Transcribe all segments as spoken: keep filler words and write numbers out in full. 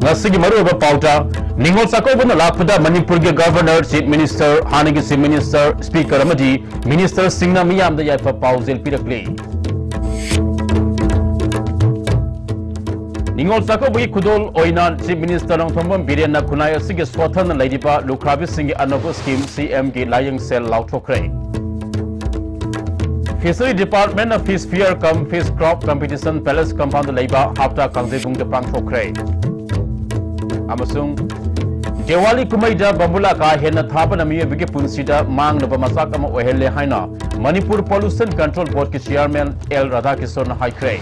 ꯉꯁꯤꯒꯤ ꯃꯔꯨꯑꯣꯏꯕ ꯄꯥꯎꯗ, ꯅꯤꯉꯣꯜ ꯆꯥꯛꯀꯧꯕꯅ ꯂꯥꯛꯄꯗ ꯃꯅꯤꯄꯨꯔꯒꯤ Governor, Chief Minister, ꯍꯥꯟꯅꯒꯤ Chief Minister, Speaker ꯑꯃꯗꯤ Ministerꯁꯤꯡꯅ ꯃꯤꯌꯥꯝꯗ ꯌꯥꯏꯐ ꯄꯥꯎꯖꯦꯜ ꯄꯤꯔꯛꯂꯤ꯫ ꯅꯤꯉꯣꯜ ꯆꯥꯛꯀꯧꯕꯒꯤ ꯈꯨꯗꯣꯜ ꯑꯣꯏꯅ Chief Minister ꯅꯣꯡꯊꯣꯝꯕꯝ ꯕꯤꯔꯦꯟꯅ ꯈꯨꯟꯅꯥꯏ ꯑꯁꯤꯒꯤ ꯁꯣꯠꯊꯅ ꯂꯩꯔꯤꯕ ꯂꯨꯈ꯭ꯔꯥꯕꯤꯁꯤꯡꯒꯤ ꯑꯅꯧꯕ scheme CMꯒꯤ ꯂꯥꯏꯌꯦꯡ ꯁꯦꯜ ꯂꯥꯎꯊꯣꯛꯈ꯭ꯔꯦ꯫ Fishery Departmentꯅ Fish Fair cum Fish Craft Competition Palace compoundꯗ ꯂꯩꯕ ꯍꯞꯇꯥ ꯀꯥꯡꯖꯩꯕꯨꯡꯗ ꯄꯥꯡꯊꯣꯛꯈ꯭ꯔꯦ꯫ ꯑꯃꯁꯨꯡ ꯗꯤꯋꯥꯂꯤ ꯀꯨꯝꯍꯩꯗ ꯕꯝꯕꯨꯂꯥ ꯀꯥ ꯍꯦꯟꯅ ꯊꯥꯕꯅ ꯃꯤꯑꯣꯏꯕꯒꯤ ꯄꯨꯟꯁꯤꯗ ꯃꯥꯡꯅꯕ ꯃꯆꯥꯛ ꯑꯃ ꯑꯣꯏꯍꯜꯂꯦ ꯍꯥꯏꯅ ꯃꯅꯤꯄꯨꯔ Pollution Control Boardꯀꯤ Chairman ꯑꯦꯜ ꯔꯥꯙꯥꯀꯤꯁꯟꯅ ꯍꯥꯏꯈ꯭ꯔꯦ꯫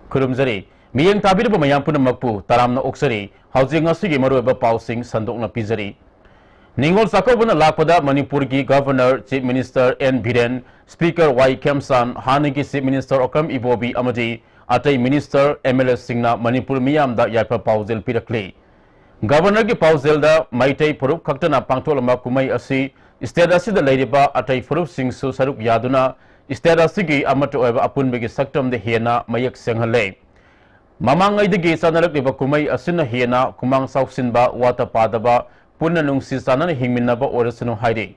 ꯈꯨꯔꯨꯝꯖꯔꯤ꯫ ꯃꯤꯠꯌꯦꯡ ꯇꯥꯕꯤꯔꯤꯕ ꯃꯌꯥꯝ ꯄꯨꯝꯅꯃꯛꯄꯨ ꯇꯔꯥꯝꯅ ꯑꯣꯛꯆꯔꯤ꯫ ꯍꯧꯖꯤꯛ ꯉꯁꯤꯒꯤ ꯃꯔꯨꯑꯣꯏꯕ ꯄꯥꯎꯁꯤꯡ ꯁꯟꯗꯣꯛꯅ ꯄꯤꯖꯔꯤ꯫ ꯅꯤꯉꯣꯜ ꯆꯥꯛꯀꯧꯕꯅ ꯂꯥꯛꯄꯗ ꯃꯅꯤꯄꯨꯔꯒꯤ Governor, Chief Minister N Biren, Speaker Y Khemchand, ꯍꯥꯟꯅꯒꯤ Chief Minister ꯑꯣꯀ꯭ꯔꯝ ꯏꯕꯣꯕꯤ ꯑꯃꯗꯤ ꯑꯇꯩ Minister, MLAꯁꯤꯡꯅ ꯃꯅꯤꯄꯨꯔ ꯃꯤꯌꯥꯝꯗ ꯌꯥꯏꯐ ꯄꯥꯎꯖꯦꯜ ꯄꯤꯔꯛꯂꯤ꯫ Governorꯒꯤ ꯄꯥꯎꯖꯦꯜꯗ ꯃꯩꯇꯩ ꯐꯨꯔꯨꯞ ꯈꯛꯇꯅ ꯄꯥꯡꯊꯣꯛꯂꯝꯕ ꯀꯨꯝꯍꯩ ꯑꯁꯤ state ꯑꯁꯤꯗ ꯂꯩꯔꯤꯕ ꯑꯇꯩ ꯐꯨꯔꯨꯞꯁꯤꯡꯁꯨ ꯁꯔꯨꯛ ꯌꯥꯗꯨꯅ state ꯑꯁꯤꯒꯤ ꯑꯃꯠꯇ ꯑꯣꯏꯕ ꯑꯄꯨꯟꯕꯒꯤ ꯁꯛꯇꯝꯗ ꯍꯦꯟꯅ ꯃꯌꯦꯛ ꯁꯦꯡꯍꯜꯂꯦ꯫ ꯃꯃꯥꯡꯉꯩꯗꯒꯤ ꯆꯠꯅꯔꯛꯂꯤꯕ ꯀꯨꯝꯍꯩ ꯑꯁꯤꯅ ꯍꯦꯟꯅ ꯈꯨꯃꯥꯡ ꯆꯥꯎꯁꯤꯟꯕ, ꯋꯥꯠꯇ ꯄꯥꯗꯕ, ꯄꯨꯟꯅ ꯅꯨꯡꯁꯤ ꯆꯥꯟꯅꯅ ꯍꯤꯡꯃꯤꯟꯅꯕ ꯑꯣꯏꯔꯁꯅꯨ ꯍꯥꯏꯔꯤ꯫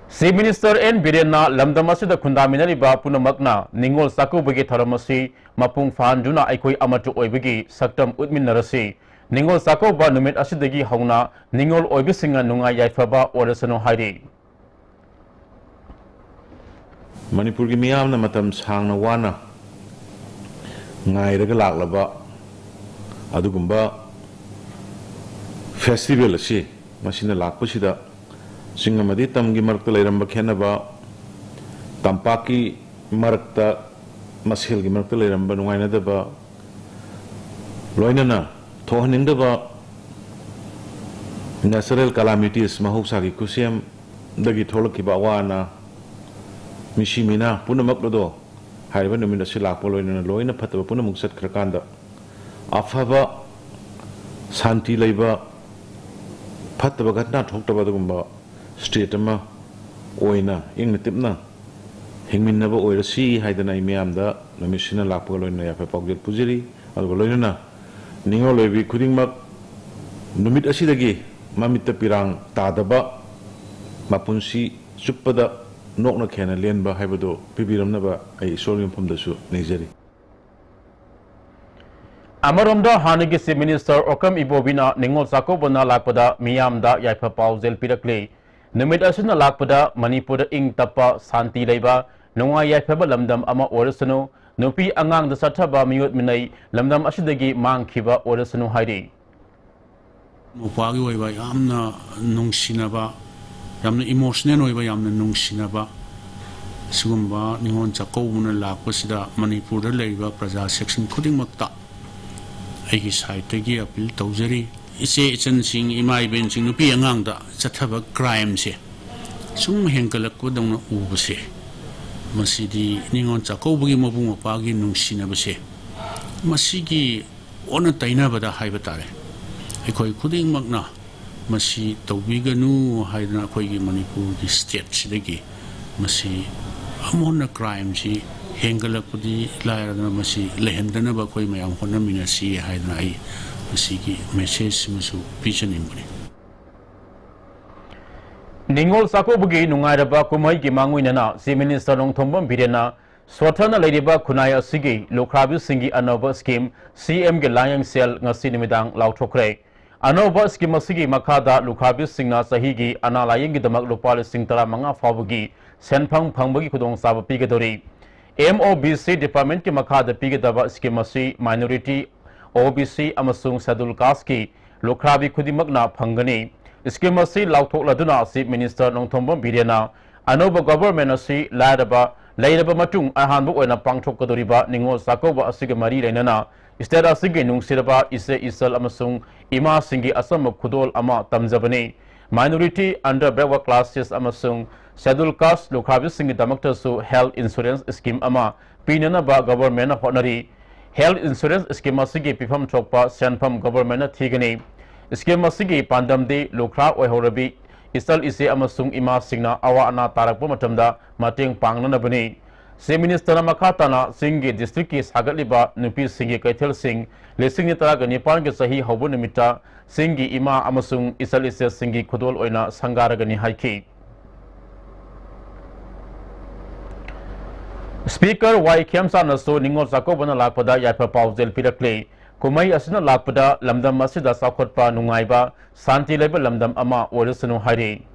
Chief Minister ꯑꯦꯟ ꯕꯤꯔꯦꯟꯅ ꯂꯝꯗꯝ ꯑꯁꯤꯗ ꯈꯨꯟꯗꯥꯃꯤꯟꯅꯔꯤꯕ ꯄꯨꯝꯅꯃꯛꯅ ꯅꯤꯉꯣꯜ ꯆꯥꯛꯀꯧꯕꯒꯤ ꯊꯧꯔꯝ ꯑꯁꯤ ꯃꯄꯨꯡ ꯐꯥꯍꯟꯗꯨꯅ ꯑꯩꯈꯣꯏ ꯑꯃꯠꯇ ꯑꯣꯏꯕꯒꯤ ꯁꯛꯇꯝ ꯎꯠꯃꯤꯟꯅꯔꯁꯤ꯫ ꯅꯤꯉꯣꯜ ꯆꯥꯛꯀꯧꯕ ꯅꯨꯃꯤꯠ ꯑꯁꯤꯗꯒꯤ ꯍꯧꯅ ꯅꯤꯉꯣꯜ ꯑꯣꯏꯕꯁꯤꯡꯅ ꯅꯨꯡꯉꯥꯏ ꯌꯥꯏꯐꯕ ꯑꯣꯏꯔꯁꯅꯨ ꯍꯥꯏꯔꯤ꯫ ꯃꯅꯤꯄꯨꯔꯒꯤ ꯃꯤꯌꯥꯝꯅ ꯃꯇꯝ ꯁꯥꯡꯅ ꯋꯥꯅ ꯉꯥꯏꯔꯒ ꯂꯥꯛꯂꯕ ꯑꯗꯨꯒꯨꯝꯕ festival ꯑꯁꯤ ꯃꯁꯤꯅ ꯂꯥꯛꯄꯁꯤꯗ ꯆꯤꯡ ꯑꯃꯗꯤ ꯇꯝꯒꯤ ꯃꯔꯛꯇ ꯂꯩꯔꯝꯕ ꯈꯦꯠꯅꯕ, ꯇꯝꯄꯥꯛꯀꯤ ꯃꯔꯛꯇ, ꯃꯁꯦꯜꯒꯤ ꯃꯔꯛꯇ ꯂꯩꯔꯝꯕ ꯅꯨꯡꯉꯥꯏꯅꯗꯕ, ꯂꯣꯏꯅꯅ ꯊꯣꯛꯍꯟꯅꯤꯡꯗꯕ natural calamities, ꯃꯍꯧꯁꯥꯒꯤ ꯈꯨꯠꯁꯦꯝꯗꯒꯤ ꯊꯣꯛꯂꯛꯈꯤꯕ ꯑꯋꯥ ꯑꯅꯥ, ꯃꯤꯁꯤ ꯃꯤꯅꯥ ꯄꯨꯝꯅꯃꯛ ꯑꯗꯣ ꯍꯥꯏꯔꯤꯕ ꯅꯨꯃꯤꯠ ꯑꯁꯤ ꯂꯥꯛꯄ ꯂꯣꯏꯅꯅ ꯂꯣꯏꯅ ꯐꯠꯇꯕ ꯄꯨꯝꯅꯃꯛ ꯆꯠꯈ꯭ꯔꯀꯥꯟꯗ ꯑꯐꯕ, ꯁꯥꯟꯇꯤ ꯂꯩꯕ, ꯐꯠꯇꯕ ꯘꯇꯅꯥ ꯊꯣꯛꯇꯕ ꯑꯗꯨꯒꯨꯝꯕ state ꯑꯃ ꯑꯣꯏꯅ ꯏꯪꯅ ꯇꯤꯞꯅ ꯍꯤꯡꯃꯤꯟꯅꯕ ꯑꯣꯏꯔꯁꯤ ꯍꯥꯏꯗꯅ ꯑꯩ ꯃꯤꯌꯥꯝꯗ ꯅꯨꯃꯤꯠꯁꯤꯅ ꯂꯥꯛꯄꯒ ꯂꯣꯏꯅꯅ ꯌꯥꯏꯐ ꯄꯥꯎꯖꯦꯜ ꯄꯨꯖꯔꯤ꯫ ꯑꯗꯨꯒ ꯂꯣꯏꯅꯅ ꯅꯤꯡꯉꯣꯜ ꯑꯣꯏꯕꯤ ꯈꯨꯗꯤꯡꯃꯛ ꯅꯨꯃꯤꯠ ꯑꯁꯤꯗꯒꯤ ꯃꯃꯤꯠꯇ ꯄꯤꯔꯥꯡ ꯇꯥꯗꯕ, ꯃꯄꯨꯟꯁꯤ ꯆꯨꯞꯄꯗ ꯅꯣꯛꯅ ꯈꯦꯅ ꯂꯦꯟꯕ ꯍꯥꯏꯕꯗꯨ ꯄꯤꯕꯤꯔꯝꯅꯕ ꯑꯩ ꯏꯁꯣꯔꯒꯤ ꯃꯐꯝꯗꯁꯨ ꯅꯤꯖꯔꯤ꯫ ꯑꯃꯔꯣꯝꯗ ꯍꯥꯟꯅꯒꯤ Chief Minister ꯑꯣꯀꯝ ꯏꯕꯣꯕꯤꯅ ꯅꯤꯉꯣꯜ ꯆꯥꯛꯀꯧꯕꯅ ꯂꯥꯛꯄꯗ ꯃꯤꯌꯥꯝꯗ ꯌꯥꯏꯐ ꯄꯥꯎꯖꯦꯜ ꯄꯤꯔꯛꯂꯤ꯫ ꯅꯨꯃꯤꯠ ꯑꯁꯤꯅ ꯂꯥꯛꯄꯗ ꯃꯅꯤꯄꯨꯔꯗ ꯏꯪ ꯇꯞꯄ, ꯁꯥꯟꯇꯤ ꯂꯩꯕ, ꯅꯨꯡꯉꯥꯏ ꯌꯥꯏꯐꯕ ꯂꯝꯗꯝ ꯑꯃ ꯑꯣꯏꯔꯁꯅꯨ, ꯅꯨꯄꯤ ꯑꯉꯥꯡꯗ ꯆꯠꯊꯕ ꯃꯤꯑꯣꯠ ꯃꯤꯅꯩ ꯂꯝꯗꯝ ꯑꯁꯤꯗꯒꯤ ꯃꯥꯡꯈꯤꯕ ꯑꯣꯏꯔꯁꯅꯨ ꯍꯥꯏꯔꯤ꯫ ꯃꯧꯄ꯭ꯋꯥꯒꯤ ꯑꯣꯏꯕ ꯌꯥꯝꯅ ꯅꯨꯡꯁꯤꯅꯕ, ꯌꯥꯝꯅ emotional ꯑꯣꯏꯕ, ꯌꯥꯝꯅ ꯅꯨꯡꯁꯤꯅꯕ ꯁꯤꯒꯨꯝꯕ ꯅꯤꯉꯣꯜ ꯆꯥꯛꯀꯧꯕꯅ ꯂꯥꯛꯄꯁꯤꯗ ꯃꯅꯤꯄꯨꯔꯗ ꯂꯩꯔꯤꯕ ꯄ꯭ꯔꯖꯥ section ꯈꯨꯗꯤꯡꯃꯛꯇ ꯑꯩꯒꯤ sideꯇꯒꯤ appeal ꯇꯧꯖꯔꯤ꯫ ꯏꯆꯦ ꯏꯆꯟꯁꯤꯡ, ꯏꯃꯥ ꯏꯕꯦꯟꯁꯤꯡ, ꯅꯨꯄꯤ ꯑꯉꯥꯡꯗ ꯆꯠꯊꯕ crimeꯁꯦ ꯁꯨꯝ ꯍꯦꯟꯒꯠꯂꯛꯄꯗꯧꯅ ꯎꯕꯁꯦ, ꯃꯁꯤꯗꯤ ꯅꯤꯉꯣꯜ ꯆꯥꯛꯀꯧꯕꯒꯤ ꯃꯕꯨꯡ ꯃꯧꯄ꯭ꯋꯥꯒꯤ ꯅꯨꯡꯁꯤꯅꯕꯁꯦ, ꯃꯁꯤꯒꯤ ꯑꯣꯟꯅ ꯇꯩꯅꯕꯗ ꯍꯥꯏꯕ ꯇꯥꯔꯦ, ꯑꯩꯈꯣꯏ ꯈꯨꯗꯤꯡꯃꯛꯅ ꯃꯁꯤ ꯇꯧꯕꯤꯒꯅꯨ ꯍꯥꯏꯗꯅ ꯑꯩꯈꯣꯏꯒꯤ ꯃꯅꯤꯄꯨꯔꯒꯤ stateꯁꯤꯗꯒꯤ ꯃꯁꯤ ꯑꯃꯨꯛ ꯍꯟꯅ crimeꯁꯤ ꯍꯦꯟꯒꯠꯂꯛꯄꯗꯤ ꯂꯥꯏꯔꯗꯅ ꯃꯁꯤ ꯂꯩꯍꯟꯗꯅꯕ ꯑꯩꯈꯣꯏ ꯃꯌꯥꯝ ꯍꯣꯠꯅꯃꯤꯟꯅꯁꯤ ꯍꯥꯏꯗꯅ ꯑꯩ ꯃꯁꯤꯒꯤ messageꯁꯤꯃꯁꯨ ꯄꯤꯖꯅꯤꯡꯕꯅꯤ꯫ ꯅꯤꯉꯣꯜ ꯆꯥꯛꯀꯧꯕꯒꯤ ꯅꯨꯡꯉꯥꯏꯔꯕ ꯀꯨꯝꯍꯩꯒꯤ ꯃꯥꯡꯑꯣꯏꯅꯅ Chief Minister ꯅꯣꯡꯊꯣꯝꯕꯝ ꯕꯤꯔꯦꯟꯅ ꯁꯣꯠꯊꯅ ꯂꯩꯔꯤꯕ ꯈꯨꯟꯅꯥꯏ ꯑꯁꯤꯒꯤ ꯂꯨꯈ꯭ꯔꯥꯕꯤꯁꯤꯡꯒꯤ ꯑꯅꯧꯕ scheme, CMꯒꯤ ꯂꯥꯏꯌꯦꯡ cell ꯉꯁꯤ ꯅꯨꯃꯤꯗꯥꯡ ꯂꯥꯎꯊꯣꯛꯈ꯭ꯔꯦ꯫ ꯑꯅꯧꯕ scheme ꯑꯁꯤꯒꯤ ꯃꯈꯥꯗ ꯂꯨꯈ꯭ꯔꯥꯕꯤꯁꯤꯡꯅ ꯆꯍꯤꯒꯤ ꯑꯅꯥ ꯂꯥꯏꯌꯦꯡꯒꯤꯗꯃꯛ ꯂꯨꯄꯥ ꯂꯤꯁꯤꯡ ꯇꯔꯥꯃꯉꯥ ꯐꯥꯎꯕꯒꯤ ꯁꯦꯟꯐꯝ ꯐꯪꯕꯒꯤ ꯈꯨꯗꯣꯡꯆꯥꯕ ꯄꯤꯒꯗꯧꯔꯤ꯫ MOBC departmentꯀꯤ ꯃꯈꯥꯗ ꯄꯤꯒꯗꯕ scheme ꯑꯁꯤ minority, OBC ꯑꯃꯁꯨꯡ schedule casteꯀꯤ ꯂꯨꯈ꯭ꯔꯥꯕꯤ ꯈꯨꯗꯤꯡꯃꯛꯅ ꯐꯪꯒꯅꯤ꯫ Scheme ꯑꯁꯤ ꯂꯥꯎꯊꯣꯛꯂꯗꯨꯅ Chief Minister ꯅꯣꯡꯊꯣꯝꯕꯝ ꯕꯤꯔꯦꯟꯅ ꯑꯅꯧꯕ government ꯑꯁꯤ ꯂꯥꯏꯔꯕ ꯂꯩꯔꯕ ꯃꯇꯨꯡ ꯑꯍꯥꯟꯕ ꯑꯣꯏꯅ ꯄꯥꯡꯊꯣꯛꯀꯗꯧꯔꯤꯕ ꯅꯤꯉꯣꯜ ꯆꯥꯛꯀꯧꯕ ꯑꯁꯤꯒ ꯃꯔꯤ ꯂꯩꯅꯅ state ꯑꯁꯤꯒꯤ ꯅꯨꯡꯁꯤꯔꯕ ꯏꯆꯦ ꯏꯆꯜ ꯑꯃꯁꯨꯡ ꯏꯃꯥꯁꯤꯡꯒꯤ ꯑꯆꯝꯕ ꯈꯨꯗꯣꯜ ꯑꯃ ꯇꯝꯖꯕꯅꯤ꯫ Minority, under backward classes ꯑꯃꯁꯨꯡ Scheduled Caste ꯂꯨꯈ꯭ꯔꯥꯕꯤꯁꯤꯡꯒꯤꯗꯃꯛꯇꯁꯨ health insurance scheme ꯑꯃ ꯄꯤꯅꯅꯕ government ꯅ ꯍꯣꯠꯅꯔꯤ꯫ Health insurance scheme ꯑꯁꯤꯒꯤ ꯄꯤꯐꯝ ꯊꯣꯛꯄ ꯁꯦꯟꯐꯝ government ꯅ ꯊꯤꯒꯅꯤ꯫ Scheme ꯑꯁꯤꯒꯤ ꯄꯥꯟꯗꯝꯗꯤ ꯂꯨꯈ꯭ꯔꯥ ꯑꯣꯏꯍꯧꯔꯕꯤ ꯏꯆꯜ ꯏꯆꯦ ꯑꯃꯁꯨꯡ ꯏꯃꯥꯁꯤꯡꯅ ꯑꯋꯥ ꯑꯅꯥ ꯇꯥꯔꯛꯄ ꯃꯇꯝꯗ ꯃꯇꯦꯡ ꯄꯥꯡꯅꯅꯕꯅꯤ꯫ Chief Minister ꯅ ꯃꯈꯥ ꯇꯥꯅ ꯆꯤꯡꯒꯤ district ꯀꯤ ꯁꯥꯒꯠꯂꯤꯕ ꯅꯨꯄꯤꯁꯤꯡꯒꯤ ꯀꯩꯊꯦꯜꯁꯤꯡ ꯂꯤꯁꯤꯡ ꯇꯔꯥꯒ ꯅꯤꯄꯥꯟꯒꯤ ꯆꯍꯤ ꯍꯧꯕ ꯅꯨꯃꯤꯠꯇ ꯆꯤꯡꯒꯤ ꯏꯃꯥ ꯑꯃꯁꯨꯡ ꯏꯆꯜ ꯏꯆꯦꯁꯤꯡꯒꯤ ꯈꯨꯗꯣꯜ ꯑꯣꯏꯅ ꯁꯪꯒꯥꯔꯒꯅꯤ ꯍꯥꯏꯈꯤ꯫ Speaker ꯋꯥꯏ ꯈꯦꯝꯆꯥꯟꯅꯁꯨ ꯅꯤꯉꯣꯜ ꯆꯥꯛꯀꯧꯕꯅ ꯂꯥꯛꯄꯗ ꯌꯥꯏꯐ ꯄꯥꯎꯖꯦꯜ ꯄꯤꯔꯛꯂꯤ꯫ ꯀꯨꯝꯍꯩ ꯑꯁꯤꯅ ꯂꯥꯛꯄꯗ ꯂꯝꯗꯝ ꯑꯁꯤꯗ ꯆꯥꯎꯈꯠꯄ, ꯅꯨꯡꯉꯥꯏꯕ, ꯁꯥꯟꯇꯤ ꯂꯩꯕ ꯂꯝꯗꯝ ꯑꯃ ꯑꯣꯏꯔꯁꯅꯨ ꯍꯥꯏꯔꯤ꯫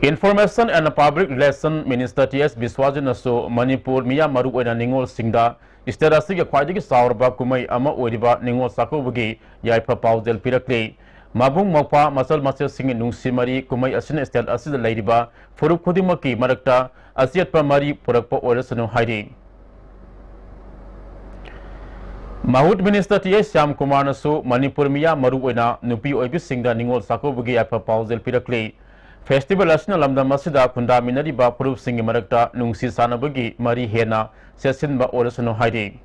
Information and Public Relation Minister T S ꯕꯤꯁ꯭ꯋꯥꯖꯤꯠꯅꯁꯨ ꯃꯅꯤꯄꯨꯔ ꯃꯤꯌꯥꯝ, ꯃꯔꯨꯑꯣꯏꯅ ꯅꯤꯉꯣꯜꯁꯤꯡꯗ state ꯑꯁꯤꯒꯤ ꯈ꯭ꯋꯥꯏꯗꯒꯤ ꯆꯥꯎꯔꯕ ꯀꯨꯝꯍꯩ ꯑꯃ ꯑꯣꯏꯔꯤꯕ ꯅꯤꯉꯣꯜ ꯆꯥꯛꯀꯧꯕꯒꯤ ꯌꯥꯏꯐ ꯄꯥꯎꯖꯦꯜ ꯄꯤꯔꯛꯂꯤ꯫ ꯃꯕꯨꯡ ꯃꯧꯄ꯭ꯋꯥ, ꯃꯆꯜ ꯃꯆꯦꯁꯤꯡꯒꯤ ꯅꯨꯡꯁꯤ ꯃꯔꯤ ꯀꯨꯝꯍꯩ ꯑꯁꯤꯅ state ꯑꯁꯤꯗ ꯂꯩꯔꯤꯕ ꯐꯨꯔꯨꯞ ꯈꯨꯗꯤꯡꯃꯛꯀꯤ ꯃꯔꯛꯇ ꯑꯆꯦꯠꯄ ꯃꯔꯤ ꯄꯨꯔꯛꯄ ꯑꯣꯏꯔꯁꯅꯨ ꯍꯥꯏꯔꯤ꯫ ꯃꯍꯨꯠ Minister ꯇꯤ ꯑꯩꯆ ꯁ꯭ꯌꯥꯝꯀꯨꯃꯥꯔꯅꯁꯨ ꯃꯅꯤꯄꯨꯔ ꯃꯤꯌꯥꯝ, ꯃꯔꯨꯑꯣꯏꯅ ꯅꯨꯄꯤ ꯑꯣꯏꯕꯤꯁꯤꯡꯗ ꯅꯤꯉꯣꯜ ꯆꯥꯛꯀꯧꯕꯒꯤ ꯌꯥꯏꯐ ꯄꯥꯎꯖꯦꯜ ꯄꯤꯔꯛꯂꯤ꯫ Festival ꯑꯁꯤꯅ ꯂꯝꯗꯝ ꯑꯁꯤꯗ ꯈꯨꯟꯗꯥꯃꯤꯟꯅꯔꯤꯕ ꯐꯨꯔꯨꯞꯁꯤꯡꯒꯤ ꯃꯔꯛꯇ ꯅꯨꯡꯁꯤ ꯆꯥꯟꯅꯕꯒꯤ ꯃꯔꯤ ꯍꯦꯟꯅ ꯆꯦꯠꯁꯤꯟꯕ ꯑꯣꯏꯔꯁꯅꯨ ꯍꯥꯏꯔꯤ꯫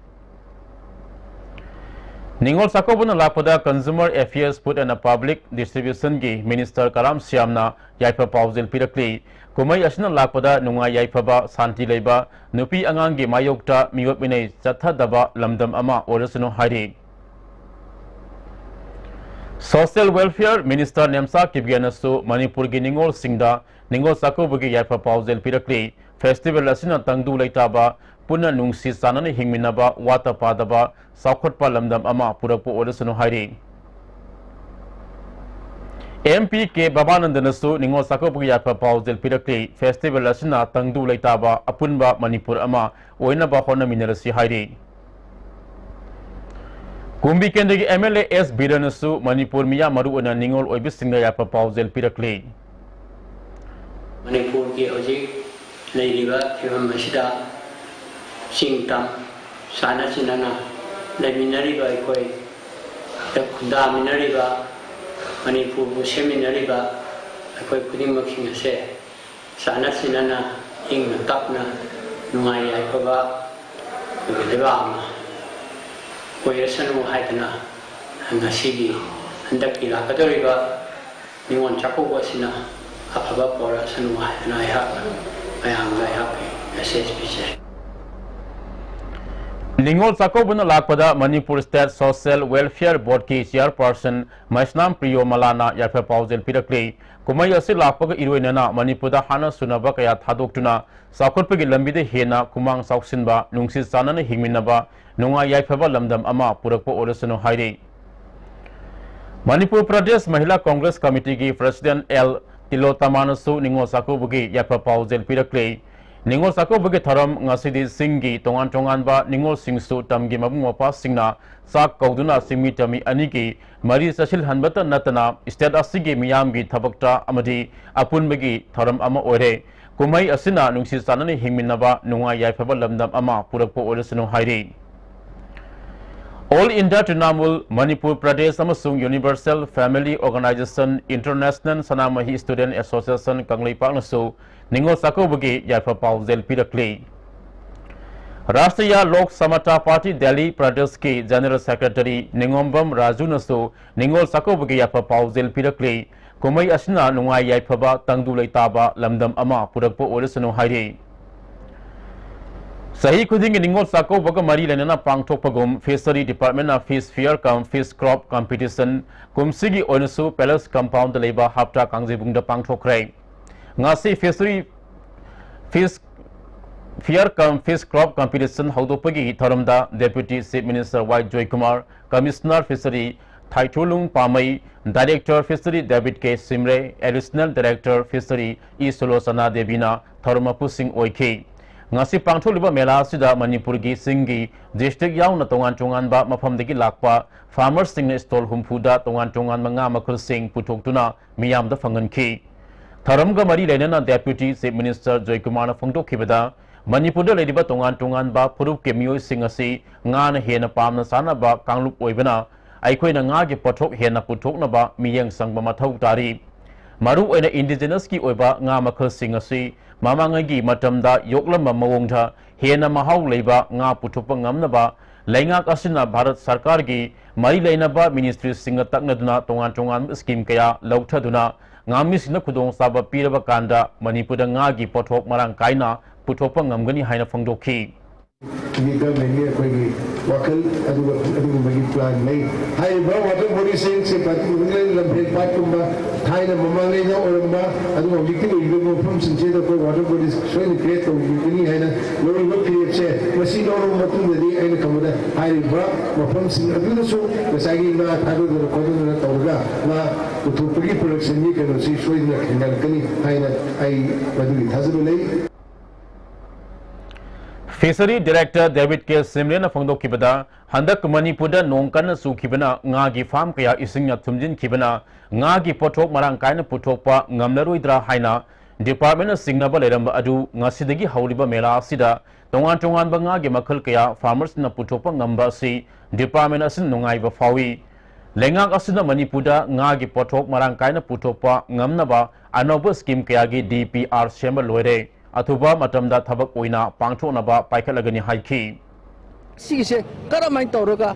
ꯅꯤꯉꯣꯜ ꯆꯥꯛꯀꯧꯕꯅ ꯂꯥꯛꯄꯗ Consumer Affairs, Food and Public Distribution ꯒꯤ Minister ꯀꯔꯥꯝ ꯁ꯭ꯌꯥꯝꯅ ꯌꯥꯏꯐ ꯄꯥꯎꯖꯦꯜ ꯄꯤꯔꯛꯂꯤ꯫ ꯀꯨꯝꯍꯩ ꯑꯁꯤꯅ ꯂꯥꯛꯄꯗ ꯅꯨꯡꯉꯥꯏ ꯌꯥꯏꯐꯕ, ꯁꯥꯟꯇꯤ ꯂꯩꯕ, ꯅꯨꯄꯤ ꯑꯉꯥꯡꯒꯤ ꯃꯥꯌꯣꯛꯇ ꯃꯤꯑꯣꯠ ꯃꯤꯅꯩ ꯆꯠꯊꯗꯕ ꯂꯝꯗꯝ ꯑꯃ ꯑꯣꯏꯔꯁꯅꯨ ꯍꯥꯏꯔꯤ꯫ Social Welfare Minister ꯅꯦꯝꯆꯥ ꯀꯤꯞꯒꯦꯅꯁꯨ ꯃꯅꯤꯄꯨꯔꯒꯤ ꯅꯤꯉꯣꯜꯁꯤꯡꯗ ꯅꯤꯉꯣꯜ ꯆꯥꯛꯀꯧꯕꯒꯤ ꯌꯥꯏꯐ ꯄꯥꯎꯖꯦꯜ ꯄꯤꯔꯛꯂꯤ꯫ Festival ꯑꯁꯤꯅ ꯇꯪꯗꯨ ꯂꯩꯇꯥꯕ, ꯄꯨꯟꯅ ꯅꯨꯡꯁꯤ ꯆꯥꯟꯅꯅ ꯍꯤꯡꯃꯤꯟꯅꯕ, ꯋꯥꯠꯇ ꯄꯥꯗꯕ, ꯆꯥꯎꯈꯠꯄ ꯂꯝꯗꯝ ꯑꯃ ꯄꯨꯔꯛꯄ ꯑꯣꯏꯔꯁꯅꯨ ꯍꯥꯏꯔꯤ꯫ ꯑꯦꯝ ꯄꯤ ꯀꯦ ꯕꯕꯥꯅꯟꯗꯅꯁꯨ ꯅꯤꯉꯣꯜ ꯆꯥꯛꯀꯧꯕꯒꯤ ꯌꯥꯏꯐ ꯄꯥꯎꯖꯦꯜ ꯄꯤꯔꯛꯂꯤ꯫ Festival ꯑꯁꯤꯅ ꯇꯪꯗꯨ ꯂꯩꯇꯥꯕ, ꯑꯄꯨꯟꯕ ꯃꯅꯤꯄꯨꯔ ꯑꯃ ꯑꯣꯏꯅꯕ ꯍꯣꯠꯅꯃꯤꯟꯅꯔꯁꯤ ꯍꯥꯏꯔꯤ꯫ ꯀꯨꯝꯕꯤ ꯀꯦꯟꯗ꯭ꯔꯒꯤ ꯑꯦꯝ ꯑꯦꯜ ꯑꯦ ꯑꯦꯁ ꯕꯤꯔꯦꯟꯅꯁꯨ ꯃꯅꯤꯄꯨꯔ ꯃꯤꯌꯥꯝ, ꯃꯔꯨꯑꯣꯏꯅ ꯅꯤꯉꯣꯜ ꯑꯣꯏꯕꯤꯁꯤꯡꯗ ꯌꯥꯏꯐ ꯄꯥꯎꯖꯦꯜ ꯄꯤꯔꯛꯂꯤ꯫ ꯃꯅꯤꯄꯨꯔꯒꯤ ꯍꯧꯖꯤꯛ ꯂꯩꯔꯤꯕ ꯐꯤꯕꯝ ꯑꯁꯤꯗ ꯆꯤꯡ ꯇꯝ ꯆꯥꯟꯅ ꯆꯤꯟꯅꯅ ꯂꯩꯃꯤꯟꯅꯔꯤꯕ ꯑꯩꯈꯣꯏ, ꯈꯨꯟꯗꯥꯃꯤꯟꯅꯔꯤꯕ, ꯃꯅꯤꯄꯨꯔꯕꯨ ꯁꯦꯝꯃꯤꯟꯅꯔꯤꯕ ꯑꯩꯈꯣꯏ ꯈꯨꯗꯤꯡꯃꯛꯁꯤꯡ ꯑꯁꯦ ꯆꯥꯟꯅ ꯁꯤꯟꯅꯅ, ꯏꯪꯅ ꯇꯞꯅ, ꯅꯨꯡꯉꯥꯏ ꯌꯥꯏꯐꯕ ꯑꯩꯈꯣꯏꯒꯤ ꯂꯩꯕꯥꯛ ꯑꯃ ꯑꯣꯏꯔꯁꯅꯨ ꯍꯥꯏꯗꯅ, ꯉꯁꯤꯒꯤ, ꯍꯟꯗꯛꯀꯤ ꯂꯥꯛꯀꯗꯧꯔꯤꯕ ꯅꯤꯉꯣꯜ ꯆꯥꯛꯀꯧꯕ ꯑꯁꯤꯅ ꯑꯐꯕ ꯄꯨꯔꯛꯁꯅꯨ ꯍꯥꯏꯗꯅ ꯑꯩꯍꯥꯛ ꯃꯌꯥꯝꯗ ꯑꯩꯍꯥꯛꯀꯤ message ꯄꯤꯖꯔꯤ꯫ ꯅꯤꯉꯣꯜ ꯆꯥꯛꯀꯧꯕꯅ ꯂꯥꯛꯄꯗ Manipur State Social Welfare Board ꯀꯤ Chairperson ꯃꯩꯁꯅꯥꯝ ꯄ꯭ꯔꯤꯌꯣꯃꯂꯥꯅ ꯌꯥꯏꯐ ꯄꯥꯎꯖꯦꯜ ꯄꯤꯔꯛꯂꯤ꯫ ꯀꯨꯝꯍꯩ ꯑꯁꯤ ꯂꯥꯛꯄꯒ ꯏꯔꯣꯏꯅꯅ ꯃꯅꯤꯄꯨꯔꯗ ꯍꯥꯟꯅ ꯁꯨꯅꯕ ꯀꯌꯥ ꯊꯥꯗꯣꯛꯇꯨꯅ ꯆꯥꯎꯈꯠꯄꯒꯤ ꯂꯝꯕꯤꯗ ꯍꯦꯟꯅ ꯈꯨꯃꯥꯡ ꯆꯥꯎꯁꯤꯟꯕ, ꯅꯨꯡꯁꯤ ꯆꯥꯟꯅꯅ ꯍꯤꯡꯃꯤꯟꯅꯕ, ꯅꯨꯡꯉꯥꯏ ꯌꯥꯏꯐꯕ ꯂꯝꯗꯝ ꯑꯃ ꯄꯨꯔꯛꯄ ꯑꯣꯏꯔꯁꯅꯨ ꯍꯥꯏꯔꯤ꯫ ꯃꯅꯤꯄꯨꯔ ꯄ꯭ꯔꯗꯦꯁ ꯃꯍꯤꯂꯥ ꯀꯣꯡꯒ꯭ꯔꯦꯁ ꯀꯃꯤꯇꯤꯒꯤ President ꯑꯦꯜ ꯇꯤꯂꯣꯇꯃꯥꯅꯁꯨ ꯅꯤꯉꯣꯜ ꯆꯥꯛꯀꯧꯕꯒꯤ ꯌꯥꯏꯐ ꯄꯥꯎꯖꯦꯜ ꯄꯤꯔꯛꯂꯤ꯫ ꯅꯤꯉꯣꯜ ꯆꯥꯛꯀꯧꯕꯒꯤ ꯊꯧꯔꯝ ꯉꯁꯤꯗꯤ ꯆꯤꯡꯒꯤ ꯇꯣꯉꯥꯟ ꯇꯣꯉꯥꯟꯕ ꯅꯤꯉꯣꯜꯁꯤꯡꯁꯨ ꯇꯝꯒꯤ ꯃꯕꯨꯡ ꯃꯧꯄ꯭ꯋꯥꯁꯤꯡꯅ ꯆꯥꯛ ꯀꯧꯗꯨꯅ ꯆꯤꯡꯃꯤ ꯇꯝꯃꯤ ꯑꯅꯤꯒꯤ ꯃꯔꯤ ꯆꯠꯁꯤꯜꯍꯟꯕꯇ ꯅꯠꯇꯅ state ꯑꯁꯤꯒꯤ ꯃꯤꯌꯥꯝꯒꯤ ꯊꯕꯛꯇ ꯑꯃꯗꯤ ꯑꯄꯨꯟꯕꯒꯤ ꯊꯧꯔꯝ ꯑꯃ ꯑꯣꯏꯔꯦ꯫ ꯀꯨꯝꯍꯩ ꯑꯁꯤꯅ ꯅꯨꯡꯁꯤ ꯆꯥꯟꯅꯅ ꯍꯤꯡꯃꯤꯟꯅꯕ, ꯅꯨꯡꯉꯥꯏ ꯌꯥꯏꯐꯕ ꯂꯝꯗꯝ ꯑꯃ ꯄꯨꯔꯛꯄ ꯑꯣꯏꯔꯁꯅꯨ ꯍꯥꯏꯔꯤ꯫ All India Trinamool, Manipur Pradesh ꯑꯃꯁꯨꯡ Universal Family Organisation International ꯁꯅꯥꯃꯍꯤ Student Association ꯀꯪꯂꯩꯄꯥꯛꯅꯁꯨ ꯅꯤꯉꯣꯜ ꯆꯥꯛꯀꯧꯕꯒꯤ ꯌꯥꯏꯐ ꯄꯥꯎꯖꯦꯜ ꯄꯤꯔꯛꯂꯤ꯫ ꯔꯥꯁꯇ꯭ꯔꯤꯌꯥ ꯂꯣꯛ ꯁꯃꯇꯥ ꯄꯥꯔꯇꯤ ꯗꯦꯜꯂꯤ ꯄ꯭ꯔꯗꯦꯁꯀꯤ General Secretary ꯅꯤꯉꯣꯝꯕꯝ ꯔꯥꯖꯨꯅꯁꯨ ꯅꯤꯉꯣꯜ ꯆꯥꯛꯀꯧꯕꯒꯤ ꯌꯥꯏꯐ ꯄꯥꯎꯖꯦꯜ ꯄꯤꯔꯛꯂꯤ꯫ ꯀꯨꯝꯍꯩ ꯑꯁꯤꯅ ꯅꯨꯡꯉꯥꯏ ꯌꯥꯏꯐꯕ, ꯇꯪꯗꯨ ꯂꯩꯇꯥꯕ ꯂꯝꯗꯝ ꯑꯃ ꯄꯨꯔꯛꯄ ꯑꯣꯏꯔꯁꯅꯨ ꯍꯥꯏꯔꯤ꯫ ꯆꯍꯤ ꯈꯨꯗꯤꯡꯒꯤ ꯅꯤꯉꯣꯜ ꯆꯥꯛꯀꯧꯕꯒ ꯃꯔꯤ ꯂꯩꯅꯅ ꯄꯥꯡꯊꯣꯛꯄꯒꯨꯝ Fishery Departmentꯅ Fish Fair cum Fish Crop Competition ꯀꯨꯝꯁꯤꯒꯤ ꯑꯣꯏꯅꯁꯨ Palace Compoundꯗ ꯂꯩꯕ ꯍꯞꯇꯥ ꯀꯥꯡꯖꯩꯕꯨꯡꯗ ꯄꯥꯡꯊꯣꯛꯈ꯭ꯔꯦ꯫ ꯉꯁꯤ Fishery Fish Fair cum Fish Crop Competition ꯍꯧꯗꯣꯛꯄꯒꯤ ꯊꯧꯔꯝꯗ Deputy Chief Minister ꯋꯥꯏ Joykumar, Commissioner Fishery ꯊꯥꯏꯊꯨꯂꯨꯡ ꯄꯥꯃꯩ, Director Fishery David ꯀꯦ ꯁꯤꯝꯔꯦ, Additional Director Fishery ꯏ ꯁꯨꯂꯣꯆꯅꯥ ꯗꯦꯕꯤꯅ ꯊꯧꯔꯝ ꯃꯄꯨꯁꯤꯡ ꯑꯣꯏꯈꯤ꯫ ꯉꯁꯤ ꯄꯥꯡꯊꯣꯛꯂꯤꯕ ꯃꯦꯂꯥ ꯑꯁꯤꯗ ꯃꯅꯤꯄꯨꯔꯒꯤ ꯆꯤꯡꯒꯤ district ꯌꯥꯎꯅ ꯇꯣꯉꯥꯟ ꯇꯣꯉꯥꯟꯕ ꯃꯐꯝꯗꯒꯤ ꯂꯥꯛꯄ farmerꯁꯤꯡꯅ stall ꯍꯨꯝꯐꯨꯗ ꯇꯣꯉꯥꯟ ꯇꯣꯉꯥꯟꯕ ꯉꯥ ꯃꯈꯜꯁꯤꯡ ꯄꯨꯊꯣꯛꯇꯨꯅ ꯃꯤꯌꯥꯝꯗ ꯐꯪꯍꯟꯈꯤ꯫ ꯊꯧꯔꯝꯒ ꯃꯔꯤ ꯂꯩꯅꯅ Deputy Chief Minister ꯖꯣꯏꯀꯨꯃꯥꯔꯅ ꯐꯣꯡꯗꯣꯛꯈꯤꯕꯗ, ꯃꯅꯤꯄꯨꯔꯗ ꯂꯩꯔꯤꯕ ꯇꯣꯉꯥꯟ ꯇꯣꯉꯥꯟꯕ ꯐꯨꯔꯨꯞꯀꯤ ꯃꯤꯑꯣꯏꯁꯤꯡ ꯑꯁꯤ ꯉꯥꯅ ꯍꯦꯟꯅ ꯄꯥꯝꯅ ꯆꯥꯅꯕ ꯀꯥꯡꯂꯨꯞ ꯑꯣꯏꯕꯅ, ꯑꯩꯈꯣꯏꯅ ꯉꯥꯒꯤ ꯄꯣꯠꯊꯣꯛ ꯍꯦꯟꯅ ꯄꯨꯊꯣꯛꯅꯕ ꯃꯤꯠꯌꯦꯡ ꯆꯪꯕ ꯃꯊꯧ ꯇꯥꯔꯤ꯫ ꯃꯔꯨꯑꯣꯏꯅ indigenous ꯀꯤ ꯑꯣꯏꯕ ꯉꯥ ꯃꯈꯜꯁꯤꯡ ꯑꯁꯤ ꯃꯃꯥꯡꯉꯩꯒꯤ ꯃꯇꯝꯗ ꯌꯣꯛꯂꯝꯕ ꯃꯑꯣꯡꯗ ꯍꯦꯟꯅ ꯃꯍꯥꯎ ꯂꯩꯕ ꯉꯥ ꯄꯨꯊꯣꯛꯄ ꯉꯝꯅꯕ ꯂꯩꯉꯥꯛ ꯑꯁꯤꯅ ꯚꯥꯔꯠ ꯁꯔꯀꯥꯔꯒꯤ ꯃꯔꯤ ꯂꯩꯅꯕ ministry ꯁꯤꯡꯒ ꯇꯛꯅꯗꯨꯅ ꯇꯣꯉꯥꯟ ꯇꯣꯉꯥꯟꯕ scheme ꯀꯌꯥ ꯂꯧꯊꯗꯨꯅ ꯉꯥꯃꯤꯁꯤꯡꯗ ꯈꯨꯗꯣꯡꯆꯥꯕ ꯄꯤꯔꯕ ꯀꯥꯟꯗ ꯃꯅꯤꯄꯨꯔꯗ ꯉꯥꯒꯤ ꯄꯣꯠꯊꯣꯛ ꯃꯔꯥꯡ ꯀꯥꯏꯅ ꯄꯨꯊꯣꯛꯄ ꯉꯝꯒꯅꯤ ꯍꯥꯏꯅ ꯐꯣꯡꯗꯣꯛꯈꯤ꯫ ꯒꯤ government ꯀꯤ ꯑꯩꯈꯣꯏꯒꯤ ꯋꯥꯈꯜ ꯑꯗꯨꯒ ꯑꯗꯨꯒꯨꯝꯕꯒꯤ plan ꯂꯩ꯫ ꯍꯥꯏꯔꯤꯕ water body ꯁꯤꯡꯁꯦ particularly ꯂꯝꯐꯦꯜ ꯄꯥꯠꯀꯨꯝꯕ ꯊꯥꯏꯅ ꯃꯃꯥꯡꯉꯩꯗ ꯑꯣꯏꯔꯝꯕ ꯑꯗꯨꯒ ꯍꯧꯖꯤꯛꯇꯤ ꯑꯣꯏꯔꯤꯕ ꯃꯐꯝꯁꯤꯡꯁꯤꯗ ꯑꯩꯈꯣꯏ water bodies ꯁꯣꯏꯗꯅ create ꯇꯧꯕꯤꯒꯅꯤ ꯍꯥꯏꯅ ꯂꯧꯔꯤꯕ ꯐꯤꯔꯦꯞꯁꯦ ꯃꯁꯤ ꯂꯧꯔꯕ ꯃꯇꯨꯡꯗꯗꯤ ꯑꯩꯅ ꯈꯪꯕꯗ ꯍꯥꯏꯔꯤꯕ ꯃꯐꯝꯁꯤꯡ ꯑꯗꯨꯗꯁꯨ ꯉꯁꯥꯏꯒꯤ ꯉꯥ ꯊꯥꯗꯗꯅ ꯈꯣꯠꯇꯗꯅ ꯇꯧꯔꯒ ꯉꯥ ꯄꯨꯊꯣꯛꯄꯒꯤ production ꯒꯤ ꯀꯩꯅꯣꯁꯤ ꯁꯣꯏꯗꯅ ꯍꯦꯟꯒꯠꯂꯛꯀꯅꯤ ꯍꯥꯏꯅ ꯑꯩ ꯃꯗꯨꯒꯤ ꯊꯥꯖꯕ ꯂꯩ꯫ Fishery Director David K ꯁꯤꯝꯂꯦꯅ ꯐꯣꯡꯗꯣꯛꯈꯤꯕꯗ, ꯍꯟꯗꯛ ꯃꯅꯤꯄꯨꯔꯗ ꯅꯣꯡ ꯀꯟꯅ ꯆꯨꯈꯤꯕꯅ ꯉꯥꯒꯤ farm ꯀꯌꯥ ꯏꯁꯤꯡꯅ ꯊꯨꯝꯖꯤꯟꯈꯤꯕꯅ ꯉꯥꯒꯤ ꯄꯣꯠꯊꯣꯛ ꯃꯔꯥꯡ ꯀꯥꯏꯅ ꯄꯨꯊꯣꯛꯄ ꯉꯝꯂꯔꯣꯏꯗ꯭ꯔꯥ ꯍꯥꯏꯅ department ꯅ ꯆꯤꯡꯅꯕ ꯂꯩꯔꯝꯕ ꯑꯗꯨ ꯉꯁꯤꯗꯒꯤ ꯍꯧꯔꯤꯕ ꯃꯦꯂꯥ ꯑꯁꯤꯗ ꯇꯣꯉꯥꯟ ꯇꯣꯉꯥꯟꯕ ꯉꯥꯒꯤ ꯃꯈꯜ ꯀꯌꯥ farmers ꯅ ꯄꯨꯊꯣꯛꯄ ꯉꯝꯕ ꯑꯁꯤ department ꯑꯁꯤꯅ ꯅꯨꯡꯉꯥꯏꯕ ꯐꯥꯎꯏ꯫ ꯂꯩꯉꯥꯛ ꯑꯁꯤꯅ ꯃꯅꯤꯄꯨꯔꯗ ꯉꯥꯒꯤ ꯄꯣꯠꯊꯣꯛ ꯃꯔꯥꯡ ꯀꯥꯏꯅ ꯄꯨꯊꯣꯛꯄ ꯉꯝꯅꯕ ꯑꯅꯧꯕ scheme ꯀꯌꯥꯒꯤ D P R ꯁꯦꯝꯕ ꯂꯣꯏꯔꯦ꯫ ꯑꯊꯨꯕ ꯃꯇꯝꯗ ꯊꯕꯛ ꯑꯣꯏꯅ ꯄꯥꯡꯊꯣꯛꯅꯕ ꯄꯥꯏꯈꯠꯂꯒꯅꯤ ꯍꯥꯏꯈꯤ꯫ ꯁꯤꯒꯤꯁꯦ ꯀꯔꯝꯍꯥꯏꯅ ꯇꯧꯔꯒ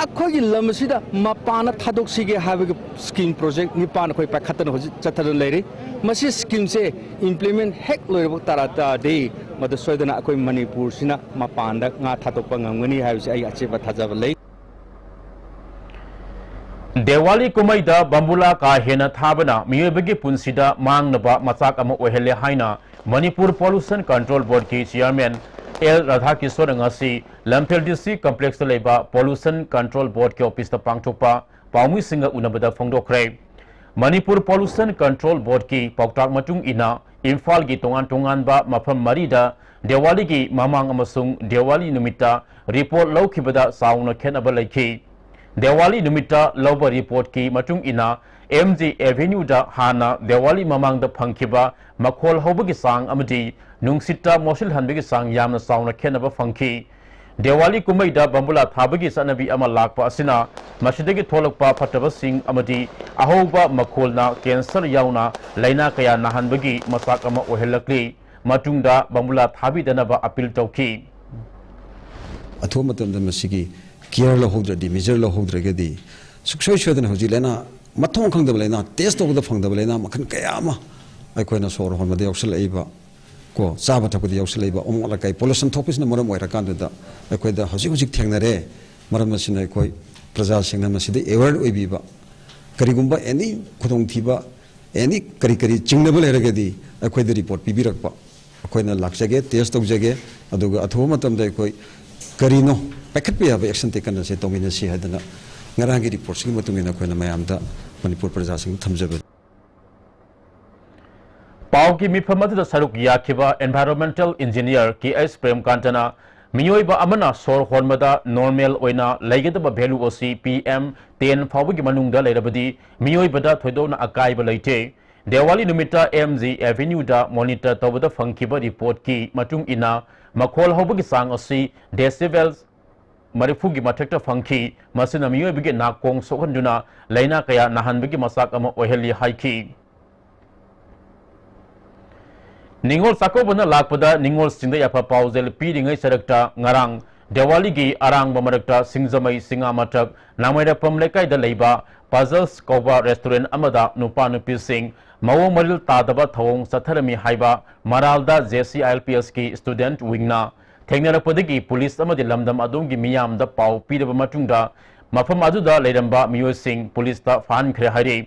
ꯑꯩꯈꯣꯏꯒꯤ ꯂꯝ ꯑꯁꯤꯗ ꯃꯄꯥꯟꯗ ꯊꯥꯗꯣꯛꯁꯤꯒꯦ ꯍꯥꯏꯕꯒꯤ scheme project ꯅꯤꯄꯥꯟ ꯑꯩꯈꯣꯏ ꯄꯥꯏꯈꯠꯇꯅ ꯍꯧꯖꯤꯛ ꯆꯠꯊꯗꯨꯅ ꯂꯩꯔꯤ꯫ ꯃꯁꯤ scheme ꯁꯦ implement ꯍꯦꯛ ꯂꯣꯏꯔꯕ ꯇꯥꯔ-, ꯇꯥꯔꯗꯤ ꯃꯗꯨ ꯁꯣꯏꯗꯅ ꯑꯩꯈꯣꯏ ꯃꯅꯤꯄꯨꯔꯁꯤꯅ ꯃꯄꯥꯟꯗ ꯉꯥ ꯊꯥꯗꯣꯛꯄ ꯉꯝꯒꯅꯤ ꯍꯥꯏꯕꯁꯤ ꯑꯩ ꯑꯆꯦꯠꯄ ꯊꯥꯖꯕ ꯂꯩ꯫ ꯗꯤꯋꯥꯂꯤ ꯀꯨꯝꯍꯩꯗ ꯕꯝꯕꯨꯂꯥ ꯀꯥ ꯍꯦꯟꯅ ꯊꯥꯕꯅ ꯃꯤꯑꯣꯏꯕꯒꯤ ꯄꯨꯟꯁꯤꯗ ꯃꯥꯡꯅꯕ ꯃꯆꯥꯛ ꯑꯃ ꯑꯣꯏꯍꯜꯂꯦ ꯍꯥꯏꯅ ꯃꯅꯤꯄꯨꯔ Pollution Control Board ꯀꯤ chairman ꯑꯦꯜ ꯔꯥꯙꯥꯀꯤꯁꯣꯔꯅ ꯉꯁꯤ ꯂꯝꯐꯦꯜ D C complex ꯇ ꯂꯩꯕ Pollution Control Board ꯀꯤ office ꯇ ꯄꯥꯡꯊꯣꯛꯄ ꯄꯥꯎꯃꯤꯁꯤꯡꯒ ꯎꯅꯕꯗ ꯐꯣꯡꯗꯣꯛꯈ꯭ꯔꯦ꯫ ꯃꯅꯤꯄꯨꯔ Pollution Control Board ꯀꯤ ꯄꯥꯎꯇꯥꯛ ꯃꯇꯨꯡ ꯏꯟꯅ, ꯏꯝꯐꯥꯜꯒꯤ ꯇꯣꯉꯥꯟ ꯇꯣꯉꯥꯟꯕ ꯃꯐꯝ ꯃꯔꯤꯗ ꯗꯤꯋꯥꯂꯤꯒꯤ ꯃꯃꯥꯡ ꯑꯃꯁꯨꯡ ꯗꯤꯋꯥꯂꯤ ꯅꯨꯃꯤꯠꯇ report ꯂꯧꯈꯤꯕꯗ ꯆꯥꯎꯅ ꯈꯦꯠꯅꯕ ꯂꯩꯈꯤ꯫ ꯗꯤꯋꯥꯂꯤ ꯅꯨꯃꯤꯠꯇ ꯂꯧꯕ report ꯀꯤ ꯃꯇꯨꯡ ꯏꯟꯅ, M G Avenue ꯗ ꯍꯥꯟꯅ ꯗꯤꯋꯥꯂꯤ ꯃꯃꯥꯡꯗ ꯐꯪꯈꯤꯕ ꯃꯈꯣꯜ ꯍꯧꯕꯒꯤ ꯆꯥꯡ ꯑꯃꯗꯤ ꯅꯨꯡꯁꯤꯠꯇ ꯃꯣꯠꯁꯤꯜꯍꯟꯕꯒꯤ ꯆꯥꯡ ꯌꯥꯝꯅ ꯆꯥꯎꯅ ꯈꯦꯠꯅꯕ ꯐꯪꯈꯤ꯫ ꯗꯤꯋꯥꯂꯤ ꯀꯨꯝꯍꯩꯗ ꯕꯝꯕꯨꯂꯥ ꯊꯥꯕꯒꯤ ꯆꯠꯅꯕꯤ ꯑꯃ ꯂꯥꯛꯄ ꯑꯁꯤꯅ ꯃꯁꯤꯗꯒꯤ ꯊꯣꯛꯂꯛꯄ ꯐꯠꯇꯕꯁꯤꯡ ꯑꯃꯗꯤ ꯑꯍꯧꯕ ꯃꯈꯣꯜꯅ ꯀꯦꯟꯁꯔ ꯌꯥꯎꯅ ꯂꯥꯏꯅꯥ ꯀꯌꯥ ꯅꯥꯍꯟꯕꯒꯤ ꯃꯆꯥꯛ ꯑꯃ ꯑꯣꯏꯍꯜꯂꯛꯂꯤ꯫ ꯃꯇꯨꯡꯗ ꯕꯝꯕꯨꯂꯥ ꯊꯥꯕꯤꯗꯅꯕ ꯑꯄꯤꯜ ꯇꯧꯈꯤ꯫ ꯑꯊꯨꯕ ꯃꯇꯝꯗ ꯃꯁꯤꯒꯤ ꯀꯤꯌꯔ ꯂꯧꯍꯧꯗ꯭ꯔꯗꯤ, ꯃꯦꯖꯔ ꯂꯧꯍꯧꯗ꯭ꯔꯒꯗꯤ, ꯁꯨꯡꯁꯣꯏ ꯁꯣꯏꯗꯅ ꯍꯧꯖꯤꯛ ꯂꯥꯏꯅꯥ, ꯃꯊꯣꯡ ꯈꯪꯗꯕ ꯂꯥꯏꯅꯥ, ꯇꯦꯁ ꯇꯧꯕꯗ ꯐꯪꯗꯕ ꯂꯥꯏꯅꯥ ꯃꯈꯜ ꯀꯌꯥ ꯑꯃ ꯑꯩꯈꯣꯏꯅ ꯁꯣꯔ ꯍꯣꯟꯕꯗ ꯌꯥꯎꯁꯜꯂꯛꯏꯕ, ꯀꯣ, ꯆꯥꯕ ꯊꯛꯄꯗ ꯌꯥꯎꯁꯜꯂꯛꯏꯕ, ꯑꯃꯣꯠ ꯑꯀꯥꯏ, ꯄꯣꯂꯨꯁꯟ ꯊꯣꯛꯄꯁꯤꯅ ꯃꯔꯝ ꯑꯣꯏꯔꯀꯥꯟꯗꯨꯗ ꯑꯩꯈꯣꯏꯗ ꯍꯧꯖꯤꯛ ꯍꯧꯖꯤꯛ ꯊꯦꯡꯅꯔꯦ꯫ ꯃꯔꯝ ꯑꯁꯤꯅ ꯑꯩꯈꯣꯏ ꯄ꯭ꯔꯖꯥꯁꯤꯡꯅ ꯃꯁꯤꯗ ꯑꯦꯋꯦꯌꯔ ꯑꯣꯏꯕꯤꯕ, ꯀꯔꯤꯒꯨꯝꯕ ꯑꯦꯅꯤ ꯈꯨꯗꯣꯡꯊꯤꯕ, ꯑꯦꯅꯤ ꯀꯔꯤ ꯀꯔꯤ ꯆꯤꯡꯅꯕ ꯂꯩꯔꯒꯗꯤ ꯑꯩꯈꯣꯏꯗ ꯔꯤꯄꯣꯔꯠ ꯄꯤꯕꯤꯔꯛꯄ꯫ ꯑꯩꯈꯣꯏꯅ ꯂꯥꯛꯆꯒꯦ, ꯇꯦꯁ ꯇꯧꯖꯒꯦ, ꯑꯗꯨꯒ ꯑꯊꯨꯕ ꯃꯇꯝꯗ ꯑꯩꯈꯣꯏ ꯀꯔꯤꯅꯣ ꯄꯥꯏꯈꯠꯄ ꯌꯥꯕ ꯑꯦꯛꯁꯟ ꯇꯦꯀꯟ ꯑꯁꯦ ꯇꯧꯃꯤꯟꯅꯁꯤ ꯍꯥꯏꯗꯅ ꯉꯔꯥꯡꯒꯤ ꯔꯤꯄꯣꯔꯠꯁꯤꯒꯤ ꯃꯇꯨꯡ ꯏꯟꯅ ꯑꯩꯈꯣꯏꯅ ꯃꯌꯥꯝꯗ, ꯃꯅꯤꯄꯨꯔ ꯄ꯭ꯔꯖꯥꯁꯤꯡꯗ ꯊꯝꯖꯕꯅꯤ꯫ ꯄꯥꯎꯒꯤ ꯃꯤꯐꯝ ꯑꯗꯨꯗ ꯁꯔꯨꯛ ꯌꯥꯈꯤꯕ environmental engineer ꯀꯦ ꯑꯩꯆ ꯄ꯭ꯔꯦꯝꯀꯥꯟꯇꯅ ꯃꯤꯑꯣꯏꯕ ꯑꯃꯅ ꯁꯣꯔ ꯍꯣꯟꯕꯗ ꯅꯣꯔꯃꯦꯜ ꯑꯣꯏꯅ ꯂꯩꯒꯗꯕ ꯚꯦꯂꯨ ꯑꯁꯤ ꯄꯤ ꯑꯦꯝ ꯇꯦꯟ ꯐꯥꯎꯕꯒꯤ ꯃꯅꯨꯡꯗ ꯂꯩꯔꯕꯗꯤ ꯃꯤꯑꯣꯏꯕꯗ ꯊꯣꯏꯗꯣꯛꯅ ꯑꯀꯥꯏꯕ ꯂꯩꯇꯦ꯫ ꯗꯤꯋꯥꯂꯤ ꯅꯨꯃꯤꯠꯇ ꯑꯦꯝ ꯖꯤ ꯑꯦꯚꯦꯅ꯭ꯌꯨꯗ ꯃꯣꯅꯤꯇꯔ ꯇꯧꯕꯗ ꯐꯪꯈꯤꯕ ꯔꯤꯄꯣꯔꯠꯀꯤ ꯃꯇꯨꯡ ꯏꯟꯅ ꯃꯈꯣꯜ ꯍꯧꯕꯒꯤ ꯆꯥꯡ ꯑꯁꯤ ꯗꯦꯁꯤꯕꯦꯜ ꯃꯔꯤꯐꯨꯒꯤ ꯃꯊꯛꯇ ꯐꯪꯈꯤ꯫ ꯃꯁꯤꯅ ꯃꯤꯑꯣꯏꯕꯒꯤ ꯅꯥꯀꯣꯡ ꯁꯣꯛꯍꯟꯗꯨꯅ ꯂꯥꯏꯅꯥ ꯀꯌꯥ ꯅꯥꯍꯟꯕꯒꯤ ꯃꯆꯥꯛ ꯑꯃ ꯑꯣꯏꯍꯜꯂꯤ ꯍꯥꯏꯈꯤ꯫ ꯅꯤꯉꯣꯜ ꯆꯥꯛꯀꯧꯕꯅ ꯂꯥꯛꯄꯗ ꯅꯤꯉꯣꯜꯁꯤꯡꯗ ꯌꯥꯏꯐ ꯄꯥꯎꯖꯦꯜ ꯄꯤꯔꯤꯉꯩ ꯁꯔꯛꯇ ꯉꯔꯥꯡ ꯗꯤꯋꯥꯂꯤꯒꯤ ꯑꯔꯥꯡꯕ ꯃꯔꯛꯇ ꯁꯤꯡꯖꯃꯩ ꯁꯤꯡꯉꯥꯃꯊꯛ ꯅꯥꯃꯩꯔꯛꯄꯝ ꯂꯩꯀꯥꯏꯗ ꯂꯩꯕ ꯄꯖꯜꯁ ꯀꯧꯕ ꯔꯦꯁꯇꯨꯔꯦꯟ ꯑꯃꯗ ꯅꯨꯄꯥ ꯅꯨꯄꯤꯁꯤꯡ ꯃꯑꯣꯡ ꯃꯔꯤꯜ ꯇꯥꯗꯕ ꯊꯧꯑꯣꯡ ꯆꯠꯊꯔꯝꯃꯤ ꯍꯥꯏꯕ ꯃꯔꯥꯜꯗ J C I L P ꯑꯦꯁꯀꯤ ꯁ꯭ꯇꯨꯗꯦꯟꯠ ꯋꯤꯡꯅ ꯊꯦꯡꯅꯔꯛꯄꯗꯒꯤ ꯄꯨꯂꯤꯁ ꯑꯃꯗꯤ ꯂꯝꯗꯝ ꯑꯗꯣꯝꯒꯤ ꯃꯤꯌꯥꯝꯗ ꯄꯥꯎ ꯄꯤꯔꯕ ꯃꯇꯨꯡꯗ ꯃꯐꯝ ꯑꯗꯨꯗ ꯂꯩꯔꯝꯕ ꯃꯤꯑꯣꯏꯁꯤꯡ ꯄꯨꯂꯤꯁꯇ ꯐꯥꯍꯟꯈ꯭ꯔꯦ ꯍꯥꯏꯔꯤ꯫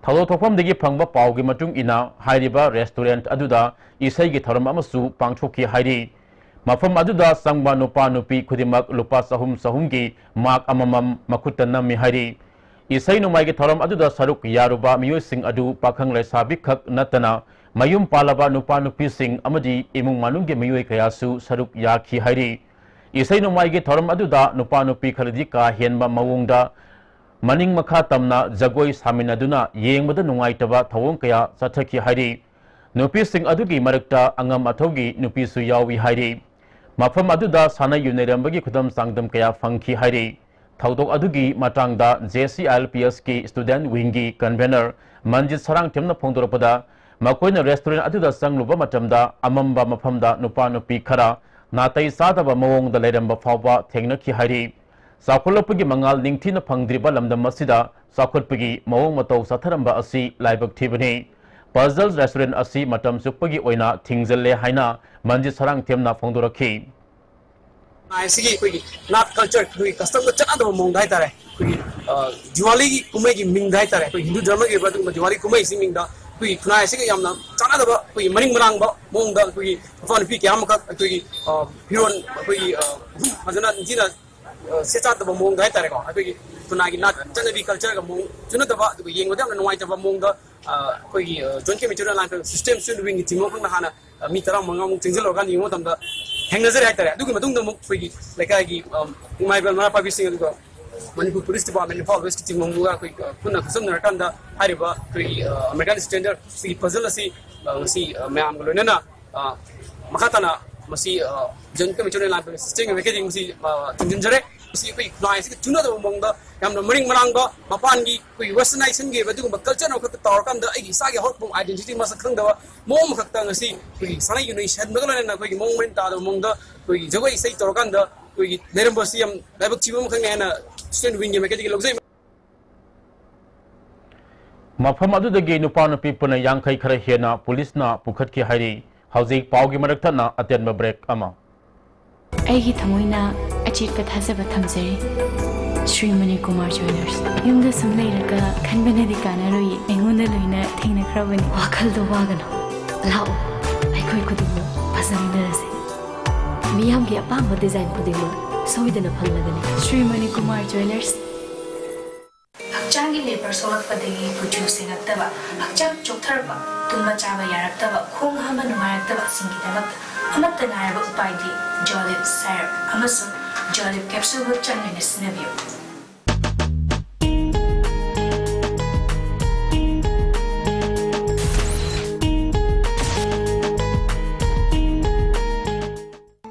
ꯊꯧꯗꯣꯛ ꯊꯣꯛꯐꯝꯗꯒꯤ ꯐꯪꯕ ꯄꯥꯎꯒꯤ ꯃꯇꯨꯡ ꯏꯟꯅ ꯍꯥꯏꯔꯤꯕ ꯔꯦꯁꯇꯨꯔꯦꯟꯠ ꯑꯗꯨꯗ ꯏꯁꯩꯒꯤ ꯊꯧꯔꯝ ꯑꯃꯁꯨ ꯄꯥꯡꯊꯣꯛꯈꯤ ꯍꯥꯏꯔꯤ꯫ ꯃꯐꯝ ꯑꯗꯨꯗ ꯆꯪꯕ ꯅꯨꯄꯥ ꯅꯨꯄꯤ ꯈꯨꯗꯤꯡꯃꯛ ꯂꯨꯄꯥ ꯆꯍꯨꯝ ꯆꯍꯨꯝꯒꯤ ꯃꯥꯛ ꯑꯃꯃꯝ ꯃꯈꯨꯠꯇ ꯅꯝꯃꯤ ꯍꯥꯏꯔꯤ꯫ ꯏꯁꯩ ꯅꯣꯡꯃꯥꯏꯒꯤ ꯊꯧꯔꯝ ꯑꯗꯨꯗ ꯁꯔꯨꯛ ꯌꯥꯔꯨꯕ ꯃꯤꯑꯣꯏꯁꯤꯡ ꯑꯗꯨ ꯄꯥꯈꯪ ꯂꯩꯁꯥꯕꯤ ꯈꯛ ꯅꯠꯇꯅ ꯃꯌꯨꯝ ꯄꯥꯜꯂꯕ ꯅꯨꯄꯥ ꯅꯨꯄꯤꯁꯤꯡ ꯑꯃꯗꯤ ꯏꯃꯨꯡ ꯃꯅꯨꯡꯒꯤ ꯃꯤꯑꯣꯏ ꯀꯌꯥꯁꯨ ꯁꯔꯨꯛ ꯌꯥꯈꯤ ꯍꯥꯏꯔꯤ꯫ ꯏꯁꯩ ꯅꯣꯡꯃꯥꯏꯒꯤ ꯊꯧꯔꯝ ꯑꯗꯨꯗ ꯅꯨꯄꯥ ꯅꯨꯄꯤ ꯈꯔꯗꯤ ꯀꯥ ꯍꯦꯟꯕ ꯃꯑꯣꯡꯗ ꯃꯅꯤꯡ ꯃꯈꯥ ꯇꯝꯅ ꯖꯒꯣꯏ ꯁꯥꯃꯤꯟꯅꯗꯨꯅ ꯌꯦꯡꯕꯗ ꯅꯨꯡꯉꯥꯏꯇꯕ ꯊꯧꯑꯣꯡ ꯀꯌꯥ ꯆꯠꯊꯈꯤ ꯍꯥꯏꯔꯤ꯫ ꯅꯨꯄꯤꯁꯤꯡ ꯑꯗꯨꯒꯤ ꯃꯔꯛꯇ ꯑꯉꯝ ꯑꯊꯧꯒꯤ ꯅꯨꯄꯤꯁꯨ ꯌꯥꯎꯏ ꯍꯥꯏꯔꯤ꯫ ꯃꯐꯝ ꯑꯗꯨꯗ ꯁꯥꯟꯅ ꯌꯨꯅꯩꯔꯝꯕꯒꯤ ꯈꯨꯗꯝ ꯆꯥꯡꯗꯝ ꯀꯌꯥ ꯐꯪꯈꯤ ꯍꯥꯏꯔꯤ꯫ ꯊꯧꯗꯣꯛ ꯑꯗꯨꯒꯤ ꯃꯇꯥꯡꯗ JCILPS ꯀꯤ student wing ꯒꯤ convener ꯃꯟꯖꯤꯠ ꯁꯔꯥꯡꯊꯦꯝꯅ ꯐꯣꯡꯗꯣꯔꯛꯄꯗ, ꯃꯈꯣꯏꯅ restaurant ꯑꯗꯨꯗ ꯆꯪꯂꯨꯕ ꯃꯇꯝꯗ ꯑꯃꯝꯕ ꯃꯐꯝꯗ ꯅꯨꯄꯥ ꯅꯨꯄꯤ ꯈꯔ ꯅꯥꯇꯩ ꯆꯥꯗꯕ ꯃꯑꯣꯡꯗ ꯂꯩꯔꯝꯕ ꯐꯥꯎꯕ ꯊꯦꯡꯅꯈꯤ ꯍꯥꯏꯔꯤ꯫ ꯆꯥꯎꯈꯠꯂꯛꯄꯒꯤ ꯃꯉꯥꯜ ꯅꯤꯡꯊꯤꯅ ꯐꯪꯗ꯭ꯔꯤꯕ ꯂꯝꯗꯝ ꯑꯁꯤꯗ ꯆꯥꯎꯈꯠꯄꯒꯤ ꯃꯑꯣꯡ ꯃꯇꯧ ꯆꯠꯊꯔꯝꯕ ꯑꯁꯤ ꯂꯥꯏꯕꯛ ꯊꯤꯕꯅꯤ꯫ Puzzle restaurant ꯑꯁꯤ ꯃꯇꯝ ꯆꯨꯞꯄꯒꯤ ꯑꯣꯏꯅ ꯊꯤꯡꯖꯤꯜꯂꯦ ꯍꯥꯏꯅ ꯃꯟꯖꯤꯠ ꯁꯔꯥꯡꯊꯦꯝꯅ ꯐꯣꯡꯗꯣꯔꯛꯈꯤ꯫ ꯈꯨꯟꯅꯥꯏ ꯑꯁꯤꯒꯤ ꯑꯩꯈꯣꯏꯒꯤ ꯅꯥꯠ culture, ꯑꯩꯈꯣꯏꯒꯤ custom ꯒ ꯆꯠꯅꯗꯕ ꯃꯑꯣꯡꯗ ꯍꯥꯏꯇꯥꯔꯦ, ꯑꯩꯈꯣꯏꯒꯤ ꯑ, ꯗꯤꯋꯥꯂꯤꯒꯤ ꯀꯨꯝꯍꯩꯒꯤ ꯃꯤꯡꯗ ꯍꯥꯏꯇꯥꯔꯦ, ꯑꯩꯈꯣꯏ ꯍꯤꯟꯗꯨ ꯙꯔꯃꯒꯤ ꯑꯣꯏꯕ ꯑꯗꯨꯒꯨꯝꯕ ꯗꯤꯋꯥꯂꯤ ꯀꯨꯝꯍꯩꯁꯤ ꯃꯤꯡꯗ ꯑꯩꯈꯣꯏꯒꯤ ꯈꯨꯟꯅꯥꯏ ꯑꯁꯤꯒ ꯌꯥꯝꯅ ꯆꯥꯟꯅꯗꯕ, ꯑꯩꯈꯣꯏꯒꯤ ꯃꯔꯤꯡ ꯃꯔꯥꯡꯕ ꯃꯑꯣꯡꯗ ꯑꯩꯈꯣꯏꯒꯤ ꯅꯨꯄꯥ ꯅꯨꯄꯤ ꯀꯌꯥ ꯑꯃꯈꯛ ꯑꯩꯈꯣꯏꯒꯤ ꯑ, ꯐꯤꯔꯣꯜ ꯑꯩꯈꯣꯏꯒꯤ ꯑ, ꯐꯖꯅ ꯅꯤꯡꯊꯤꯅ ꯑ, ꯁꯦꯠ ꯆꯥꯗꯕ ꯃꯑꯣꯡꯗ ꯍꯥꯏꯇꯥꯔꯦꯀꯣ, ꯑꯩꯈꯣꯏꯒꯤ ꯈꯨꯟꯅꯥꯏꯒꯤ ꯅꯥꯠ ꯆꯠꯅꯕꯤ culture ꯒ ꯃꯑꯣꯡ ꯆꯨꯅꯗꯕ, ꯑꯗꯨꯒ ꯌꯦꯡꯕꯗ ꯌꯥꯝꯅ ꯅꯨꯡꯉꯥꯏꯇꯕ ꯃꯑꯣꯡꯗ ꯑ, ꯑꯩꯈꯣꯏꯒꯤ ꯑ, Joint Committee on Land System student wing ꯒꯤ team ꯑꯃꯈꯛꯅ ꯍꯥꯟꯅ ꯑ, ꯃꯤ ꯇꯔꯥꯃꯉꯥꯃꯨꯛ ꯆꯦꯟꯁꯤꯜꯂꯨꯔꯀꯥꯟꯗ ꯌꯦꯡꯕ ꯃꯇꯝꯗ ꯊꯦꯡꯅꯖꯔꯦ ꯍꯥꯏꯇꯥꯔꯦ꯫ ꯑꯗꯨꯒꯤ ꯃꯇꯨꯡꯗ ꯑꯃꯨꯛ ꯑꯩꯈꯣꯏꯒꯤ ꯂꯩꯀꯥꯏꯒꯤ ꯑ, ꯏꯃꯥ ꯏꯕꯦꯜ ꯃꯔꯥ ꯄꯥꯏꯕꯤꯁꯤꯡ, ꯑꯗꯨꯒ Manipur Police Department, Imphal West ꯀꯤ team ꯑꯃꯒ ꯑꯩꯈꯣꯏ ꯑ, ꯄꯨꯟꯅ ꯈꯨꯠꯁꯝꯅꯔꯀꯥꯟꯗ ꯍꯥꯏꯔꯤꯕ ꯑꯩꯈꯣꯏꯒꯤ ꯑ, American standard ꯁꯤꯒꯤ puzzle ꯑꯁꯤ ꯑ, ꯉꯁꯤ ꯑ, ꯃꯌꯥꯝꯒ ꯂꯣꯏꯅꯅ ꯑ, ꯃꯈꯥ ꯇꯥꯅ ꯃꯁꯤ ꯑ, Joint Committee on Land System ꯒꯤ ꯃꯥꯏꯀꯩꯗꯒꯤ ꯃꯁꯤ ꯑ, ꯊꯤꯡꯖꯤꯟꯖꯔꯦ꯫ ꯃꯁꯤ ꯑꯩꯈꯣꯏ ꯈꯨꯟꯅꯥꯏ ꯑꯁꯤꯒ ꯆꯨꯅꯗꯕ ꯃꯑꯣꯡꯗ ꯌꯥꯝꯅ ꯃꯔꯤꯡ ꯃꯔꯥꯡꯕ, ꯃꯄꯥꯟꯒꯤ ꯑꯩꯈꯣꯏꯒꯤ westernization ꯒꯤ ꯑꯣꯏꯕ ꯑꯗꯨꯒꯨꯝꯕ culture ꯑꯃꯈꯛꯇ ꯇꯧꯔꯀꯥꯟꯗ ꯑꯩꯒꯤ ꯏꯁꯥꯒꯤ ꯍꯧꯔꯛꯐꯝ identity ꯃꯁꯛ ꯈꯪꯗꯕ ꯃꯑꯣꯡ ꯑꯃꯈꯛꯇ ꯉꯁꯤ ꯑꯩꯈꯣꯏꯒꯤ ꯁꯥꯟꯅ ꯌꯨꯅꯩ ꯁꯟꯕꯒ ꯂꯣꯏꯅꯅ ꯑꯩꯈꯣꯏꯒꯤ ꯃꯑꯣꯡ ꯃꯔꯤꯟ ꯇꯥꯗꯕ ꯃꯑꯣꯡꯗ ꯑꯩꯈꯣꯏꯒꯤ ꯖꯒꯣꯏ ꯏꯁꯩ ꯇꯧꯔꯀꯥꯟꯗ ꯑꯩꯈꯣꯏꯒꯤ ꯂꯩꯔꯝꯕꯁꯤ ꯌꯥꯝ ꯂꯥꯏꯕꯛ ꯊꯤꯕ ꯑꯃꯈꯛꯅꯤ ꯍꯥꯏꯅ student wing ꯒꯤ ꯃꯥꯏꯀꯩꯗꯒꯤ ꯂꯧꯖꯩ꯫ ꯃꯐꯝ ꯑꯗꯨꯗꯒꯤ ꯅꯨꯄꯥ ꯅꯨꯄꯤ ꯄꯨꯟꯅ ꯌꯥꯡꯈꯩ ꯈꯔ ꯍꯦꯟꯅ ꯄꯨꯂꯤꯁꯅ ꯄꯨꯈꯠꯈꯤ ꯍꯥꯏꯔꯤ꯫ ꯍꯧꯖꯤꯛ ꯄꯥꯎꯒꯤ ꯃꯔꯛ ꯊꯠꯅ ꯑꯇꯦꯟꯕ break ꯑꯃ꯫ ꯑꯩꯒꯤ ꯊꯃꯣꯏꯅ ꯑꯆꯦꯠꯄ ꯊꯥꯖꯕ ꯊꯝꯖꯔꯤ꯫ ꯁ꯭ꯔꯤ ꯃꯅꯤꯀꯨꯃꯥꯔ ꯖ꯭ꯋꯦꯂꯔꯁ꯫ ꯌꯨꯝꯗ ꯁꯨꯝ ꯂꯩꯔꯒ ꯈꯟꯕꯅꯗꯤ ꯀꯥꯟꯅꯔꯣꯏꯌꯦ꯫ ꯑꯩꯉꯣꯟꯗ ꯂꯣꯏꯅ ꯊꯦꯡꯅꯈ꯭ꯔꯕꯅꯤ꯫ ꯋꯥꯈꯜꯗꯣ ꯋꯥꯒꯅꯨ꯫ ꯂꯥꯛꯑꯣ, ꯑꯩꯈꯣꯏ ꯈꯨꯗꯤꯡꯃꯛ ꯐꯖꯃꯤꯟꯅꯔꯁꯦ꯫ ꯃꯤꯌꯥꯝꯒꯤ ꯑꯄꯥꯝꯕ design ꯈꯨꯗꯤꯡꯃꯛ ꯁꯣꯏꯗꯅ ꯐꯪꯂꯒꯅꯤ꯫ ꯁ꯭ꯔꯤ ꯃꯅꯤꯀꯨꯃꯥꯔ ꯖ꯭ꯋꯦꯂꯔꯁ꯫ ꯍꯛꯆꯥꯡꯒꯤ ꯂꯦꯕꯔ ꯁꯣꯛꯂꯛꯄꯗꯒꯤ ꯀꯨꯆꯨ ꯁꯦꯡꯉꯛꯇꯕ, ꯍꯛꯆꯥꯡ ꯆꯣꯛꯊꯔꯛꯄ, ꯇꯨꯝꯕ ꯆꯥꯕ ꯌꯥꯔꯛꯇꯕ, ꯈꯣꯡ ꯍꯥꯝꯕ ꯅꯨꯡꯉꯥꯏꯔꯛꯇꯕꯁꯤꯡꯒꯤꯗꯃꯛꯇ ꯑꯃꯠꯇ ꯉꯥꯏꯔꯕ ꯎꯄꯥꯏꯗꯤ ꯖꯣꯂꯤꯞ ꯁꯥꯏꯔꯞ ꯑꯃꯁꯨꯡ ꯖꯣꯂꯤꯞ ꯀꯦꯞꯁꯨꯜꯕꯨ ꯆꯥꯡ ꯅꯥꯏꯅ ꯁꯤꯖꯤꯟꯅꯕꯤꯌꯨ꯫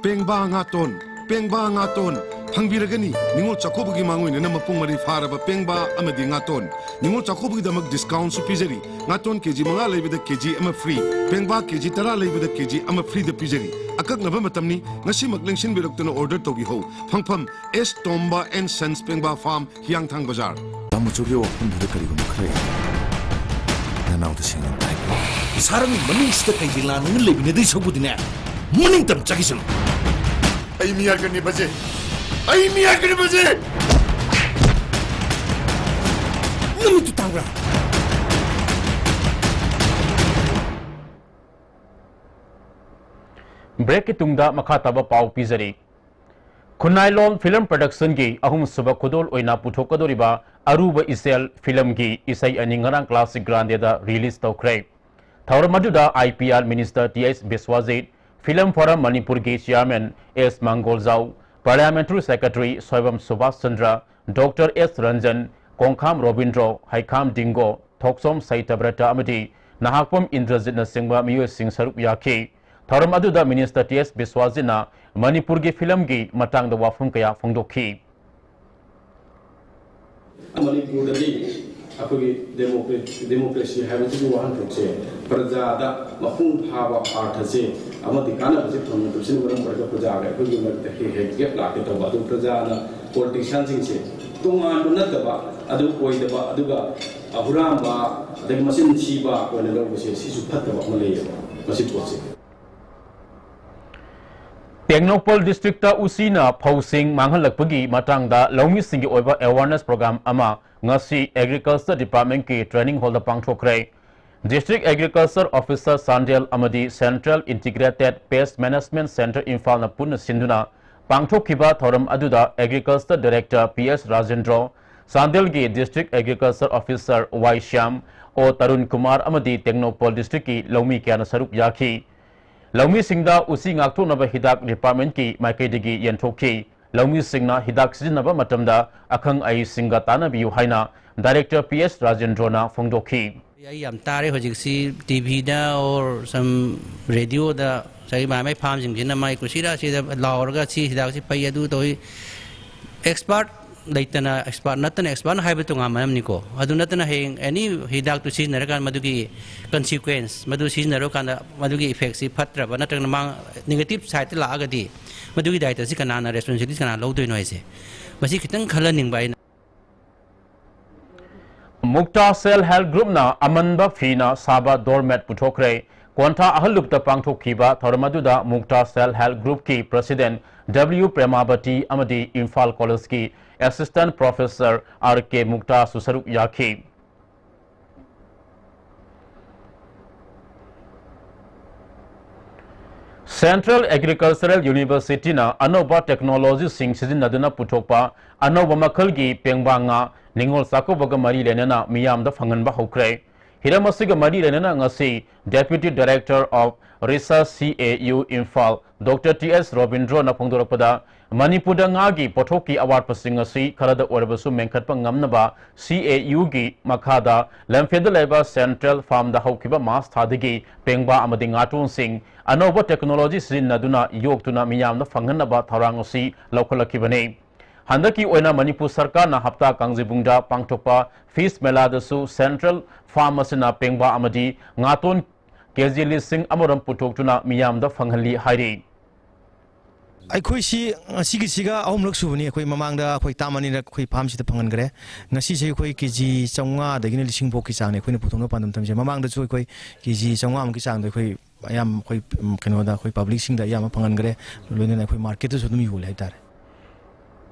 Pink ꯕꯥ ꯉꯥꯇꯣꯟ, ꯄꯦꯡꯕꯥ ꯉꯥꯇꯣꯟ ꯐꯪꯕꯤꯔꯒꯅꯤ꯫ ꯅꯤꯉꯣꯜ ꯆꯥꯛꯀꯧꯕꯒꯤ ꯃꯥꯡꯑꯣꯏꯅꯅ ꯃꯄꯨꯡ ꯃꯔꯩ ꯐꯥꯔꯕ ꯄꯦꯡꯕꯥ ꯑꯃꯗꯤ ꯉꯥꯇꯣꯟ꯫ ꯅꯤꯉꯣꯜ ꯆꯥꯛꯀꯧꯕꯒꯤꯗꯃꯛ ꯗꯤꯁꯀꯥꯎꯟꯁꯨ ꯄꯤꯖꯔꯤ꯫ ꯉꯥꯇꯣꯟ ꯀꯦꯖꯤ ꯃꯉꯥ ꯂꯩꯕꯗ ꯀꯦꯖꯤ ꯑꯃ ꯐ꯭ꯔꯤ, ꯄꯦꯡꯕꯥ ꯀꯦꯖꯤ ꯇꯔꯥ ꯂꯩꯕꯗ ꯀꯦꯖꯤ ꯑꯃ ꯐ꯭ꯔꯤꯗ ꯄꯤꯖꯔꯤ꯫ ꯑꯀꯛꯅꯕ ꯃꯇꯝꯅꯤ, ꯉꯁꯤꯃꯛ ꯂꯦꯡꯁꯤꯟꯕꯤꯔꯛꯇꯨꯅ ꯑꯣꯔꯗꯔ ꯇꯧꯕꯤꯍꯧ꯫ ꯐꯪꯐꯝ: ꯑꯦꯁ ꯇꯣꯝꯕ ꯑꯦꯟ ꯁꯟꯁ ꯄꯦꯡꯕꯥ ꯐꯥꯔꯝ, ꯍꯤꯌꯥꯡꯊꯥꯡ ꯕꯖꯥꯔ꯫ ꯇꯥꯃꯣꯆꯧꯒꯤ ꯋꯥꯐꯝꯗꯨꯗ ꯀꯔꯤꯒꯨꯝꯕ ꯈꯔ ꯌꯥꯎ꯫ ꯅꯅꯥꯎꯗ ꯁꯦꯡꯅ ꯑꯝꯇ ꯍꯥꯏꯕꯤꯌꯨ꯫ ꯁꯥꯔꯝꯒꯤ ꯃꯅꯨꯡꯁꯤꯗ ꯀꯩꯒꯤ ꯂꯥꯟꯅ ꯂꯩꯃꯤꯟꯅꯗꯣꯏ ꯁꯔꯨꯛꯄꯨꯗꯤꯅꯦ, ꯃꯅꯤꯡ ꯇꯝ ꯆꯠꯈꯤꯁꯅꯨ꯫ ꯑꯩ ꯃꯤ ꯍꯥꯠꯀꯅꯤ ꯕꯖꯦ꯫ ꯑꯩ ꯃꯤ ꯍꯥꯠꯀꯅꯤ ꯕꯖꯦ꯫ ꯅꯃꯤꯠꯇꯨ ꯇꯥꯡꯕ꯭ꯔꯥ? ꯕ꯭ꯔꯦꯛꯀꯤ ꯇꯨꯡꯗ ꯃꯈꯥ ꯇꯥꯕ ꯄꯥꯎ ꯄꯤꯖꯔꯤ꯫ ꯈꯨꯟꯅꯥꯏꯂꯣꯟ ꯐꯤꯂꯝ ꯄ꯭ꯔꯗꯛꯁꯟꯒꯤ ꯑꯍꯨꯝꯁꯨꯕ ꯈꯨꯗꯣꯜ ꯑꯣꯏꯅ ꯄꯨꯊꯣꯛꯀꯗꯧꯔꯤꯕ ꯑꯔꯨꯕ ꯏꯆꯦꯜ ꯐꯤꯂꯝꯒꯤ ꯏꯁꯩ ꯑꯅꯤ ꯉꯔꯥꯡ ꯀ꯭ꯂꯥꯁꯤꯛ ꯒ꯭ꯔꯥꯟꯗꯦꯗ ꯔꯤꯂꯤꯖ ꯇꯧꯈ꯭ꯔꯦ꯫ ꯊꯧꯔꯝ ꯑꯗꯨꯗ I P R minister T H Biswajit, film forum ꯃꯅꯤꯄꯨꯔꯒꯤ chairman S Mangoljao, parliamentary secretary Soibam ꯁꯨꯕꯥꯁ ꯆꯟꯗ꯭ꯔ, ꯗꯣꯛꯇꯔ ꯑꯦꯁ ꯔꯟꯖꯟ, ꯀꯣꯡꯈꯥꯝ ꯔꯣꯕꯤꯟꯗ꯭ꯔꯣ, ꯍꯩꯈꯥꯝ ꯗꯤꯡꯒꯣ, ꯊꯣꯛꯆꯣꯝ ꯁꯩꯇꯕ꯭ꯔꯇ ꯑꯃꯗꯤ ꯅꯍꯥꯛꯄꯝ ꯏꯟꯗ꯭ꯔꯖꯤꯠꯅꯆꯤꯡꯕ ꯃꯤꯑꯣꯏꯁꯤꯡ ꯁꯔꯨꯛ ꯌꯥꯈꯤ꯫ ꯊꯧꯔꯝ ꯑꯗꯨꯗ ꯃꯤꯅꯤꯁꯇꯔ ꯇꯤ ꯑꯦꯁ ꯕꯤꯁ꯭ꯋꯥꯖꯤꯠꯅ ꯃꯅꯤꯄꯨꯔꯒꯤ ꯐꯤꯂꯝꯒꯤ ꯃꯇꯥꯡꯗ ꯋꯥꯐꯝ ꯀꯌꯥ ꯐꯣꯡꯗꯣꯛꯈꯤ꯫ ꯃꯅꯤꯄꯨꯔꯗꯗꯤ ꯑꯩꯈꯣꯏꯒꯤ ꯗꯦꯃꯣꯀ꯭ꯔꯦ-, ꯗꯦꯃꯣꯀ꯭ꯔꯦꯁꯤ ꯍꯥꯏꯕꯁꯤꯒꯤ ꯋꯥꯍꯟꯊꯣꯛꯁꯦ ꯄ꯭ꯔꯖꯥꯗ ꯃꯄꯨꯡ ꯐꯥꯕ ꯑꯥꯔꯊꯁꯦ ꯑꯃꯗꯤ ꯀꯥꯟꯅꯕꯁꯦ ꯐꯪꯗꯕꯁꯤꯅ ꯃꯔꯝ ꯑꯣꯏꯔꯒ ꯄ꯭ꯔꯖꯥꯒ ꯑꯩꯈꯣꯏꯒꯤ ꯃꯔꯛꯇ ꯍꯦꯛ ꯍꯦꯛ ꯒꯦꯞ ꯂꯥꯛꯀꯦ ꯇꯧꯕ꯫ ꯑꯗꯨ ꯄ꯭ꯔꯖꯥꯅ ꯄꯣꯂꯤꯇꯤꯁꯤꯌꯥꯟꯁꯤꯡꯁꯦ ꯇꯣꯉꯥꯟꯕ ꯅꯠꯇꯕ, ꯑꯗꯨ ꯑꯣꯏꯗꯕ, ꯑꯗꯨꯒ ꯍꯨꯔꯥꯟꯕ, ꯑꯗꯒꯤ ꯃꯆꯤꯟ ꯊꯤꯕ ꯑꯣꯏꯅ ꯂꯧꯕꯁꯦ ꯁꯤꯁꯨ ꯐꯠꯇꯕ ꯑꯃ ꯂꯩꯌꯦꯕ ꯃꯁꯤ ꯄꯣꯠꯁꯦ꯫ ꯇꯦꯡꯅꯧꯄꯜ ꯗꯤꯁꯇ꯭ꯔꯤꯛꯇ ꯎꯆꯤꯅ ꯐꯧꯁꯤꯡ ꯃꯥꯡꯍꯜꯂꯛꯄꯒꯤ ꯃꯇꯥꯡꯗ ꯂꯧꯃꯤꯁꯤꯡꯒꯤ ꯑꯣꯏꯕ ꯑꯦꯋꯥꯔꯅꯦꯁ ꯄ꯭ꯔꯣꯒ꯭ꯔꯥꯝ ꯑꯃ ꯉꯁꯤ ꯑꯦꯒ꯭ꯔꯤꯀꯜꯆꯔ ꯗꯤꯄꯥꯔꯠꯃꯦꯟꯠꯀꯤ ꯇ꯭ꯔꯦꯅꯤꯡ ꯍꯣꯜꯗ ꯄꯥꯡꯊꯣꯛꯈ꯭ꯔꯦ꯫ ꯗꯤꯁꯇ꯭ꯔꯤꯛ ꯑꯦꯒ꯭ꯔꯤꯀꯜꯆꯔ ꯑꯣꯐꯤꯁꯔ ꯆꯥꯟꯗꯦꯜ ꯑꯃꯗꯤ central integrated pest management centre ꯏꯝꯐꯥꯜꯅ ꯄꯨꯟꯅ ꯁꯤꯟꯗꯨꯅ ꯄꯥꯡꯊꯣꯛꯈꯤꯕ ꯊꯧꯔꯝ ꯑꯗꯨꯗ agriculture director P S Rajendro, ꯆꯥꯟꯗꯦꯜꯒꯤ ꯗꯤꯁꯇ꯭ꯔꯤꯛ ꯑꯦꯒ꯭ꯔꯤꯀꯜꯆꯔ ꯑꯣꯐꯤꯁꯔ ꯋꯥꯏ ꯁ꯭ꯌꯥꯝ, ꯑꯣ ꯇꯔꯨꯟ ꯀꯨꯃꯥꯔ ꯑꯃꯗꯤ ꯇꯦꯡꯅꯧꯄꯜ ꯗꯤꯁꯇ꯭ꯔꯤꯛꯀꯤ ꯂꯧꯃꯤ ꯀꯌꯥꯅ ꯁꯔꯨꯛ ꯌꯥꯈꯤ꯫ ꯂꯧꯃꯤꯁꯤꯡꯗ ꯎꯆꯤ ꯉꯥꯛꯊꯣꯛꯅꯕ ꯍꯤꯗꯥꯛ ꯗꯤꯄꯥꯔꯠꯃꯦꯟꯠꯀꯤ ꯃꯥꯏꯀꯩꯗꯒꯤ ꯌꯦꯟꯊꯣꯛꯈꯤ꯫ ꯂꯧꯃꯤꯁꯤꯡꯅ ꯍꯤꯗꯥꯛ ꯁꯤꯖꯤꯟꯅꯕ ꯃꯇꯝꯗ ꯑꯈꯪ ꯑꯍꯩꯁꯤꯡꯒ ꯇꯥꯟꯅꯕꯤꯌꯨ ꯍꯥꯏꯅ ꯗꯥꯏꯔꯦꯛꯇꯔ ꯄꯤ ꯑꯦꯁ ꯔꯥꯖꯦꯟꯗ꯭ꯔꯣꯅ ꯐꯣꯡꯗꯣꯛꯈꯤ꯫ ꯑꯩ ꯌꯥꯝ ꯇꯥꯔꯦ ꯍꯧꯖꯤꯛꯁꯤ, ꯇꯤ ꯚꯤꯗ ꯑꯣꯔ ꯁꯝ ꯔꯦꯗꯤꯑꯣꯗ ꯉꯁꯥꯏꯒꯤ ꯃꯥꯏ ꯃꯥꯏ ꯐꯥꯝꯁꯤꯡꯁꯤꯅ ꯃꯥꯏ ꯀꯨꯁꯤꯔꯥꯁꯤꯗ ꯂꯥꯎꯔꯒ ꯁꯤ ꯍꯤꯗꯥꯛꯁꯤ ꯐꯩ, ꯑꯗꯨ ꯇꯧꯏ꯫ ꯑꯦꯛꯁꯄꯥꯔꯠ ꯂꯩꯇꯅ, ꯑꯦꯛꯁꯄꯥꯔꯠ ꯅꯠꯇꯅ, ꯑꯦꯛꯁꯄꯥꯔꯠ ꯍꯥꯏꯕ ꯇꯣꯉꯥꯟꯕ ꯑꯃꯅꯤꯀꯣ꯫ ꯑꯗꯨ ꯅꯠꯇꯅ ꯍꯌꯦꯡ ꯑꯦꯅꯤ ꯍꯤꯗꯥꯛꯇꯨ ꯁꯤꯖꯤꯟꯅꯔꯀꯥꯟꯗ ꯃꯗꯨꯒꯤ ꯀꯟꯁꯤꯀ꯭ꯋꯦꯟꯁ, ꯃꯗꯨ ꯁꯤꯖꯤꯟꯅꯔꯀꯥꯟꯗ ꯃꯗꯨꯒꯤ ꯏꯐꯦꯛꯁꯤ ꯐꯠꯇ꯭ꯔꯕ ꯅꯠꯇ꯭ꯔꯒꯅ ꯃꯥꯡ-, ꯅꯦꯒꯦꯇꯤꯞ ꯁꯥꯏꯠꯇ ꯂꯥꯛꯑꯒꯗꯤ ꯃꯗꯨꯒꯤ ꯗꯥꯏꯇꯁꯤ ꯀꯅꯥꯅ, ꯔꯦꯁꯄꯣꯟꯁꯤꯕꯤꯂꯤꯇꯤ ꯀꯅꯥ ꯂꯧꯗꯣꯏꯅꯣ ꯍꯥꯏꯁꯦ, ꯃꯁꯤ ꯈꯤꯇꯪ ꯈꯜꯍꯟꯅꯤꯡꯕ ꯑꯩꯅ꯫ ꯃꯨꯛꯇꯥ ꯁꯦꯜꯐ ꯍꯦꯜꯞ ꯒ꯭ꯔꯨꯞꯅ ꯑꯃꯟꯕ ꯐꯤꯅ ꯁꯥꯕ ꯗꯣꯔꯃꯦꯠ ꯄꯨꯊꯣꯛꯈ꯭ꯔꯦ꯫ ꯀꯣꯟꯊꯥ ꯑꯍꯜꯂꯨꯞꯇ ꯄꯥꯡꯊꯣꯛꯈꯤꯕ ꯊꯧꯔꯝ ꯑꯗꯨꯗ ꯃꯨꯛꯇꯥ ꯁꯦꯜꯐ ꯍꯦꯜꯞ ꯒ꯭ꯔꯨꯞꯀꯤ ꯄ꯭ꯔꯁꯤꯗꯦꯟꯠ ꯗꯕ꯭ꯂꯤꯎ ꯄ꯭ꯔꯦꯃꯥꯕꯇꯤ ꯑꯃꯗꯤ ꯏꯝꯐꯥꯜ ꯀꯣꯂꯦꯖꯀꯤ ꯑꯦꯁꯤꯁꯇꯦꯟꯠ ꯄ꯭ꯔꯣꯐꯦꯁꯔ ꯑꯥꯔ ꯀꯦ ꯃꯨꯛꯇꯥꯁꯨ ꯁꯔꯨꯛ ꯌꯥꯈꯤ꯫ ꯁꯦꯟꯇ꯭ꯔꯦꯜ ꯑꯦꯒ꯭ꯔꯤꯀꯜꯆꯔꯦꯜ ꯌꯨꯅꯤꯚꯔꯁꯤꯇꯤꯅ ꯑꯅꯧꯕ ꯇꯦꯛꯅꯣꯂꯣꯖꯤꯁꯤꯡ ꯁꯤꯖꯤꯟꯅꯗꯨꯅ ꯄꯨꯊꯣꯛꯄ ꯑꯅꯧꯕ ꯃꯈꯜꯒꯤ ꯄꯦꯡꯕꯥ ꯉꯥ ꯅꯤꯉꯣꯜ ꯆꯥꯛꯀꯧꯕꯒ ꯃꯔꯤ ꯂꯩꯅꯅ ꯃꯤꯌꯥꯝꯗ ꯐꯪꯍꯟꯕ ꯍꯧꯈ꯭ꯔꯦ꯫ ꯍꯤꯔꯝ ꯑꯁꯤꯒ ꯃꯔꯤ ꯂꯩꯅꯅ ꯉꯁꯤ Deputy Director of Research, C A U, Imphal, doctor T S ꯔꯣꯕꯤꯟꯗ꯭ꯔꯣꯅ ꯐꯣꯡꯗꯣꯔꯛꯄꯗ, ꯃꯅꯤꯄꯨꯔꯗ ꯉꯥꯒꯤ ꯄꯣꯠꯊꯣꯛꯀꯤ ꯑꯋꯥꯠꯄꯁꯤꯡ ꯑꯁꯤ ꯈꯔꯗ ꯑꯣꯏꯔꯕꯁꯨ ꯃꯦꯟꯈꯠꯄ ꯉꯝꯅꯕ ꯁꯤ ꯑꯦ ꯌꯨꯒꯤ ꯃꯈꯥꯗ ꯂꯝꯐꯦꯜꯗ ꯂꯩꯕ ꯁꯦꯟꯇ꯭ꯔꯦꯜ ꯐꯥꯔꯝꯗ ꯍꯧꯈꯤꯕ ꯃꯥꯔꯆ ꯊꯥꯗꯒꯤ ꯄꯦꯡꯕꯥ ꯑꯃꯗꯤ ꯉꯥꯇꯣꯟꯁꯤꯡ ꯑꯅꯧꯕ ꯇꯦꯛꯅꯣꯂꯣꯖꯤ ꯁꯤꯖꯤꯟꯅꯗꯨꯅ ꯌꯣꯛꯇꯨꯅ ꯃꯤꯌꯥꯝꯗ ꯐꯪꯍꯟꯅꯕ ꯊꯧꯔꯥꯡ ꯑꯁꯤ ꯂꯧꯈꯠꯂꯛꯈꯤꯕꯅꯤ꯫ ꯍꯟꯗꯛꯀꯤ ꯑꯣꯏꯅ ꯃꯅꯤꯄꯨꯔ ꯁꯔꯀꯥꯔꯅ ꯍꯞꯇꯥ ꯀꯥꯡꯖꯩꯕꯨꯡꯗ ꯄꯥꯡꯊꯣꯛꯄ ꯐꯤꯁ ꯃꯦꯂꯥꯗꯁꯨ ꯁꯦꯟꯇ꯭ꯔꯦꯜ ꯐꯥꯔꯝ ꯑꯁꯤꯅ ꯄꯦꯡꯕꯥ ꯑꯃꯗꯤ ꯉꯥꯇꯣꯟ ꯀꯦ ꯖꯤ ꯂꯤꯁꯤꯡ ꯑꯃꯔꯣꯝ ꯄꯨꯊꯣꯛꯇꯨꯅ ꯃꯤꯌꯥꯝꯗ ꯐꯪꯍꯜꯂꯤ ꯍꯥꯏꯔꯤ꯫ ꯑꯩꯈꯣꯏꯁꯤ ꯉꯁꯤꯒꯤꯁꯤꯒ ꯑꯍꯨꯝꯂꯛ ꯁꯨꯕꯅꯤ꯫ ꯑꯩꯈꯣꯏ ꯃꯃꯥꯡꯗ ꯑꯩꯈꯣꯏ ꯇꯥꯝ ꯑꯅꯤꯔꯛ ꯑꯩꯈꯣꯏ ꯐꯥꯔꯝꯁꯤꯗ ꯐꯪꯍꯟꯈ꯭ꯔꯦ꯫ ꯉꯁꯤꯁꯦ ꯑꯩꯈꯣꯏ ꯀꯦ ꯖꯤ ꯆꯥꯝꯃꯉꯥꯗꯒꯤꯅ ꯂꯤꯁꯤꯡ ꯐꯥꯎꯒꯤ ꯆꯥꯡꯅꯤ ꯑꯩꯈꯣꯏꯅ ꯄꯨꯊꯣꯛꯅꯕ ꯄꯥꯟꯗꯝ ꯊꯝꯖꯩ꯫ ꯃꯃꯥꯡꯗꯁꯨ ꯑꯩꯈꯣꯏ ꯀꯦ ꯖꯤ ꯆꯥꯝꯃꯉꯥꯃꯨꯛꯀꯤ ꯆꯥꯡꯗ ꯑꯩꯈꯣꯏ ꯑꯌꯥꯝꯕ ꯑꯩꯈꯣꯏ, ꯎꯝ, ꯀꯩꯅꯣꯗ ꯑꯩꯈꯣꯏ ꯄꯕ꯭ꯂꯤꯛꯁꯤꯡꯗ ꯑꯌꯥꯝꯕ ꯐꯪꯍꯟꯈ꯭ꯔꯦ꯫ ꯂꯣꯏꯅꯅ ꯑꯩꯈꯣꯏ ꯃꯥꯔꯀꯦꯠꯇꯁꯨ ꯑꯗꯨꯝ ꯌꯣꯜꯂꯦ ꯍꯥꯏꯇꯥꯔꯦ꯫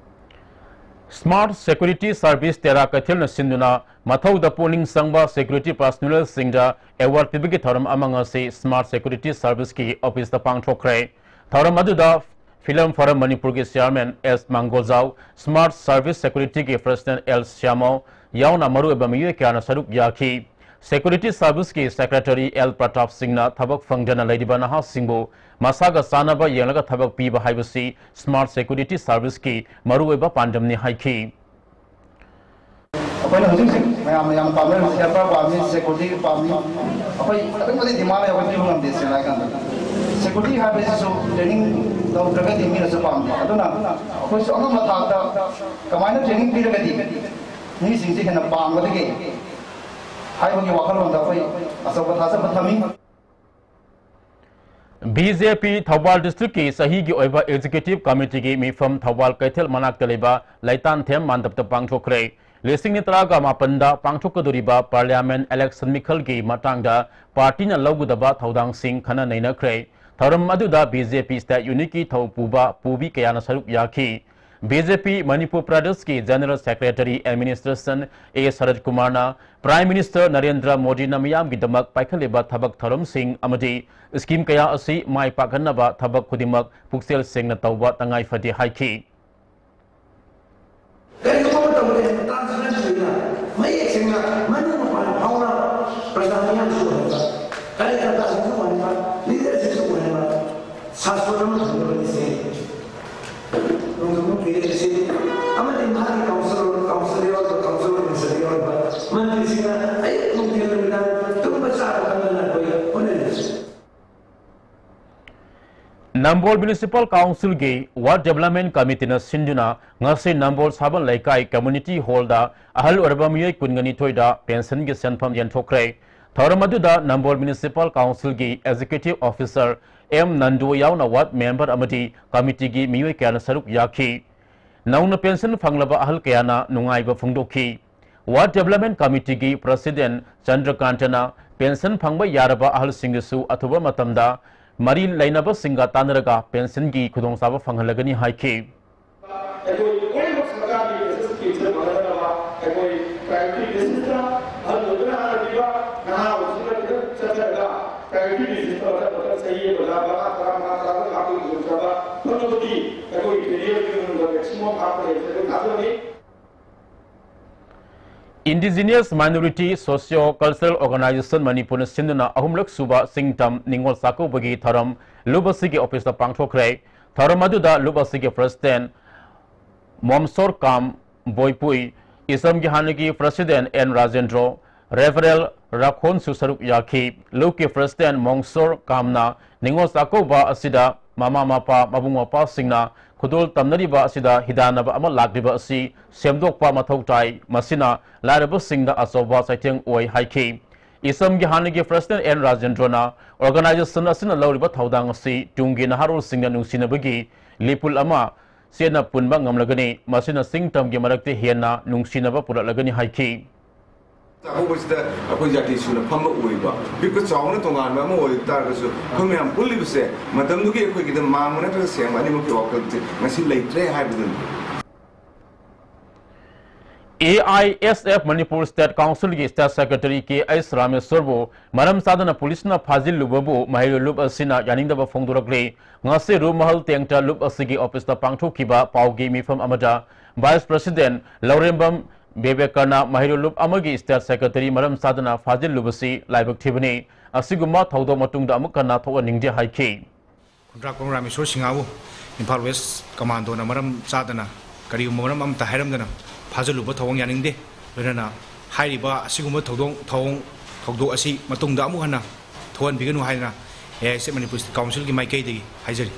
ꯁ꯭ꯃꯥꯔꯠ ꯁꯦꯀ꯭ꯌꯨꯔꯤꯇꯤ ꯁꯔꯚꯤꯁ ꯇꯦꯔꯥ ꯀꯩꯊꯦꯜꯅ ꯁꯤꯟꯗꯨꯅ ꯃꯊꯧꯗ ꯄꯨꯛꯅꯤꯡ ꯆꯪꯕ ꯁꯦꯀ꯭ꯌꯨꯔꯤꯇꯤ ꯄꯔꯁꯣꯅꯦꯜꯁꯤꯡꯗ ꯑꯦꯋꯥꯔꯗ ꯄꯤꯕꯒꯤ ꯊꯧꯔꯝ ꯑꯃ ꯉꯁꯤ ꯁ꯭ꯃꯥꯔꯠ ꯁꯦꯀ꯭ꯌꯨꯔꯤꯇꯤ ꯁꯔꯚꯤꯁꯀꯤ ꯑꯣꯐꯤꯁꯇ ꯄꯥꯡꯊꯣꯛꯈ꯭ꯔꯦ꯫ ꯊꯧꯔꯝ ꯑꯗꯨꯗ ꯐꯤꯂꯝ ꯐꯣꯔꯝ ꯃꯅꯤꯄꯨꯔꯒꯤ ꯆꯤꯌꯥꯔꯃꯦꯟ ꯑꯦꯁ ꯃꯥꯡꯒꯣꯜꯖꯥꯎ, ꯁ꯭ꯃꯥꯔꯠ ꯁꯔꯚꯤꯁ ꯁꯦꯀ꯭ꯌꯨꯔꯤꯇꯤꯒꯤ ꯄ꯭ꯔꯁꯤꯗꯦꯟꯠ ꯑꯦꯜ ꯁ꯭ꯌꯥꯃꯣ ꯌꯥꯎꯅ ꯃꯔꯨꯑꯣꯏꯕ ꯃꯤꯑꯣꯏ ꯀꯌꯥꯅ ꯁꯔꯨꯛ ꯌꯥꯈꯤ꯫ ꯁꯦꯀ꯭ꯌꯨꯔꯤꯇꯤ ꯁꯔꯚꯤꯁꯀꯤ ꯁꯦꯀ꯭ꯔꯦꯇꯔꯤ ꯑꯦꯜ ꯄ꯭ꯔꯇꯥꯞ ꯁꯤꯡꯅ ꯊꯕꯛ ꯐꯪꯗꯅ ꯂꯩꯔꯤꯕ ꯅꯍꯥꯁꯤꯡꯕꯨ ꯃꯁꯥꯒ ꯆꯥꯟꯅꯕ ꯌꯦꯡꯂꯒ ꯊꯕꯛ ꯄꯤꯕ ꯍꯥꯏꯕꯁꯤ ꯁ꯭ꯃꯥꯔꯠ ꯁꯦꯀ꯭ꯌꯨꯔꯤꯇꯤ ꯁꯔꯚꯤꯁꯀꯤ ꯃꯔꯨꯑꯣꯏꯕ ꯄꯥꯟꯗꯝꯅꯤ ꯍꯥꯏꯈꯤ꯫ ꯑꯩꯈꯣꯏꯅ ꯍꯧꯖꯤꯛ ꯍꯧꯖꯤꯛ ꯃꯌꯥꯝꯅ ꯌꯥꯝ ꯄꯥꯝꯅꯔꯤꯕꯁꯤ ꯍꯦꯜꯄꯔ ꯄꯥꯝꯃꯤ, ꯁꯦꯀ꯭ꯌꯨꯔꯤꯇꯤ ꯄꯥꯝꯃꯤ꯫ ꯑꯩꯈꯣꯏ ꯑꯗꯨꯛ ꯃꯇꯤꯛ ꯗꯤꯃꯥꯟ ꯂꯩ, ꯑꯩꯈꯣꯏ ꯄꯤꯕ ꯉꯝꯗꯦ꯫ ꯁꯦꯡꯅ ꯍꯥꯏ ꯀꯥꯟꯗ ꯁꯦꯀ꯭ꯌꯨꯔꯤꯇꯤ ꯍꯥꯏꯕꯁꯤꯁꯨ ꯇ꯭ꯔꯦꯅꯤꯡ ꯂꯧꯗ꯭ꯔꯒꯗꯤ ꯃꯤꯅꯁꯨ ꯄꯥꯝꯗꯦ꯫ ꯑꯗꯨꯅ ꯑꯩꯈꯣꯏꯁꯨ ꯑꯉꯝꯕ ꯊꯥꯛꯇ ꯀꯃꯥꯏꯅ ꯇ꯭ꯔꯦꯅꯤꯡ ꯄꯤꯔꯒꯗꯤ ꯃꯤꯁꯤꯡꯁꯦ ꯍꯦꯟꯅ ꯄꯥꯝꯒꯗꯒꯦ ꯍꯥꯏꯕꯒꯤ ꯋꯥꯈꯜꯂꯣꯟꯗ ꯑꯩꯈꯣꯏ ꯑꯆꯧꯕ ꯊꯥꯖꯕ ꯊꯝꯃꯤ꯫ ꯕꯤ ꯖꯦ ꯄꯤ ꯊꯧꯕꯥꯜ ꯗꯤꯁꯇ꯭ꯔꯤꯛꯀꯤ ꯆꯍꯤꯒꯤ ꯑꯣꯏꯕ ꯑꯦꯛꯖꯤꯀ꯭ꯌꯨꯇꯤꯚ ꯀꯃꯤꯇꯤꯒꯤ ꯃꯤꯐꯝ ꯊꯧꯕꯥꯜ ꯀꯩꯊꯦꯜ ꯃꯅꯥꯛꯇ ꯂꯩꯕ ꯂꯩꯇꯥꯟꯊꯦꯝ ꯃꯥꯟꯗꯞꯇ ꯄꯥꯡꯊꯣꯛꯈ꯭ꯔꯦ꯫ ꯂꯤꯁꯤꯡ ꯑꯅꯤ ꯇꯔꯥꯒ ꯃꯥꯄꯟꯗ ꯄꯥꯡꯊꯣꯛꯀꯗꯧꯔꯤꯕ ꯄꯥꯔꯂꯤꯌꯥꯃꯦꯟ ꯏꯂꯦꯛꯁꯟ ꯃꯤꯈꯜꯒꯤ ꯃꯇꯥꯡꯗ ꯄꯥꯔꯇꯤꯅ ꯂꯧꯒꯗꯕ ꯊꯧꯗꯥꯡꯁꯤꯡ ꯈꯟꯅ ꯅꯩꯅꯈ꯭ꯔꯦ꯫ ꯊꯧꯔꯝ ꯑꯗꯨꯗ ꯕꯤ ꯖꯦ ꯄꯤ ꯁ꯭ꯇꯦꯠ ꯌꯨꯅꯤꯠꯀꯤ ꯊꯧ ꯄꯨꯕ ꯄꯨꯕꯤ ꯀꯌꯥꯅ ꯁꯔꯨꯛ ꯌꯥꯈꯤ꯫ ꯕꯤ ꯖꯦ ꯄꯤ ꯃꯅꯤꯄꯨꯔ ꯄ꯭ꯔꯗꯦꯁꯀꯤ ꯖꯦꯅꯔꯦꯜ ꯁꯦꯀ꯭ꯔꯦꯇꯔꯤ ꯑꯦꯗꯃꯤꯅꯤꯁꯇ꯭ꯔꯦꯁꯟ ꯑꯦ ꯁꯔꯠ ꯀꯨꯃꯥꯔꯅ ꯄ꯭ꯔꯥꯏꯝ ꯃꯤꯅꯤꯁꯇꯔ ꯅꯔꯦꯟꯗ꯭ꯔ ꯃꯣꯗꯤꯅ ꯃꯤꯌꯥꯝꯒꯤꯗꯃꯛ ꯄꯥꯏꯈꯠꯂꯤꯕ ꯊꯕꯛ ꯊꯧꯔꯝꯁꯤꯡ ꯑꯃꯗꯤ ꯁ꯭ꯀꯤꯝ ꯀꯌꯥ ꯑꯁꯤ ꯃꯥꯏ ꯄꯥꯛꯍꯟꯅꯕ ꯊꯕꯛ ꯈꯨꯗꯤꯡꯃꯛ ꯄꯨꯛꯆꯦꯜ ꯁꯦꯡꯅ ꯇꯧꯕ ꯇꯉꯥꯏ ꯐꯗꯦ ꯍꯥꯏꯈꯤ꯫ ꯀꯔꯤꯒꯨꯝꯕ ꯃꯇꯝꯗ ꯍꯦꯟꯅ ꯇꯥꯟꯁꯤꯟꯅ ꯊꯤꯅ ꯃꯌꯦꯛ ꯁꯦꯡꯅ ꯃꯅꯨꯡ ꯃꯄꯥꯟ ꯐꯥꯎꯅ ꯄ꯭ꯔꯖꯥ ꯃꯤꯌꯥꯝꯁꯨ ꯑꯣꯏꯍꯟꯕ, ꯀꯥꯔꯌꯀꯔꯇꯥꯁꯤꯡꯁꯨ ꯑꯣꯏꯍꯟꯕ, ꯂꯤꯗꯔꯁꯤꯡꯁꯨ ꯑꯣꯏꯍꯟꯕ, ꯁꯥꯁꯣꯟ ꯑꯃ ꯊꯝꯒꯗꯕꯅꯤ꯫ ꯁꯤ ꯅꯣꯡꯊꯣꯡꯕꯝ ꯄꯤꯔꯛꯏꯁꯤ ꯑꯃꯗꯤ ꯃꯍꯥꯛꯀꯤ ꯀꯥꯎꯟꯁꯤꯜ, ꯀꯥꯎꯟꯁꯤꯜ ꯌꯥꯎꯔꯤꯕ, ꯀꯥꯎꯟꯁꯤꯜ ꯑꯣꯐꯤꯁꯔ ꯌꯥꯎꯔꯤꯕ ꯃꯟꯇ꯭ꯔꯤꯁꯤꯡꯅ ꯑꯌꯨꯛ ꯅꯨꯡꯊꯤꯜ ꯅꯨꯃꯤꯗꯥꯡ ꯇꯨꯝꯕ ꯆꯥꯕ ꯈꯪꯗꯅ ꯑꯩꯈꯣꯏ ꯍꯣꯠꯅꯔꯤꯕꯁꯤ꯫ ꯅꯝꯕꯣꯜ ꯃ꯭ꯌꯨꯅꯤꯁꯤꯄꯥꯜ ꯀꯥꯎꯟꯁꯤꯜꯒꯤ ꯋꯥꯔꯗ ꯗꯦꯕꯂꯞꯃꯦꯟ ꯀꯃꯤꯇꯤꯅ ꯁꯤꯟꯗꯨꯅ ꯉꯁꯤ ꯅꯝꯕꯣꯜ ꯁꯥꯕꯜ ꯂꯩꯀꯥꯏ ꯀꯝꯃ꯭ꯌꯨꯅꯤꯇꯤ ꯍꯣꯜꯗ ꯑꯍꯜ ꯑꯣꯏꯔꯕ ꯃꯤꯑꯣꯏ ꯀꯨꯟꯒ ꯅꯤꯊꯣꯏꯗ ꯄꯦꯟꯁꯟꯒꯤ ꯁꯦꯟꯐꯝ ꯌꯦꯟꯊꯣꯛꯈ꯭ꯔꯦ꯫ ꯊꯧꯔꯝ ꯑꯗꯨꯗ ꯅꯝꯕꯣꯜ ꯃ꯭ꯌꯨꯅꯤꯁꯤꯄꯥꯜ ꯀꯥꯎꯟꯁꯤꯜꯒꯤ ꯑꯦꯛꯖꯤꯀ꯭ꯌꯨꯇꯤꯚ ꯑꯣꯐꯤꯁꯔ ꯑꯦꯝ ꯅꯟꯗꯨ ꯌꯥꯎꯅ ꯋꯥꯔꯗ ꯃꯦꯝꯕꯔ ꯑꯃꯗꯤ ꯀꯃꯤꯇꯤꯒꯤ ꯃꯤꯑꯣꯏ ꯀꯌꯥꯅ ꯁꯔꯨꯛ ꯌꯥꯈꯤ꯫ ꯅꯧꯅ ꯄꯦꯟꯁꯟ ꯐꯪꯂꯕ ꯑꯍꯜ ꯀꯌꯥꯅ ꯅꯨꯡꯉꯥꯏꯕ ꯐꯣꯡꯗꯣꯛꯈꯤ꯫ ꯋꯥꯔꯗ ꯗꯦꯕꯂꯞꯃꯦꯟ ꯀꯃꯤꯇꯤꯒꯤ ꯄ꯭ꯔꯁꯤꯗꯦꯟꯠ ꯆꯟꯗ꯭ꯔꯀꯥꯟꯇꯅ ꯄꯦꯟꯁꯟ ꯐꯪꯕ ꯌꯥꯔꯕ ꯑꯍꯜꯁꯤꯡꯒꯤꯁꯨ ꯑꯊꯨꯕ ꯃꯇꯝꯗ ꯃꯔꯤ ꯂꯩꯅꯕꯁꯤꯡꯒ ꯇꯥꯟꯅꯔꯒ ꯄꯦꯟꯁꯟꯒꯤ ꯈꯨꯗꯣꯡꯆꯥꯕ ꯐꯪꯍꯜꯂꯒꯅꯤ ꯍꯥꯏꯈꯤ꯫ ꯑꯩꯈꯣꯏ ꯂꯣꯏꯅꯃꯛ ꯁꯔꯀꯥꯔꯒꯤ ꯄꯦꯟꯁꯟ ꯁ꯭ꯀꯤꯝꯁꯦ ꯐꯪꯍꯟꯅꯕ ꯑꯩꯈꯣꯏ ꯄ꯭ꯔꯥꯏꯌꯣꯔꯤꯇꯤ ꯕꯦꯁꯤꯁꯇ ꯑꯍꯜ ꯑꯣꯏꯕꯅ ꯍꯥꯟꯅ ꯄꯤꯕ, ꯅꯍꯥ ꯑꯣꯏꯕꯁꯤꯡꯅ ꯈꯤꯇꯪ ꯆꯠꯊꯔꯒ ꯄ꯭ꯔꯥꯏꯌꯣꯔꯤꯇꯤ ꯕꯦꯁꯤꯁꯇ ꯃꯊꯪ ꯃꯊꯪ ꯆꯍꯤ ꯑꯃꯗ ꯃꯉꯥ, ꯇꯔꯥ, ꯃꯉꯥ, ꯇꯔꯥ ꯂꯥꯛꯄꯒꯤ ꯈꯨꯗꯣꯡꯆꯥꯕ ꯐꯪꯅꯕꯒꯤ ꯑꯩꯈꯣꯏ ꯐꯦꯗꯔꯦꯜꯒꯤ ꯃꯅꯨꯡꯗ ꯃꯦꯛꯁꯤꯃꯝ ꯍꯥꯞꯄ ꯂꯩꯕꯁꯦ ꯑꯩꯈꯣꯏ ꯊꯥꯖꯕꯅꯤ꯫ Indigenous Minority Socio Cultural Organization ꯃꯅꯤꯄꯨꯔꯅ ꯁꯤꯟꯗꯨꯅ ꯑꯍꯨꯝꯂꯛ ꯁꯨꯕ ꯆꯤꯡꯇꯝ ꯅꯤꯉꯣꯜ ꯆꯥꯛꯀꯧꯕꯒꯤ ꯊꯧꯔꯝ ꯂꯨꯞ ꯑꯁꯤꯒꯤ ꯑꯣꯐꯤꯁꯇ ꯄꯥꯡꯊꯣꯛꯈ꯭ꯔꯦ꯫ ꯊꯧꯔꯝ ꯑꯗꯨꯗ ꯂꯨꯞ ꯑꯁꯤꯒꯤ ꯄ꯭ꯔꯁꯤꯗꯦꯟꯠ ꯃꯣꯝꯁꯣꯔ ꯀꯥꯝ ꯕꯣꯏꯄꯨꯏ, ꯏꯁꯝꯒꯤ ꯍꯥꯟꯅꯒꯤ President ꯑꯦꯟ ꯔꯥꯖꯦꯟꯗ꯭ꯔꯣ, Reverend ꯔꯥꯈꯣꯟꯁꯨ ꯁꯔꯨꯛ ꯌꯥꯈꯤ꯫ ꯂꯨꯞꯀꯤ President ꯃꯣꯡꯁꯣꯔ ꯀꯥꯝꯅ ꯅꯤꯉꯣꯜ ꯆꯥꯛꯀꯧꯕ ꯑꯁꯤꯗ ꯃꯃꯥ ꯃꯄꯥ, ꯃꯕꯨꯡ ꯃꯧꯄ꯭ꯋꯥꯁꯤꯡꯅ ꯈꯨꯗꯣꯜ ꯇꯝꯅꯔꯤꯕ ꯑꯁꯤꯗ ꯍꯤꯗꯥꯟꯅꯕ ꯑꯃ ꯂꯥꯛꯂꯤꯕ ꯑꯁꯤ ꯁꯦꯝꯗꯣꯛꯄ ꯃꯊꯧ ꯇꯥꯏ, ꯃꯁꯤꯅ ꯂꯥꯏꯔꯕꯁꯤꯡꯗ ꯑꯆꯧꯕ ꯆꯩꯊꯦꯡ ꯑꯣꯏ ꯍꯥꯏꯈꯤ꯫ ꯏꯁꯝꯒꯤ ꯍꯥꯟꯅꯒꯤ President ꯑꯦꯟ ꯔꯥꯖꯦꯟꯗ꯭ꯔꯣꯅ organization ꯑꯁꯤꯅ ꯂꯧꯔꯤꯕ ꯊꯧꯗꯥꯡ ꯑꯁꯤ ꯇꯨꯡꯒꯤ ꯅꯍꯥꯔꯣꯜꯁꯤꯡꯅ ꯅꯨꯡꯁꯤꯅꯕꯒꯤ ꯂꯤꯄꯨꯟ ꯑꯃ ꯆꯦꯠꯅ ꯄꯨꯟꯕ ꯉꯝꯂꯒꯅꯤ, ꯃꯁꯤꯅ ꯆꯤꯡ ꯇꯝꯒꯤ ꯃꯔꯛꯇ ꯍꯦꯟꯅ ꯅꯨꯡꯁꯤꯅꯕ ꯄꯨꯔꯛꯂꯒꯅꯤ ꯍꯥꯏꯈꯤ꯫ ꯆꯥꯛꯀꯧꯕꯁꯤꯗ ꯑꯩꯈꯣꯏ ꯖꯥꯇꯤ ꯁꯨꯅ ꯐꯝꯕ ꯑꯣꯏꯕ, ꯄꯤꯛꯄ ꯆꯥꯎꯅ ꯇꯣꯉꯥꯟꯕ ꯑꯃ ꯑꯣꯏꯕ ꯇꯥꯔꯒꯁꯨ, ꯑꯩꯈꯣꯏ ꯃꯌꯥꯝ ꯄꯨꯜꯂꯤꯕꯁꯦ ꯃꯇꯝꯗꯨꯒꯤ ꯑꯩꯈꯣꯏꯒꯤꯗ ꯃꯥꯡꯕ ꯅꯠꯇ꯭ꯔꯒ ꯁꯦꯡꯕ ꯑꯅꯤꯃꯛꯀꯤ ꯋꯥꯈꯜꯁꯦ ꯉꯁꯤ ꯂꯩꯇ꯭ꯔꯦ ꯍꯥꯏꯕꯗꯨꯅꯤ꯫ A I S F Manipur State Councilꯒꯤ State Secretary ꯀꯦ ꯑꯩꯆ ꯔꯥꯃꯦꯁ꯭ꯋꯔꯕꯨ ꯃꯔꯝ ꯆꯥꯗꯅ ꯄꯨꯂꯤꯁꯅ ꯐꯥꯖꯤꯜꯂꯨꯕꯕꯨ ꯃꯍꯩꯔꯣꯏ ꯂꯨꯞ ꯑꯁꯤꯅ ꯌꯥꯅꯤꯡꯗꯕ ꯐꯣꯡꯗꯣꯔꯛꯂꯤ꯫ ꯉꯁꯤ ꯔꯨꯃꯍꯜ ꯇꯦꯡꯇ ꯂꯨꯞ ꯑꯁꯤꯒꯤ officeꯇ ꯄꯥꯡꯊꯣꯛꯈꯤꯕ ꯄꯥꯎꯒꯤ ꯃꯤꯐꯝ ꯑꯃꯗ Vice President ꯂꯧꯔꯦꯝꯕꯝ ꯕꯦꯕꯦꯀꯔꯅ ꯃꯍꯩꯔꯣꯏ ꯂꯨꯞ ꯑꯃꯒꯤ State Secretary ꯃꯔꯝ ꯆꯥꯗꯅ ꯐꯥꯖꯤꯜꯂꯨꯕꯁꯤ ꯂꯥꯏꯕꯛ ꯊꯤꯕꯅꯤ꯫ ꯑꯁꯤꯒꯨꯝꯕ ꯊꯧꯗꯣꯛ ꯃꯇꯨꯡꯗ ꯑꯃꯨꯛ ꯍꯟꯅ ꯊꯣꯛꯍꯟꯅꯤꯡꯗꯦ ꯍꯥꯏꯈꯤ꯫ ꯈꯨꯟꯗ꯭ꯔꯥꯛꯄꯝ ꯔꯥꯃꯦꯁꯣꯔ ꯁꯤꯡꯍꯕꯨ ꯏꯝꯐꯥꯜ ꯋꯦꯁ ꯀꯃꯥꯟꯗꯣꯅ ꯃꯔꯝ ꯆꯥꯗꯅ ꯀꯔꯤꯒꯨꯝꯕ ꯃꯔꯝ ꯑꯃꯠꯇ ꯍꯥꯏꯔꯝꯗꯅ ꯐꯥꯖꯤꯜꯂꯨꯕ ꯊꯧꯑꯣꯡ ꯌꯥꯅꯤꯡꯗꯦ꯫ ꯂꯣꯏꯅꯅ ꯍꯥꯏꯔꯤꯕ ꯑꯁꯤꯒꯨꯝꯕ ꯊꯧꯗꯣꯛ ꯊꯧꯑꯣꯡ ꯊꯧꯗꯣꯛ ꯑꯁꯤ ꯃꯇꯨꯡꯗ ꯑꯃꯨꯛ ꯍꯟꯅ ꯊꯣꯛꯍꯟꯕꯤꯒꯅꯨ ꯍꯥꯏꯗꯅ ꯑꯦ ꯑꯥꯏ ꯑꯦꯁ ꯑꯦꯐ ꯃꯅꯤꯄꯨꯔ ꯀꯥꯎꯟꯁꯤꯜꯒꯤ ꯃꯥꯏꯀꯩꯗꯒꯤ ꯍꯥꯏꯖꯔꯤ꯫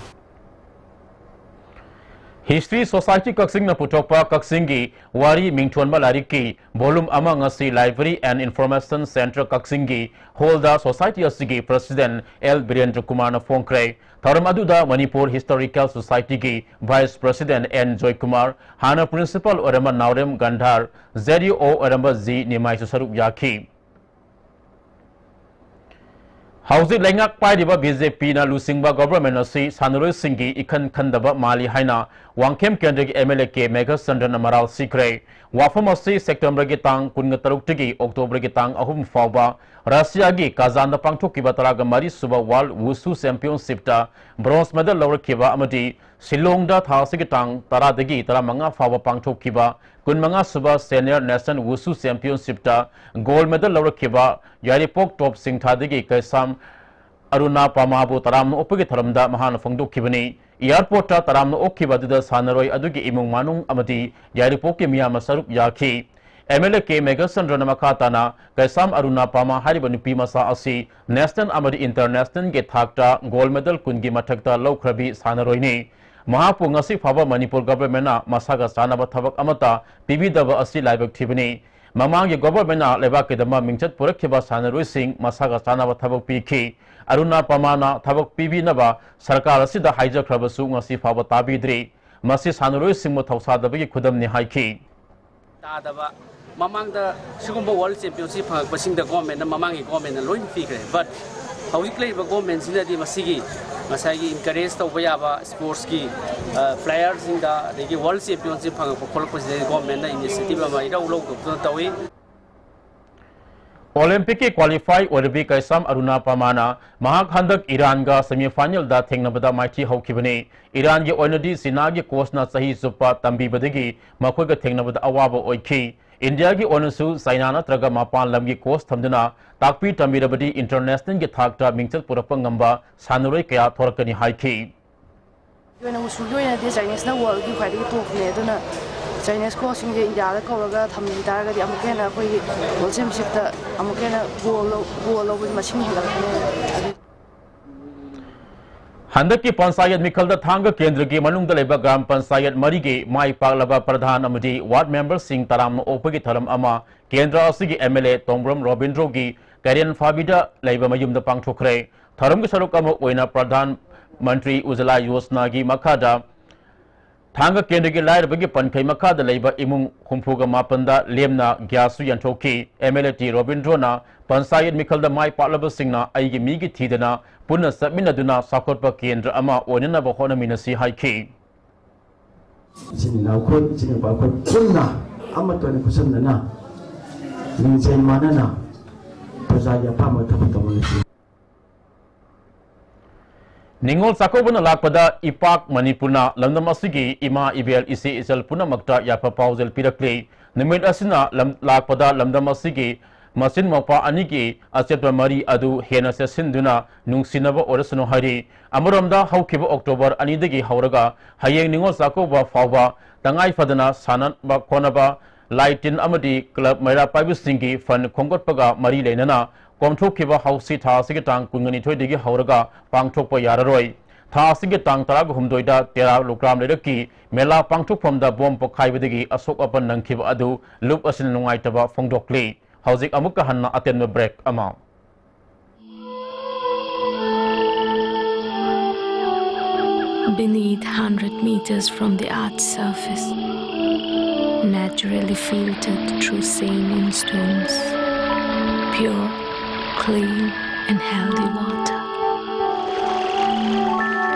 History Society ꯀꯛꯆꯤꯡꯅ ꯄꯨꯊꯣꯛꯄ ꯀꯛꯆꯤꯡꯒꯤ ꯋꯥꯔꯤ ꯃꯤꯡꯊꯣꯟꯕ ꯂꯥꯏꯔꯤꯛꯀꯤ volume ꯑꯃ ꯉꯁꯤ Library and Information Centre ꯀꯛꯆꯤꯡꯒꯤ hallꯗ Society ꯑꯁꯤꯒꯤ President ꯑꯦꯜ ꯕꯤꯔꯦꯟꯗ꯭ꯔ ꯀꯨꯃꯥꯔꯅ ꯐꯣꯡꯈ꯭ꯔꯦ꯫ ꯊꯧꯔꯝ ꯑꯗꯨꯗ ꯃꯅꯤꯄꯨꯔ Historical Societyꯒꯤ Vice President ꯑꯦꯟ ꯖꯣꯏꯀꯨꯃꯥꯔ, ꯍꯥꯟꯅ Principal ꯑꯣꯏꯔꯝꯕ ꯅꯥꯎꯔꯦꯝ ꯒꯟꯙꯥꯔ, ꯖꯦꯠ ꯏ ꯑꯣ ꯑꯣꯏꯔꯝꯕ ꯖꯤ ꯅꯤꯃꯥꯏꯁꯨ ꯁꯔꯨꯛ ꯌꯥꯈꯤ꯫ ꯍꯧꯖꯤꯛ ꯂꯩꯉꯥꯛ ꯄꯥꯏꯔꯤꯕ ꯕꯤ ꯖꯦ ꯄꯤꯅ ꯂꯨꯆꯤꯡꯕ government ꯑꯁꯤ ꯁꯥꯟꯅꯔꯣꯏꯁꯤꯡꯒꯤ ꯏꯈꯟ ꯈꯟꯗꯕ ꯃꯥꯜꯂꯤ ꯍꯥꯏꯅ ꯋꯥꯡꯈꯦꯝ ꯀꯦꯟꯗ꯭ꯔꯒꯤ ꯑꯦꯝ ꯑꯦꯜ ꯑꯦ ꯀꯦ ꯃꯦꯘꯆꯟꯗ꯭ꯔꯅ ꯃꯔꯥꯜ ꯁꯤꯈ꯭ꯔꯦ꯫ ꯋꯥꯐꯝ ꯑꯁꯤ ꯁꯦꯞꯇꯦꯝꯕꯔꯒꯤ ꯇꯥꯡ ꯀꯨꯟꯒ ꯇꯔꯨꯛꯇꯒꯤ ꯑꯣꯛꯇꯣꯕꯔꯒꯤ ꯇꯥꯡ ꯑꯍꯨꯝ ꯐꯥꯎꯕ ꯔꯁꯤꯌꯥꯒꯤ ꯀꯥꯖꯥꯟꯗ ꯄꯥꯡꯊꯣꯛꯈꯤꯕ ꯇꯔꯥꯒ ꯃꯔꯤ ꯁꯨꯕ World Wushu Championshipꯇ bronze medal ꯂꯧꯔꯛꯈꯤꯕ ꯑꯃꯗꯤ ꯁꯤꯂꯣꯡꯗ ꯊꯥ ꯑꯁꯤꯒꯤ ꯇꯥꯡ ꯇꯔꯥꯗꯒꯤ ꯇꯔꯥꯃꯉꯥ ꯐꯥꯎꯕ ꯄꯥꯡꯊꯣꯛꯈꯤꯕ ꯀꯨꯟꯃꯉꯥ ꯁꯨꯕ Senior National Wushu Championshipꯇ gold medal ꯂꯧꯔꯛꯈꯤꯕ ꯌꯥꯏꯔꯤꯄꯣꯛ ꯇꯣꯞ ꯁꯤꯡꯊꯥꯗꯒꯤ ꯀꯩꯁꯥꯝ ꯑꯔꯨꯅꯥ ꯄꯥꯃꯥꯕꯨ ꯇꯔꯥꯝꯅ ꯑꯣꯛꯄꯒꯤ ꯊꯧꯔꯝꯗ ꯃꯍꯥꯛꯅ ꯐꯣꯡꯗꯣꯛꯈꯤꯕꯅꯤ꯫ ꯑꯦꯌꯥꯔꯄꯣꯔꯠꯇ ꯇꯔꯥꯝꯅ ꯑꯣꯛꯈꯤꯕ ꯑꯗꯨꯗ ꯁꯥꯟꯅꯔꯣꯏ ꯑꯗꯨꯒꯤ ꯏꯃꯨꯡ ꯃꯅꯨꯡ ꯑꯃꯗꯤ ꯌꯥꯏꯔꯤꯄꯣꯛꯀꯤ ꯃꯤꯌꯥꯝꯅ ꯁꯔꯨꯛ ꯌꯥꯈꯤ꯫ ꯑꯦꯝ ꯑꯦꯜ ꯑꯦ ꯀꯦ ꯃꯦꯘꯆꯟꯗ꯭ꯔꯅ ꯃꯈꯥ ꯇꯥꯅ ꯀꯩꯁꯥꯝ ꯑꯔꯨꯅꯥ ꯄꯥꯃꯥ ꯍꯥꯏꯔꯤꯕ ꯅꯨꯄꯤ ꯃꯆꯥ ꯑꯁꯤ ꯅꯦꯁꯅꯦꯜ ꯑꯃꯗꯤ ꯏꯟꯇꯔꯅꯦꯁꯅꯦꯜꯒꯤ ꯊꯥꯛꯇ ꯒꯣꯜꯗ ꯃꯦꯗꯜ ꯀꯨꯟꯒꯤ ꯃꯊꯛꯇ ꯂꯧꯈ꯭ꯔꯕꯤ ꯁꯥꯟꯅꯔꯣꯏꯅꯤ꯫ ꯃꯍꯥꯛꯄꯨ ꯉꯁꯤ ꯐꯥꯎꯕ ꯃꯅꯤꯄꯨꯔ ꯒꯚꯔꯟꯃꯦꯟꯠꯅ ꯃꯁꯥꯒ ꯆꯥꯟꯅꯕ ꯊꯕꯛ ꯑꯃꯠꯇ ꯄꯤꯕꯤꯗꯕ ꯑꯁꯤ ꯂꯥꯏꯕꯛ ꯊꯤꯕꯅꯤ꯫ ꯃꯃꯥꯡꯒꯤ ꯒꯚꯔꯟꯃꯦꯟꯠꯅ ꯂꯩꯕꯥꯛꯀꯤꯗꯃꯛ ꯃꯤꯡꯆꯠ ꯄꯨꯔꯛꯈꯤꯕ ꯁꯥꯟꯅꯔꯣꯏꯁꯤꯡ ꯃꯁꯥꯒ ꯆꯥꯟꯅꯕ ꯊꯕꯛ ꯄꯤꯈꯤ꯫ ꯑꯔꯨꯅꯥ ꯄꯥꯃꯥꯅ ꯊꯕꯛ ꯄꯤꯕꯤꯅꯕ ꯁꯔꯀꯥꯔ ꯑꯁꯤꯗ ꯍꯥꯏꯖꯈ꯭ꯔꯕꯁꯨ ꯉꯁꯤ ꯐꯥꯎꯕ ꯇꯥꯕꯤꯗ꯭ꯔꯤ꯫ ꯃꯁꯤ ꯁꯥꯟꯅꯔꯣꯏꯁꯤꯡꯕꯨ ꯊꯧꯁꯥꯗꯕꯒꯤ ꯈꯨꯗꯝꯅꯤ ꯍꯥꯏꯈꯤ꯫ ꯇꯥꯗꯕ, ꯃꯃꯥꯡꯗ ꯁꯤꯒꯨꯝꯕ ꯋꯥꯔꯜ ꯆꯦꯝꯄꯤꯌꯟꯁꯤꯞ ꯐꯪꯉꯛꯄꯁꯤꯡꯗ ꯒꯣꯔꯃꯦꯟꯅ, ꯃꯃꯥꯡꯒꯤ ꯒꯣꯔꯃꯦꯟꯅ ꯂꯣꯏꯅ ꯄꯤꯈ꯭ꯔꯦ꯫ But ꯍꯧꯖꯤꯛ ꯂꯩꯔꯤꯕ ꯒꯣꯔꯃꯦꯟꯁꯤꯅꯗꯤ ꯃꯁꯤꯒꯤ ꯉꯁꯥꯏꯒꯤ ꯏꯟꯀꯔꯦꯖ ꯇꯧꯕ ꯌꯥꯕ ꯁ꯭ꯄꯣꯔꯠꯁꯀꯤ, ꯑ, ꯄ꯭ꯂꯦꯌꯔꯁꯤꯡꯗ, ꯑꯗꯒꯤ ꯋꯥꯔꯜ ꯆꯦꯝꯄꯤꯌꯟꯁꯤꯞ ꯐꯪꯉꯛꯄ ꯈꯣꯠꯂꯛꯄꯁꯤꯗ ꯒꯣꯔꯃꯦꯟꯅ ꯏꯅꯤꯁꯤꯌꯦꯇꯤꯚ ꯑꯃ ꯏꯔꯧ ꯂꯧꯗꯕꯗꯨꯅ ꯇꯧꯏ꯫ ꯑꯣꯂꯦꯝꯄꯤꯛꯀꯤ ꯀ꯭ꯋꯥꯂꯤꯐꯥꯏ ꯑꯣꯏꯔꯕꯤ ꯀꯩꯁꯥꯝ ꯑꯔꯨꯅꯥ ꯄꯥꯃꯥꯅ ꯃꯍꯥꯛ ꯍꯟꯗꯛ ꯏꯔꯥꯟꯒ ꯁꯦꯃꯤꯐꯥꯏꯅꯦꯜꯗ ꯊꯦꯡꯅꯕꯗ ꯃꯥꯏꯊꯤ ꯍꯧꯈꯤꯕꯅꯤ꯫ ꯏꯔꯥꯟꯒꯤ ꯑꯣꯏꯅꯗꯤ ꯆꯤꯅꯥꯒꯤ ꯀꯣꯆꯅ ꯆꯍꯤ ꯆꯨꯞꯄ ꯇꯝꯕꯤꯕꯗꯒꯤ ꯃꯈꯣꯏꯒ ꯊꯦꯡꯅꯕꯗ ꯑꯋꯥꯕ ꯑꯣꯏꯈꯤ꯫ ꯏꯟꯗꯤꯌꯥꯒꯤ ꯑꯣꯏꯅꯁꯨ ꯆꯥꯏꯅꯥ ꯅꯠꯇ꯭ꯔꯒ ꯃꯄꯥꯟ ꯂꯝꯒꯤ ꯀꯣꯆ ꯊꯝꯗꯨꯅ ꯇꯥꯛꯄꯤ ꯇꯝꯕꯤꯔꯕꯗꯤ ꯏꯟꯇꯔꯅꯦꯁꯅꯦꯜꯒꯤ ꯊꯥꯛꯇ ꯃꯤꯡꯆꯠ ꯄꯨꯔꯛꯄ ꯉꯝꯕ ꯁꯥꯟꯅꯔꯣꯏ ꯀꯌꯥ ꯊꯣꯔꯛꯀꯅꯤ ꯍꯥꯏꯈꯤ꯫ ꯑꯩꯈꯣꯏꯅ ꯋꯨꯁꯨꯒꯤ ꯑꯣꯏꯅꯗꯤ ꯆꯥꯏꯅꯤꯁꯅ ꯋꯥꯔꯜꯒꯤ ꯈ꯭ꯋꯥꯏꯗꯒꯤ ꯇꯣꯞꯅꯦ꯫ ꯑꯗꯨꯅ ꯆꯥꯏꯅꯤꯁ ꯀꯣꯆꯁꯤꯡꯁꯦ ꯏꯟꯗꯤꯌꯥꯗ ꯀꯧꯔꯒ ꯊꯝꯕꯤ ꯇꯥꯔꯒꯗꯤ ꯑꯃꯨꯛꯀ ꯍꯦꯟꯅ ꯑꯩꯈꯣꯏꯒꯤ ꯋꯥꯔꯜ ꯆꯦꯝꯄꯤꯌꯟꯁꯤꯞꯇ ꯑꯃꯨꯛꯀ ꯍꯦꯟꯅ ꯒꯣꯜ ꯂꯧ-, ꯒꯣꯜ ꯂꯧꯕꯒꯤ ꯃꯁꯤꯡ ꯍꯦꯟꯒꯠꯂꯛꯀꯅꯤ꯫ ꯑꯗꯨ ꯍꯟꯗꯛꯀꯤ ꯄꯟꯆꯥꯌꯠ ꯃꯤꯈꯜꯗ ꯊꯥꯡꯒ ꯀꯦꯟꯗ꯭ꯔꯒꯤ ꯃꯅꯨꯡꯗ ꯂꯩꯕ ꯒ꯭ꯔꯥꯝ ꯄꯟꯆꯥꯌꯠ ꯃꯔꯤꯒꯤ ꯃꯥꯏ ꯄꯥꯛꯂꯕ ꯄ꯭ꯔꯙꯥꯟ ꯑꯃꯗꯤ ꯋꯥꯔꯗ ꯃꯦꯝꯕꯔꯁꯤꯡ ꯇꯔꯥꯝꯅ ꯑꯣꯛꯄꯒꯤ ꯊꯧꯔꯝ ꯑꯃ ꯀꯦꯟꯗ꯭ꯔ ꯑꯁꯤꯒꯤ ꯑꯦꯝ ꯑꯦꯜ ꯑꯦ ꯇꯣꯡꯕ꯭ꯔꯝ ꯔꯣꯕꯤꯟꯗ꯭ꯔꯣꯒꯤ ꯀꯩꯔꯦꯟ ꯐꯥꯕꯤꯗ ꯂꯩꯕ ꯃꯌꯨꯝꯗ ꯄꯥꯡꯊꯣꯛꯈ꯭ꯔꯦ꯫ ꯊꯧꯔꯝꯒꯤ ꯁꯔꯨꯛ ꯑꯃ ꯑꯣꯏꯅ ꯄ꯭ꯔꯙꯥꯟ ꯃꯟꯇ꯭ꯔꯤ ꯎꯖꯂꯥ ꯌꯣꯖꯅꯥꯒꯤ ꯃꯈꯥꯗ ꯊꯥꯡꯒ ꯀꯦꯟꯗ꯭ꯔꯒꯤ ꯂꯥꯏꯔꯕꯒꯤ ꯄꯟꯈꯩ ꯃꯈꯥꯗ ꯂꯩꯕ ꯏꯃꯨꯡ ꯍꯨꯝꯐꯨꯒ ꯃꯥꯄꯟꯗ ꯂꯦꯝꯅ ꯒ꯭ꯌꯥꯁꯁꯨ ꯌꯦꯟꯊꯣꯛꯈꯤ꯫ ꯑꯦꯝ ꯑꯦꯜ ꯑꯦ ꯇꯤ ꯔꯣꯕꯤꯟꯗ꯭ꯔꯣꯅ ꯄꯟꯆꯥꯌꯠ ꯃꯤꯈꯜꯗ ꯃꯥꯏ ꯄꯥꯛꯂꯕꯁꯤꯡꯅ ꯑꯩꯒꯤ ꯃꯤꯒꯤ ꯊꯤꯗꯅ ꯄꯨꯟꯅ ꯆꯠꯃꯤꯟꯅꯗꯨꯅ ꯆꯥꯎꯈꯠꯄ ꯀꯦꯟꯗ꯭ꯔ ꯑꯃ ꯑꯣꯏꯅꯅꯕ ꯍꯣꯠꯅꯃꯤꯟꯅꯁꯤ ꯍꯥꯏꯈꯤ꯫ ꯏꯆꯤꯟ ꯏꯅꯥꯎ ꯑꯩꯈꯣꯏ, ꯏꯆꯤꯟ ꯏꯅꯥꯎ ꯑꯩꯈꯣꯏ ꯄꯨꯟꯅ ꯑꯃꯠꯇ ꯑꯣꯏꯅ ꯈꯨꯠꯁꯝꯅꯅ ꯂꯤꯡꯖꯦꯜ ꯃꯥꯟꯅꯅ ꯄ꯭ꯔꯖꯥꯒꯤ ꯑꯄꯥꯝꯕ ꯊꯕꯛ ꯇꯧꯔꯁꯤ꯫ ꯅꯤꯉꯣꯜ ꯆꯥꯛꯀꯧꯕꯅ ꯂꯥꯛꯄꯗ ꯏꯄꯥꯛ ꯃꯅꯤꯄꯨꯔꯅ ꯂꯝꯗꯝ ꯑꯁꯤꯒꯤ ꯏꯃꯥ ꯏꯕꯦꯜ ꯏꯆꯦ ꯏꯆꯜ ꯄꯨꯝꯅꯃꯛꯇ ꯌꯥꯏꯐ ꯄꯥꯎꯖꯦꯜ ꯄꯤꯔꯛꯂꯤ꯫ ꯅꯨꯃꯤꯠ ꯑꯁꯤꯅ ꯂꯝ-, ꯂꯥꯛꯄꯗ ꯂꯝꯗꯝ ꯑꯁꯤꯒꯤ ꯃꯆꯤꯟ ꯃꯧꯄ꯭ꯋꯥ ꯑꯅꯤꯒꯤ ꯑꯆꯦꯠꯄ ꯃꯔꯤ ꯑꯗꯨ ꯍꯦꯟꯅ ꯆꯦꯠꯁꯤꯟꯗꯨꯅ ꯅꯨꯡꯁꯤꯅꯕ ꯑꯣꯏꯔꯁꯅꯨ ꯍꯥꯏꯔꯤ꯫ ꯑꯃꯔꯣꯝꯗ, ꯍꯧꯈꯤꯕ ꯑꯣꯛꯇꯣꯕꯔ ꯑꯅꯤꯗꯒꯤ ꯍꯧꯔꯒ ꯍꯌꯦꯡ ꯅꯤꯉꯣꯜ ꯆꯥꯛꯀꯧꯕ ꯐꯥꯎꯕ ꯇꯉꯥꯏ ꯐꯗꯅ ꯁꯥꯟꯅꯕ ꯈꯣꯠꯅꯕ, ꯂꯥꯏ ꯇꯤꯟ ꯑꯃꯗꯤ ꯀ꯭ꯂꯕ ꯃꯩꯔꯥ ꯄꯥꯏꯕꯁꯤꯡꯒꯤ ꯐꯟ ꯈꯣꯝꯒꯠꯄꯒ ꯃꯔꯤ ꯂꯩꯅꯅ ꯀꯣꯝꯊꯣꯛꯈꯤꯕ ꯍꯧꯁꯤ ꯊꯥ ꯑꯁꯤꯒꯤ ꯇꯥꯡ ꯀꯨꯟꯅꯤꯊꯣꯏꯗꯒꯤ ꯍꯧꯔꯒ ꯄꯥꯡꯊꯣꯛꯄ ꯌꯥꯔꯔꯣꯏ꯫ ꯊꯥ ꯑꯁꯤꯒꯤ ꯇꯥꯡ ꯇꯔꯥꯍꯨꯝꯗꯣꯏꯗ ꯇꯦꯔꯥ ꯂꯨꯀ꯭ꯔꯥꯝ ꯂꯩꯔꯛꯀꯤ ꯃꯦꯂꯥ ꯄꯥꯡꯊꯣꯛꯐꯝꯗ ꯕꯣꯝ ꯄꯣꯈꯥꯏꯕꯗꯒꯤ ꯑꯁꯣꯛ ꯑꯄꯟ ꯅꯪꯈꯤꯕ ꯑꯗꯨ ꯂꯨꯞ ꯑꯁꯤꯅ ꯅꯨꯡꯉꯥꯏꯇꯕ ꯐꯣꯡꯗꯣꯛꯂꯤ꯫ ꯍꯧꯖꯤꯛ ꯑꯃꯨꯛꯀ ꯍꯟꯅ ꯑꯇꯦꯟꯕ ꯕ꯭ꯔꯦꯛ ꯑꯃ꯫ Beneath, hundred meters from the earth's surface, naturally filtered through saline stones, pure, clean, and healthy water.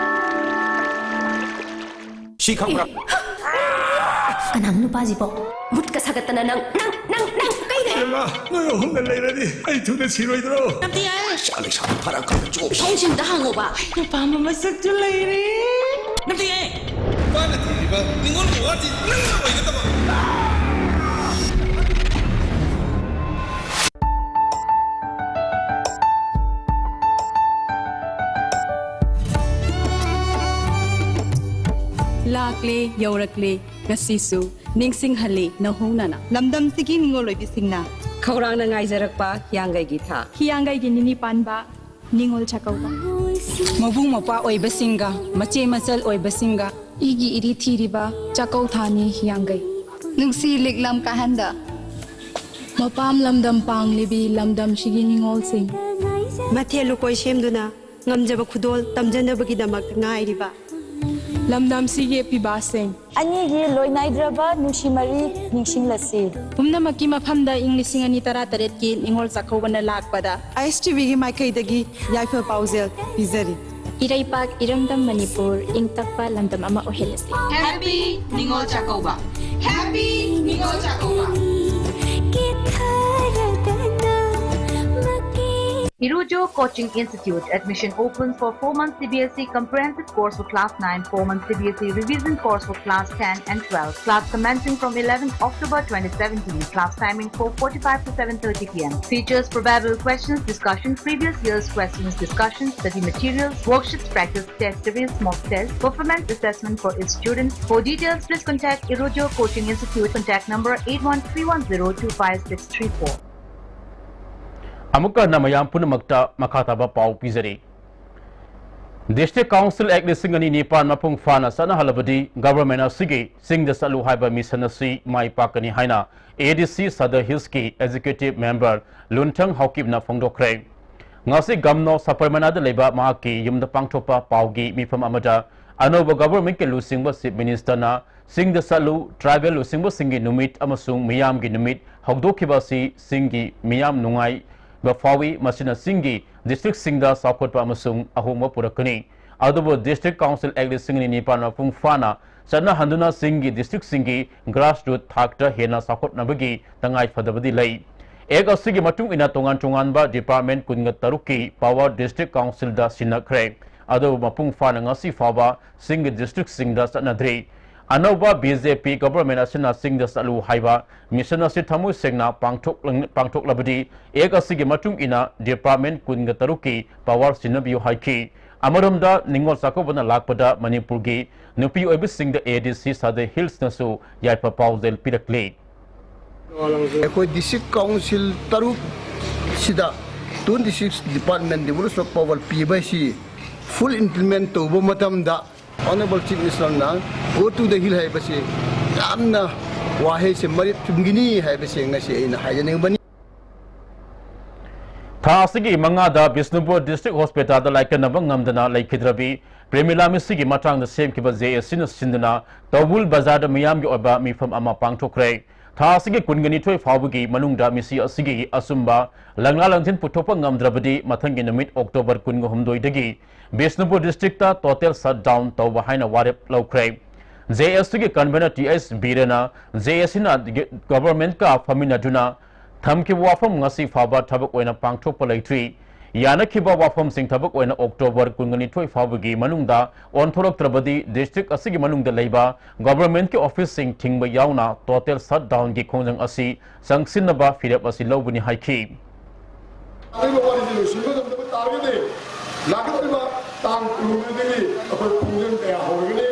ꯁꯤ ꯈꯪꯕ꯭ꯔꯥ? ꯀꯅꯥꯅꯣ ꯅꯨꯄꯥꯁꯤꯕꯣ? ꯃꯨꯠꯀ ꯁꯥꯒꯠꯇꯅ ꯅꯪ, ꯅꯪ, ꯅꯪ, ꯅꯪ ꯀꯩꯅꯣ? ꯏꯃꯥ, ꯅꯣꯏ ꯑꯍꯨꯝꯅ ꯂꯩꯔꯗꯤ ꯑꯩ ꯊꯨꯅ ꯁꯤꯔꯣꯏꯗ꯭ꯔꯣ? ꯅꯝꯊꯤ ꯍꯥꯏ꯫ ꯂꯩꯁꯥꯕꯤ ꯐꯔꯛ ꯈꯪꯗ ꯆꯣꯞ꯫ ꯁꯣꯝꯁꯤꯡꯗ ꯍꯪꯉꯣꯕ꯫ ꯅꯨꯄꯥ ꯑꯃ ꯃꯁꯛꯁꯨ ꯂꯩꯔꯦ꯫ ꯅꯝꯊꯤ ꯍꯥꯏ꯫ ꯅꯨꯄꯥꯅ ꯊꯤꯔꯤꯕ ꯅꯤꯉꯣꯜ ꯃꯋꯥꯗꯤ ꯅꯪꯅ ꯑꯣꯏꯒꯗꯕ꯫ ꯂꯥꯛꯂꯦ, ꯌꯧꯔꯛꯂꯦ, ꯉꯁꯤꯁꯨ ꯅꯤꯡꯁꯤꯡꯍꯜꯂꯤ ꯅꯧꯍꯧꯅꯅ꯫ ꯂꯝꯗꯝꯁꯤꯒꯤ ꯅꯤꯉꯣꯜ ꯑꯣꯏꯕꯤꯁꯤꯡꯅ ꯈꯧꯔꯥꯡꯅ ꯉꯥꯏꯖꯔꯛꯄ ꯍꯤꯌꯥꯡꯒꯩꯒꯤ ꯊꯥ꯫ ꯍꯤꯌꯥꯡꯒꯩꯒꯤ ꯅꯤꯅꯤ ꯄꯥꯟꯕ ꯅꯤꯉꯣꯜ ꯆꯥꯛꯀꯧꯕ꯫ ꯃꯕꯨꯡ ꯃꯧꯄ꯭ꯋꯥ ꯑꯣꯏꯕꯁꯤꯡꯒ ꯃꯆꯦ ꯃꯆꯜ ꯑꯣꯏꯕꯁꯤꯡꯒ ꯏꯒꯤ ꯏꯔꯤ ꯊꯤꯔꯤꯕ ꯆꯥꯛꯀꯧ ꯊꯥꯅꯤ ꯍꯤꯌꯥꯡꯒꯩ꯫ ꯅꯨꯡꯁꯤ ꯂꯤꯛꯂꯝ ꯀꯥꯍꯟꯗ ꯃꯄꯥꯝ ꯂꯝꯗꯝ ꯄꯥꯡꯂꯤꯕꯤ ꯂꯝꯗꯝꯁꯤꯒꯤ ꯅꯤꯉꯣꯜꯁꯤꯡ꯫ ꯃꯊꯦꯜ ꯂꯨꯀꯣꯏ ꯁꯦꯝꯗꯨꯅ ꯉꯝꯖꯕ ꯈꯨꯗꯣꯜ ꯇꯝꯖꯅꯕꯒꯤꯗꯃꯛꯇ ꯉꯥꯏꯔꯤꯕ ꯂꯝꯗꯝꯁꯤꯒꯤ ꯐꯤꯕꯥꯁꯤꯡ꯫ ꯑꯅꯤꯒꯤ ꯂꯣꯏꯅꯥꯏꯗ꯭ꯔꯕ ꯅꯨꯡꯁꯤ ꯃꯔꯤ ꯅꯤꯡꯁꯤꯡꯂꯁꯤ꯫ ꯄꯨꯝꯅꯃꯛꯀꯤ ꯃꯐꯝꯗ ꯏꯪ ꯂꯤꯁꯤꯡ ꯑꯅꯤ ꯇꯔꯥꯇꯔꯦꯠꯀꯤ ꯅꯤꯉꯣꯜ ꯆꯥꯛꯀꯧꯕꯅ ꯂꯥꯛꯄꯗ ꯑꯥꯏ ꯑꯦꯁ ꯇꯤ ꯚꯤꯒꯤ ꯃꯥꯏꯀꯩꯗꯒꯤ ꯌꯥꯏꯐ ꯄꯥꯎꯖꯦꯜ ꯄꯤꯖꯔꯤ꯫ ꯏꯔꯩꯄꯥꯛ ꯏꯔꯝꯗꯝ ꯃꯅꯤꯄꯨꯔ ꯏꯪ ꯇꯞꯄ ꯂꯝꯗꯝ ꯑꯃ ꯑꯣꯏꯍꯜꯂꯁꯤ꯫ Happy Ningol Chakkouba. Happy Ningol Chakkouba. Hirojo Coaching Institute. Admission open for four months C B S E comprehensive course for class nine, four months C B S E revision course for class ten and twelve. Class commencing from eleventh October twenty seventeen. Class timing four forty-five to seven thirty p m. Features: probable questions discussion, previous year's questions discussion, study materials, worksheets, practice test series, mock test, performance assessment for each student. For details, please contact Hirojo Coaching Institute. Contact number eight one three one zero two five six three four. ꯑꯃꯨꯛꯀ ꯍꯟꯅ ꯃꯌꯥꯝ ꯄꯨꯝꯅꯃꯛꯇ ꯃꯈꯥ ꯇꯥꯕ ꯄꯥꯎ ꯄꯤꯖꯔꯤ꯫ District Council Act ꯂꯤꯁꯤꯡ ꯑꯅꯤ ꯅꯤꯄꯥꯟ ꯃꯄꯨꯡ ꯐꯥꯅ ꯆꯠꯅꯍꯜꯂꯕꯗꯤ government ꯑꯁꯤꯒꯤ ꯆꯤꯡꯗ ꯆꯠꯂꯨ ꯍꯥꯏꯕ mission ꯑꯁꯤ ꯃꯥꯏ ꯄꯥꯛꯀꯅꯤ ꯍꯥꯏꯅ A D C Sadar Hills ꯀꯤ executive member ꯂꯨꯟꯊꯪ ꯍꯥꯎꯀꯤꯞꯅ ꯐꯣꯡꯗꯣꯛꯈ꯭ꯔꯦ꯫ ꯉꯁꯤ ꯒꯝꯅꯣ ꯁꯕꯔꯃꯅꯥꯗ ꯂꯩꯕ ꯃꯍꯥꯛꯀꯤ ꯌꯨꯝꯗ ꯄꯥꯡꯊꯣꯛꯄ ꯄꯥꯎꯒꯤ ꯃꯤꯐꯝ ꯑꯃꯗ ꯑꯅꯧꯕ government ꯀꯤ ꯂꯨꯆꯤꯡꯕ Chief Minister ꯅ ꯆꯤꯡꯗ ꯆꯠꯂꯨ, tribal ꯂꯨꯆꯤꯡꯕꯁꯤꯡꯒꯤ ꯅꯨꯃꯤꯠ ꯑꯃꯁꯨꯡ ꯃꯤꯌꯥꯝꯒꯤ ꯅꯨꯃꯤꯠ ꯍꯧꯗꯣꯛꯈꯤꯕ ꯑꯁꯤ ꯆꯤꯡꯒꯤ ꯃꯤꯌꯥꯝ ꯅꯨꯡꯉꯥꯏꯕ ꯐꯥꯎꯏ, ꯃꯁꯤꯅ ꯆꯤꯡꯒꯤ district ꯁꯤꯡꯗ ꯆꯥꯎꯈꯠꯄ ꯑꯃꯁꯨꯡ ꯑꯍꯣꯡꯕ ꯄꯨꯔꯛꯀꯅꯤ꯫ ꯑꯗꯨꯕꯨ District Council Act ꯂꯤꯁꯤꯡ ꯑꯅꯤ ꯅꯤꯄꯥꯟ ꯃꯄꯨꯡ ꯐꯥꯅ ꯆꯠꯅꯍꯟꯗꯨꯅ ꯆꯤꯡꯒꯤ district ꯁꯤꯡꯒꯤ grassroot ꯊꯥꯛꯇ ꯍꯦꯟꯅ ꯆꯥꯎꯈꯠꯅꯕꯒꯤ ꯇꯉꯥꯏ ꯐꯗꯕꯗꯤ ꯂꯩ꯫ Act ꯑꯁꯤꯒꯤ ꯃꯇꯨꯡ ꯏꯟꯅ ꯇꯣꯉꯥꯟ ꯇꯣꯉꯥꯟꯕ department ꯀꯨꯟꯒ ꯇꯔꯨꯛꯀꯤ power District Council ꯗ ꯁꯤꯟꯅꯈ꯭ꯔꯦ꯫ ꯑꯗꯨꯕꯨ ꯃꯄꯨꯡ ꯐꯥꯅ ꯉꯁꯤ ꯐꯥꯎꯕ ꯆꯤꯡꯒꯤ district ꯁꯤꯡꯗ ꯆꯠꯅꯗ꯭ꯔꯤ꯫ ꯑꯅꯧꯕ B J P government ꯑꯁꯤꯅ ꯆꯤꯡꯗ ꯆꯠꯂꯨ ꯍꯥꯏꯕ mission ꯑꯁꯤ ꯊꯃꯣꯏ ꯁꯦꯡꯅ ꯄꯥꯡꯊꯣꯛꯂ-, ꯄꯥꯡꯊꯣꯛꯂꯕꯗꯤ Act ꯑꯁꯤꯒꯤ ꯃꯇꯨꯡ ꯏꯟꯅ department ꯀꯨꯟꯒ ꯇꯔꯨꯛꯀꯤ power ꯁꯤꯟꯅꯕꯤꯌꯨ ꯍꯥꯏꯈꯤ꯫ ꯑꯃꯔꯣꯝꯗ ꯅꯤꯉꯣꯜ ꯆꯥꯛꯀꯧꯕꯅ ꯂꯥꯛꯄꯗ ꯃꯅꯤꯄꯨꯔꯒꯤ ꯅꯨꯄꯤ ꯑꯣꯏꯕꯁꯤꯡꯗ A D C Sadar Hills ꯅꯁꯨ ꯌꯥꯏꯐ ꯄꯥꯎꯖꯦꯜ ꯄꯤꯔꯛꯂꯤ꯫ ꯑꯩꯈꯣꯏ district council ꯇꯔꯨꯛ ꯁꯤꯗ twenty six department devolution of power ꯄꯤꯕ ꯑꯁꯤ full implement ꯇꯧꯕ ꯃꯇꯝꯗ Honorable Chief Minister ꯅ Go to the Hill ꯍꯥꯏꯕꯁꯤ ꯌꯥꯝꯅ ꯋꯥꯍꯩꯁꯦ ꯃꯔꯤꯛ ꯆꯨꯝꯒꯅꯤ ꯍꯥꯏꯕꯁꯦ ꯉꯁꯤ ꯑꯩꯅ ꯍꯥꯏꯖꯅꯤꯡꯕꯅꯤ꯫ ꯊꯥ ꯑꯁꯤꯒꯤ ꯃꯉꯥꯗ ꯕꯤꯁꯅꯨꯄꯨꯔ District Hospital ꯗ ꯂꯥꯏꯀꯠꯅꯕ ꯉꯝꯗꯅ ꯂꯩꯈꯤꯗ꯭ꯔꯕꯤ ꯄ꯭ꯔꯦꯃꯤꯂꯥ ꯃꯤꯁꯤꯒꯤ ꯃꯇꯥꯡꯗ ꯁꯦꯝꯈꯤꯕ J A C ꯅ ꯁꯤꯟꯗꯨꯅ ꯇꯧꯕꯨꯜ ꯕꯖꯥꯔꯗ ꯃꯤꯌꯥꯝꯒꯤ ꯑꯣꯏꯕ ꯃꯤꯐꯝ ꯑꯃ ꯄꯥꯡꯊꯣꯛꯈ꯭ꯔꯦ꯫ ꯊꯥ ꯑꯁꯤꯒꯤ ꯀꯨꯟꯒ ꯅꯤꯊꯣꯏ ꯐꯥꯎꯕꯒꯤ ꯃꯅꯨꯡꯗ ꯃꯤꯁꯤ ꯑꯁꯤꯒꯤ ꯑꯆꯨꯝꯕ ꯂꯪꯂꯥ ꯂꯪꯊꯤꯟ ꯄꯨꯊꯣꯛꯄ ꯉꯝꯗ꯭ꯔꯕꯗꯤ ꯃꯊꯪꯒꯤ ꯅꯨꯃꯤꯠ October ꯀꯨꯟꯒ ꯍꯨꯝꯗꯣꯏꯗꯒꯤ ꯕꯤꯁꯅꯨꯄꯨꯔ district ꯇ total shutdown ꯇꯧꯕ ꯍꯥꯏꯅ ꯋꯥꯔꯦꯞ ꯂꯧꯈ꯭ꯔꯦ꯫ J A C ꯒꯤ convener T S ꯕꯤꯔꯦꯟꯅ J A C ꯅ government ꯀ ꯐꯝꯃꯤꯟꯅꯗꯨꯅ ꯊꯝꯈꯤꯕ ꯋꯥꯐꯝ ꯉꯁꯤ ꯐꯥꯎꯕ ꯊꯕꯛ ꯑꯣꯏꯅ ꯄꯥꯡꯊꯣꯛꯄ ꯂꯩꯇ꯭ꯔꯤ꯫ ꯌꯥꯅꯈꯤꯕ ꯋꯥꯐꯝꯁꯤꯡ ꯊꯕꯛ ꯑꯣꯏꯅ October ꯀꯨꯟꯅꯤꯊꯣꯏ ꯐꯥꯎꯕꯒꯤ ꯃꯅꯨꯡꯗ ꯑꯣꯟꯊꯣꯔꯛꯇ꯭ꯔꯕꯗꯤ district ꯑꯁꯤꯒꯤ ꯃꯅꯨꯡꯗ ꯂꯩꯕ government ꯀꯤ office ꯁꯤꯡ ꯊꯤꯡꯕ ꯌꯥꯎꯅ total shutdown ꯒꯤ ꯈꯣꯡꯖꯪ ꯑꯁꯤ ꯆꯪꯁꯤꯟꯅꯕ ꯐꯤꯔꯦꯞ ꯑꯁꯤ ꯂꯧꯒꯅꯤ ꯍꯥꯏꯈꯤ꯫ ꯑꯔꯩꯕ ꯋꯥꯔꯤꯁꯤ ꯂꯣꯏꯁꯤꯟꯕ ꯉꯝꯗꯕ ꯇꯥꯔꯒꯗꯤ ꯂꯥꯛꯀꯗꯧꯔꯤꯕ ꯇꯥꯡ ꯀꯨꯟꯍꯨꯝꯗꯣꯏꯗꯒꯤ ꯑꯩꯈꯣꯏ ꯈꯣꯡꯖꯪ ꯀꯌꯥ ꯍꯧꯔꯒꯅꯤ꯫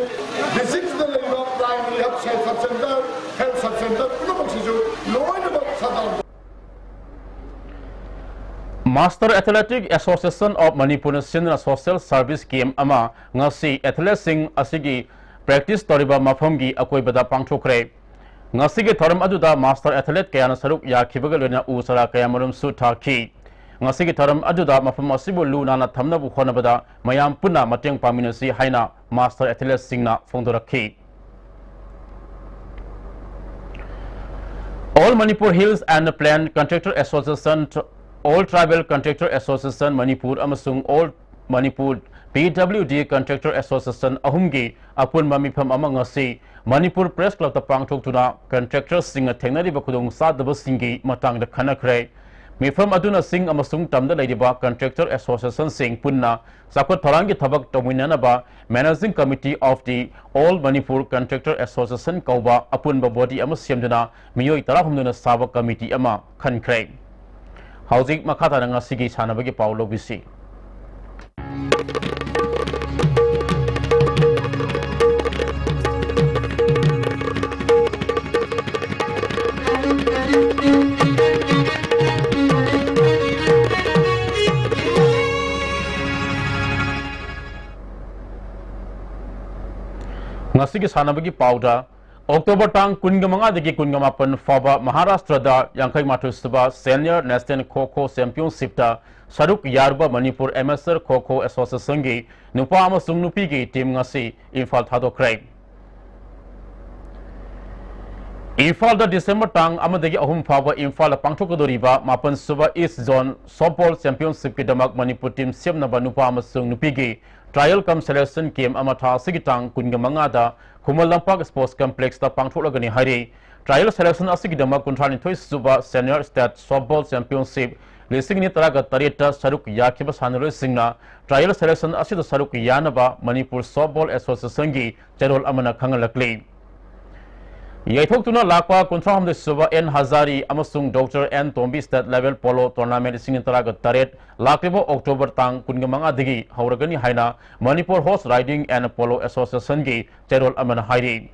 District ꯁꯤꯗ ꯂꯩꯔꯤꯕ primary health sub center, health sub center ꯄꯨꯝꯅꯃꯛꯁꯤꯁꯨ ꯂꯣꯏꯅꯃꯛ shutdown꯫ Master Athletic Association of Manipur ꯅ ꯁꯤꯟꯗꯨꯅ social service camp ꯑꯃ ꯉꯁꯤ athlete ꯁꯤꯡ ꯑꯁꯤꯒꯤ practice ꯇꯧꯔꯤꯕ ꯃꯐꯝꯒꯤ ꯑꯀꯣꯏꯕꯗ ꯄꯥꯡꯊꯣꯛꯈ꯭ꯔꯦ꯫ ꯉꯁꯤꯒꯤ ꯊꯧꯔꯝ ꯑꯗꯨꯗ master athlete ꯀꯌꯥꯅ ꯁꯔꯨꯛ ꯌꯥꯈꯤꯕꯒ ꯂꯣꯏꯅꯅ ꯎ ꯆꯥꯔꯥ ꯀꯌꯥꯃꯔꯨꯝꯁꯨ ꯊꯥꯈꯤ꯫ ꯉꯁꯤꯒꯤ ꯊꯧꯔꯝ ꯑꯗꯨꯗ ꯃꯐꯝ ꯑꯁꯤꯕꯨ ꯂꯨ ꯅꯥꯟꯅ ꯊꯝꯅꯕ ꯍꯣꯠꯅꯕꯗ ꯃꯌꯥꯝ ꯄꯨꯟꯅ ꯃꯇꯦꯡ ꯄꯥꯡꯃꯤꯟꯅꯁꯤ ꯍꯥꯏꯅ master athlete ꯁꯤꯡꯅ ꯐꯣꯡꯗꯣꯔꯛꯈꯤ꯫ All Manipur Hills and Plain Contractor Association, All Tribal Contractor Association Manipur ꯑꯃꯁꯨꯡ All Manipur P W D Contractor Association ꯑꯍꯨꯝꯒꯤ ꯑꯄꯨꯟꯕ ꯃꯤꯐꯝ ꯑꯃ ꯉꯁꯤ ꯃꯅꯤꯄꯨꯔ Press Club ꯇ ꯄꯥꯡꯊꯣꯛꯇꯨꯅ contractor ꯁꯤꯡꯅ ꯊꯦꯡꯅꯔꯤꯕ ꯈꯨꯗꯣꯡꯆꯥꯗꯕꯁꯤꯡꯒꯤ ꯃꯇꯥꯡꯗ ꯈꯟꯅꯈ꯭ꯔꯦ꯫ ꯃꯤꯐꯝ ꯑꯗꯨꯅ ꯆꯤꯡ ꯑꯃꯁꯨꯡ ꯇꯝꯗ ꯂꯩꯔꯤꯕ contractor association ꯁꯤꯡ ꯄꯨꯟꯅ ꯆꯥꯎꯈꯠ ꯊꯧꯔꯥꯡꯒꯤ ꯊꯕꯛ ꯇꯧꯃꯤꯟꯅꯅꯕ Managing Committee of the All Manipur Contractor Association ꯀꯧꯕ ꯑꯄꯨꯟꯕ body ꯑꯃ ꯁꯦꯝꯗꯨꯅ ꯃꯤꯑꯣꯏ ꯇꯔꯥꯍꯨꯝꯗꯣꯏꯅ ꯁꯥꯕ committee ꯑꯃ ꯈꯟꯈ꯭ꯔꯦ꯫ ꯍꯧꯖꯤꯛ ꯃꯈꯥ ꯇꯥꯅ ꯉꯁꯤꯒꯤ ꯁꯥꯟꯅꯕꯒꯤ ꯄꯥꯎ ꯂꯧꯕꯤꯁꯤ꯫ ꯉꯁꯤꯒꯤ ꯁꯥꯟꯅꯕꯒꯤ ꯄꯥꯎꯗ, October ꯇꯥꯡ ꯀꯨꯟꯒ ꯃꯉꯥꯗꯒꯤ ꯀꯨꯟꯒ ꯃꯥꯄꯟ ꯐꯥꯎꯕ ꯃꯍꯥꯔꯥꯁꯇ꯭ꯔꯗ ꯌꯥꯡꯈꯩ ꯃꯥꯊꯣꯏ ꯁꯨꯕ Senior National Kho Kho Championship ꯇ ꯁꯔꯨꯛ ꯌꯥꯔꯨꯕ Manipur Amateur Kho Kho Association ꯒꯤ ꯅꯨꯄꯥ ꯑꯃꯁꯨꯡ ꯅꯨꯄꯤꯒꯤ team ꯉꯁꯤ ꯏꯝꯐꯥꯜ ꯊꯥꯗꯣꯛꯈ꯭ꯔꯦ꯫ ꯏꯝꯐꯥꯜꯗ December ꯇꯥꯡ ꯑꯃꯗꯒꯤ ꯑꯍꯨꯝ ꯐꯥꯎꯕ ꯏꯝꯐꯥꯜꯗ ꯄꯥꯡꯊꯣꯛꯀꯗꯧꯔꯤꯕ ꯃꯥꯄꯟ ꯁꯨꯕ East Zone Softball Championship ꯀꯤꯗꯃꯛ ꯃꯅꯤꯄꯨꯔ team ꯁꯦꯝꯅꯕ ꯅꯨꯄꯥ ꯑꯃꯁꯨꯡ ꯅꯨꯄꯤꯒꯤ trial cum selection camp ꯑꯃ ꯊꯥ ꯑꯁꯤꯒꯤ ꯇꯥꯡ ꯀꯨꯟꯒ ꯃꯉꯥꯗ ꯈꯨꯃꯟ ꯂꯝꯄꯥꯛ Sports Complex ꯇ ꯄꯥꯡꯊꯣꯛꯂꯒꯅꯤ ꯍꯥꯏꯔꯤ꯫ Trial selection ꯑꯁꯤꯒꯤꯗꯃꯛ ꯀꯨꯟꯊ꯭ꯔꯥꯅꯤꯊꯣꯏ ꯁꯨꯕ Senior State Softball Championship ꯂꯤꯁꯤꯡ ꯑꯅꯤ ꯇꯔꯥꯒ ꯇꯔꯦꯠꯇ ꯁꯔꯨꯛ ꯌꯥꯈꯤꯕ ꯁꯥꯟꯅꯔꯣꯏꯁꯤꯡꯅ trial selection ꯑꯁꯤꯗ ꯁꯔꯨꯛ ꯌꯥꯅꯕ ꯃꯅꯤꯄꯨꯔ Softball Associationꯒꯤ ꯆꯦꯔꯣꯜ ꯑꯃꯅ ꯈꯪꯍꯜꯂꯛꯂꯤ꯫ ꯌꯩꯊꯣꯛꯇꯨꯅ ꯂꯥꯛꯄ ꯀꯨꯟꯊ꯭ꯔꯥꯍꯨꯝꯗꯣꯏ ꯁꯨꯕ ꯑꯦꯟ ꯍꯖꯥꯔꯤ ꯑꯃꯁꯨꯡ doctor N Tombi State Level Polo Tournament ꯂꯤꯁꯤꯡ ꯑꯅꯤ ꯇꯔꯥꯒ ꯇꯔꯦꯠ ꯂꯥꯛꯂꯤꯕ October ꯇꯥꯡ ꯀꯨꯟꯃꯉꯥꯗꯒꯤ ꯍꯧꯔꯒꯅꯤ ꯍꯥꯏꯅ Manipur Horse Riding and Polo Associationꯒꯤ ꯆꯦꯔꯣꯜ ꯑꯃꯅ ꯍꯥꯏꯔꯤ꯫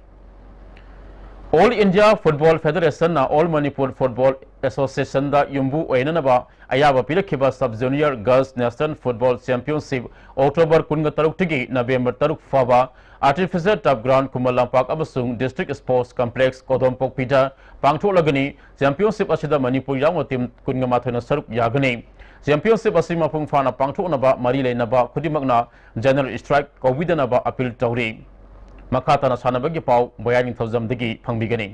All India Football Federationꯅ All Manipur Football Associationꯗ ꯌꯨꯝꯕꯨ ꯑꯣꯏꯅꯅꯕ ꯑꯌꯥꯕ ꯄꯤꯔꯛꯈꯤꯕ Sub Junior Girls National Football Championship October ꯀꯨꯟꯒ ꯇꯔꯨꯛꯇꯒꯤ November ꯇꯔꯨꯛ ꯐꯥꯎꯕ Artificial Turf Ground, Khuman Lampak ꯑꯃꯁꯨꯡ District Sports Complex, ꯀꯣꯗꯣꯝꯄꯣꯛꯄꯤꯗ ꯄꯥꯡꯊꯣꯛꯂꯒꯅꯤ꯫ Championship ꯑꯁꯤꯗ ꯃꯅꯤꯄꯨꯔ ꯌꯥꯎꯅ team ꯀꯨꯟꯒ ꯃꯥꯊꯣꯏꯅ ꯁꯔꯨꯛ ꯌꯥꯒꯅꯤ꯫ Championship ꯑꯁꯤ ꯃꯄꯨꯡ ꯐꯥꯅ ꯄꯥꯡꯊꯣꯛꯅꯕ ꯃꯔꯤ ꯂꯩꯅꯕ ꯈꯨꯗꯤꯡꯃꯛꯅ general strike ꯀꯧꯕꯤꯗꯅꯕ appeal ꯇꯧꯔꯤ꯫ ꯃꯈꯥ ꯇꯥꯅ ꯁꯥꯟꯅꯕꯒꯤ ꯄꯥꯎ ꯕꯣꯌꯥꯏ ꯅꯤꯡꯊꯧꯖꯝꯗꯒꯤ ꯐꯪꯕꯤꯒꯅꯤ꯫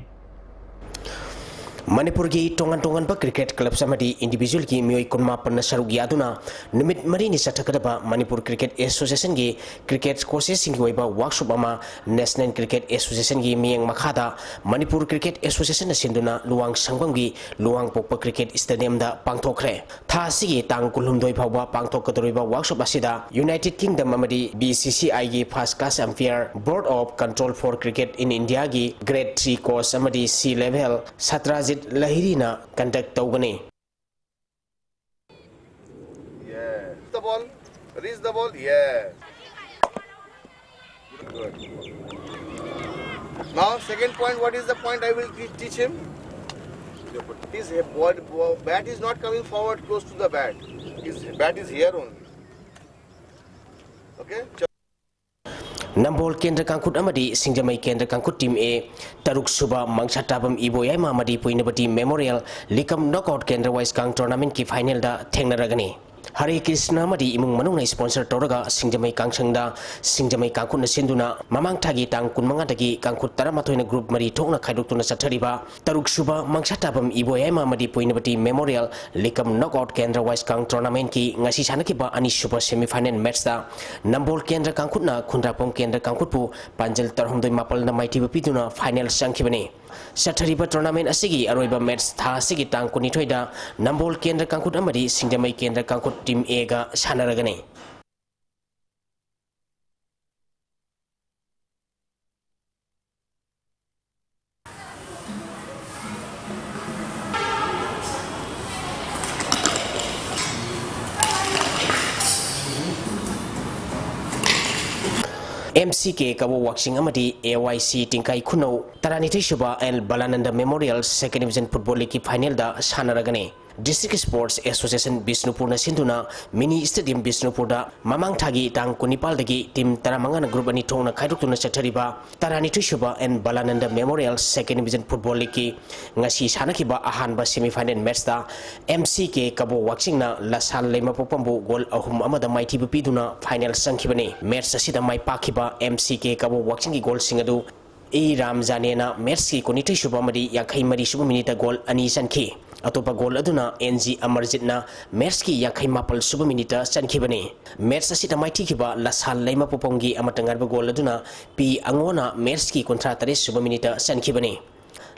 ꯃꯅꯤꯄꯨꯔꯒꯤ ꯇꯣꯉꯥꯟ ꯇꯣꯉꯥꯟꯕ cricket clubs ꯑꯃꯗꯤ individualꯒꯤ ꯃꯤꯑꯣꯏ ꯀꯨꯟꯃꯥꯄꯟꯅ ꯁꯔꯨꯛ ꯌꯥꯗꯨꯅ ꯅꯨꯃꯤꯠ ꯃꯔꯤꯅꯤ ꯆꯠꯊꯒꯗꯕ ꯃꯅꯤꯄꯨꯔ Cricket Associationꯒꯤ cricket coachesꯁꯤꯡꯒꯤ ꯑꯣꯏꯕ workshop ꯑꯃ National Cricket Associationꯒꯤ ꯃꯤꯠꯌꯦꯡ ꯃꯈꯥꯗ ꯃꯅꯤꯄꯨꯔ Cricket Associationꯅ ꯁꯤꯟꯗꯨꯅ ꯂꯨꯋꯥꯡ ꯁꯪꯕꯝꯒꯤ ꯂꯨꯋꯥꯡꯄꯣꯛꯄ Cricket Stadiumꯗ ꯄꯥꯡꯊꯣꯛꯈ꯭ꯔꯦ꯫ ꯊꯥ ꯑꯁꯤꯒꯤ ꯇꯥꯡ ꯀꯨꯟꯍꯨꯝꯗꯣꯏ ꯐꯥꯎꯕ ꯄꯥꯡꯊꯣꯛꯀꯗꯧꯔꯤꯕ workshop ꯑꯁꯤꯗ United Kingdom ꯑꯃꯗꯤ BCCIꯒꯤ First Class Umpire, Board of Control for Cricket in Indiaꯒꯤ Grade three coach ꯑꯃꯗꯤ C level ꯁꯇ꯭ꯔꯥꯖꯤꯠ ꯂꯍꯤꯔꯤꯅ conduct ꯇꯧꯒꯅꯤ꯫ Yeah. The ball. Reach the ball. Yeah. Good. Now, second point, what is the point I will te- teach him? His he- ball, ball, bat is not coming forward close to the bat. His bat is here only. Okay? ꯅꯝꯕꯣꯜ ꯀꯦꯟꯗ꯭ꯔ ꯀꯥꯡꯈꯨꯠ ꯑꯃꯗꯤ ꯁꯤꯡꯖꯃꯩ ꯀꯦꯟꯗ꯭ꯔ ꯀꯥꯡꯈꯨꯠ team A, ꯇꯔꯨꯛ ꯁꯨꯕ ꯃꯪꯁꯥꯇꯥꯕꯝ ꯏꯕꯣꯌꯥꯏꯃ ꯑꯃꯗꯤ ꯄꯣꯏꯅꯕꯇꯤ Memorial Leacup Knockout Kendra Wise Kang Tournamentꯀꯤ finalꯗ ꯊꯦꯡꯅꯔꯒꯅꯤ꯫ ꯍꯔꯦ ꯀ꯭ꯔꯤꯁꯅ ꯑꯃꯗꯤ ꯏꯃꯨꯡ ꯃꯅꯨꯡꯅ sponsor ꯇꯧꯔꯒ ꯁꯤꯡꯖꯃꯩ ꯀꯥꯡꯁꯪꯗ ꯁꯤꯡꯖꯃꯩ ꯀꯥꯡꯈꯨꯠꯅ ꯁꯤꯟꯗꯨꯅ ꯃꯃꯥꯡ ꯊꯥꯒꯤ ꯇꯥꯡ ꯀꯨꯟꯃꯉꯥꯗꯒꯤ ꯀꯥꯡꯈꯨꯠ ꯇꯔꯥꯃꯥꯊꯣꯏꯅ group ꯃꯔꯤ ꯊꯣꯛꯅ ꯈꯥꯏꯗꯣꯛꯇꯨꯅ ꯆꯠꯊꯔꯤꯕ ꯇꯔꯨꯛ ꯁꯨꯕ ꯃꯪꯁꯥꯇꯥꯕꯝ ꯏꯕꯣꯌꯥꯏꯃ ꯑꯃꯗꯤ ꯄꯣꯏꯅꯕꯇꯤ Memorial Leacup Knockout Kendra Wise Kang Tournamentꯀꯤ ꯉꯁꯤ ꯁꯥꯟꯅꯈꯤꯕ ꯑꯅꯤꯁꯨꯕ semi final matchꯇ ꯅꯝꯕꯣꯜ ꯀꯦꯟꯗ꯭ꯔ ꯀꯥꯡꯈꯨꯠꯅ ꯈꯨꯟꯗ꯭ꯔꯥꯛꯄꯝ ꯀꯦꯟꯗ꯭ꯔ ꯀꯥꯡꯈꯨꯠꯄꯨ ꯄꯥꯟꯖꯜ ꯇꯔꯥꯍꯨꯝꯗꯣꯏ ꯃꯥꯄꯜꯅ ꯃꯥꯏꯊꯤꯕ ꯄꯤꯗꯨꯅ final ꯆꯪꯈꯤꯕꯅꯤ꯫ ꯆꯠꯊꯔꯤꯕ tournament ꯑꯁꯤꯒꯤ ꯑꯔꯣꯏꯕ match ꯊꯥ ꯑꯁꯤꯒꯤ ꯇꯥꯡ ꯀꯨꯟꯅꯤꯊꯣꯏꯗ ꯅꯝꯕꯣꯜ ꯀꯦꯟꯗ꯭ꯔ ꯀꯥꯡꯈꯨꯠ ꯑꯃꯗꯤ ꯁꯤꯡꯖꯃꯩ ꯀꯦꯟꯗ꯭ꯔ ꯀꯥꯡꯈꯨꯠ team A ꯒ ꯁꯥꯟꯅꯔꯒꯅꯤ꯫ M C K ꯀꯕꯣ ꯋꯥꯛꯆꯤꯡ ꯑꯃꯗꯤ A Y C ꯇꯤꯡꯀꯥꯏ ꯈꯨꯅꯧ ꯇꯔꯥꯅꯤꯊꯣꯏ ꯁꯨꯕ L ꯕꯂꯥꯅꯟꯗ Memorial Second Division Football League ꯀꯤ final ꯗ ꯁꯥꯟꯅꯔꯒꯅꯤ꯫ District Sports Association ꯕꯤꯁꯅꯨꯄꯨꯔꯅ ꯁꯤꯟꯗꯨꯅ mini stadium ꯕꯤꯁꯅꯨꯄꯨꯔꯗ ꯃꯃꯥꯡ ꯊꯥꯒꯤ ꯇꯥꯡ ꯀꯨꯟꯅꯤꯄꯥꯜꯗꯒꯤ team ꯇꯔꯥꯃꯉꯥꯅ group ꯑꯅꯤ ꯊꯣꯛꯅ ꯈꯥꯏꯗꯣꯛꯇꯨꯅ ꯆꯠꯊꯔꯤꯕ ꯇꯔꯥꯅꯤꯊꯣꯏ ꯁꯨꯕ N ꯕꯂꯥꯅꯟꯗ Memorial Second Division Football League ꯀꯤ ꯉꯁꯤ ꯁꯥꯟꯅꯈꯤꯕ ꯑꯍꯥꯟꯕ semi final match ꯇ M C K ꯀꯕꯣ ꯋꯥꯛꯆꯤꯡꯅ ꯂꯁꯥꯜ ꯂꯩꯃꯄꯣꯛꯄꯝꯕꯨ goal ꯑꯍꯨꯝ ꯑꯃꯗ ꯃꯥꯏꯊꯤꯕ ꯄꯤꯗꯨꯅ final ꯆꯪꯈꯤꯕꯅꯤ꯫ Match ꯑꯁꯤꯗ ꯃꯥꯏ ꯄꯥꯛꯈꯤꯕ M C K ꯀꯕꯣ ꯋꯥꯛꯆꯤꯡꯒꯤ goal ꯁꯤꯡ ꯑꯗꯨ ꯏ ꯔꯥꯝꯖꯥꯅꯦꯅ match ꯀꯤ ꯀꯨꯟꯅꯤꯊꯣꯏ ꯁꯨꯕ ꯑꯃꯗꯤ ꯌꯥꯡꯈꯩ ꯃꯔꯤ ꯁꯨꯕ minute ꯇ goal ꯑꯅꯤ ꯆꯟꯈꯤ꯫ ꯑꯇꯣꯞꯄ goal ꯑꯗꯨꯅ N G ꯑꯃꯔꯖꯤꯠꯅ match ꯀꯤ ꯌꯥꯡꯈꯩ ꯃꯥꯄꯜ ꯁꯨꯕ minute ꯇ ꯆꯟꯈꯤꯕꯅꯤ꯫ Match ꯑꯁꯤꯗ ꯃꯥꯏꯊꯤꯈꯤꯕ ꯂꯁꯥꯜ ꯂꯩꯃꯄꯣꯛꯄꯝꯒꯤ ꯑꯃꯠꯇ ꯉꯥꯏꯔꯕ goal ꯑꯗꯨꯅ ꯄꯤ ꯑꯉꯣꯅ match ꯀꯤ ꯀꯨꯟꯊ꯭ꯔꯥ ꯇꯔꯦꯠ ꯁꯨꯕ minute ꯇ ꯆꯟꯈꯤꯕꯅꯤ꯫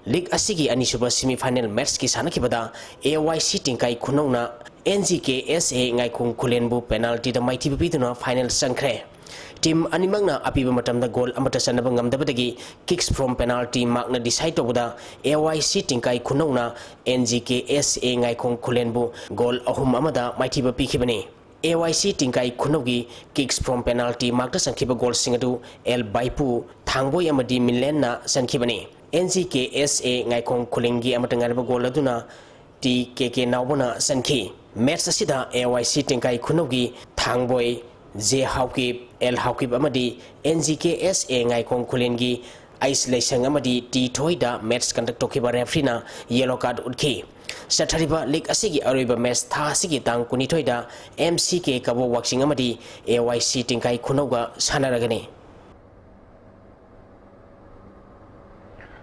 League ꯑꯁꯤꯒꯤ ꯑꯅꯤꯁꯨꯕ semi final match ꯀꯤ ꯁꯥꯟꯅꯈꯤꯕꯗ A Y C ꯇꯤꯡꯀꯥꯏ ꯈꯨꯅꯧꯅ N G K S A ꯉꯥꯏꯈꯣꯡ ꯈꯨꯂꯦꯟꯕꯨ penalty ꯗ ꯃꯥꯏꯊꯤꯕ ꯄꯤꯗꯨꯅ final ꯆꯪꯈ꯭ꯔꯦ꯫ Team ꯑꯅꯤꯃꯛꯅ ꯑꯄꯤꯕ ꯃꯇꯝꯗ goal ꯑꯃꯠꯇ ꯆꯟꯅꯕ ꯉꯝꯗꯕꯗꯒꯤ kicks from penalty mark ꯅ decide ꯇꯧꯕꯗ A Y C ꯇꯤꯡꯀꯥꯏ ꯈꯨꯅꯧꯅ N G K S A ꯉꯥꯏꯈꯣꯡ ꯈꯨꯂꯦꯟꯕꯨ goal ꯑꯍꯨꯝ ꯑꯃꯗ ꯃꯥꯏꯊꯤꯕ ꯄꯤꯈꯤꯕꯅꯤ꯫ A Y C ꯇꯤꯡꯀꯥꯏ ꯈꯨꯅꯧꯒꯤ kicks from penalty mark ꯇ ꯆꯟꯈꯤꯕ goal ꯁꯤꯡ ꯑꯗꯨ L ꯕꯥꯏꯄꯨ, ꯊꯥꯡꯕꯣꯏ ꯑꯃꯗꯤ ꯃꯤꯂꯦꯟꯅ ꯆꯟꯈꯤꯕꯅꯤ꯫ N G K S A ꯉꯥꯏꯈꯣꯡ ꯈꯨꯂꯦꯟꯒꯤ ꯑꯃꯠꯇ ꯉꯥꯏꯔꯕ goal ꯑꯗꯨꯅ T K K ꯅꯥꯎꯕꯅ ꯆꯟꯈꯤ꯫ Match ꯑꯁꯤꯗ A Y C ꯇꯤꯡꯀꯥꯏ ꯈꯨꯅꯧꯒꯤ ꯊꯥꯡꯕꯣꯏ, J Haokip, L Haokip ꯑꯃꯗꯤ N G K S A ꯉꯥꯏꯈꯣꯡ ꯈꯨꯂꯦꯟꯒꯤ ꯑꯩꯁ ꯂꯩꯁꯪ ꯑꯃꯗꯤ T ꯊꯣꯏꯗ match conduct ꯇꯧꯈꯤꯕ referee ꯅ yellow card ꯎꯠꯈꯤ꯫ ꯆꯠꯊꯔꯤꯕ league ꯑꯁꯤꯒꯤ ꯑꯔꯣꯏꯕ match ꯊꯥ ꯑꯁꯤꯒꯤ ꯇꯥꯡ ꯀꯨꯟꯅꯤꯊꯣꯏꯗ M C K ꯀꯕꯣ ꯋꯥꯛꯆꯤꯡ ꯑꯃꯗꯤ A Y C ꯇꯤꯡꯀꯥꯏ ꯈꯨꯅꯧꯒ ꯁꯥꯟꯅꯔꯒꯅꯤ꯫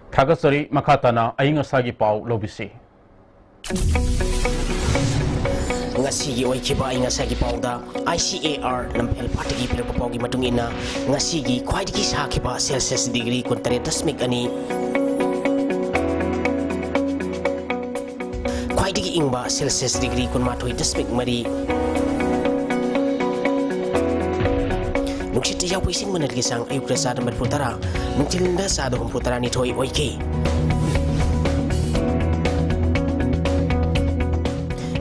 ꯊꯥꯒꯠꯆꯔꯤ꯫ ꯃꯈꯥ ꯇꯥꯅ ꯑꯏꯪ ꯑꯁꯥꯒꯤ ꯄꯥꯎ ꯂꯧꯕꯤꯁꯤ꯫ ꯉꯁꯤꯒꯤ ꯑꯣꯏꯈꯤꯕ ꯑꯏꯪ ꯑꯁꯥꯒꯤ ꯄꯥꯎꯗ I C A R ꯂꯝꯐꯦꯜ ꯄꯥꯠꯇꯒꯤ ꯄꯤꯔꯛꯄ ꯄꯥꯎꯒꯤ ꯃꯇꯨꯡ ꯏꯟꯅ, ꯉꯁꯤꯒꯤ ꯈ꯭ꯋꯥꯏꯗꯒꯤ ꯁꯥꯈꯤꯕ Celsius degree ꯀꯨꯟꯇꯔꯦꯠ ꯗꯁꯃꯤꯛ ꯑꯅꯤ, ꯇꯤꯒꯤ ꯏꯪꯕ ꯁꯦꯜꯁꯤꯌꯁ ꯗꯤꯒ꯭ꯔꯤ ꯀꯨꯟꯃꯥꯊꯣꯏ ꯗꯁꯃꯤꯛ ꯃꯔꯤ꯫ ꯅꯨꯡꯁꯤꯠꯇ ꯌꯥꯎꯕ ꯏꯁꯤꯡ ꯃꯅꯤꯜꯒꯤ ꯆꯥꯡ ꯑꯌꯨꯛꯇ ꯆꯥꯗ ꯃꯔꯤꯐꯨ ꯇꯔꯥ, ꯅꯨꯡꯊꯤꯜꯗ ꯆꯥꯗ ꯍꯨꯝꯐꯨ ꯇꯔꯥꯅꯤꯊꯣꯏ ꯑꯣꯏꯈꯤ꯫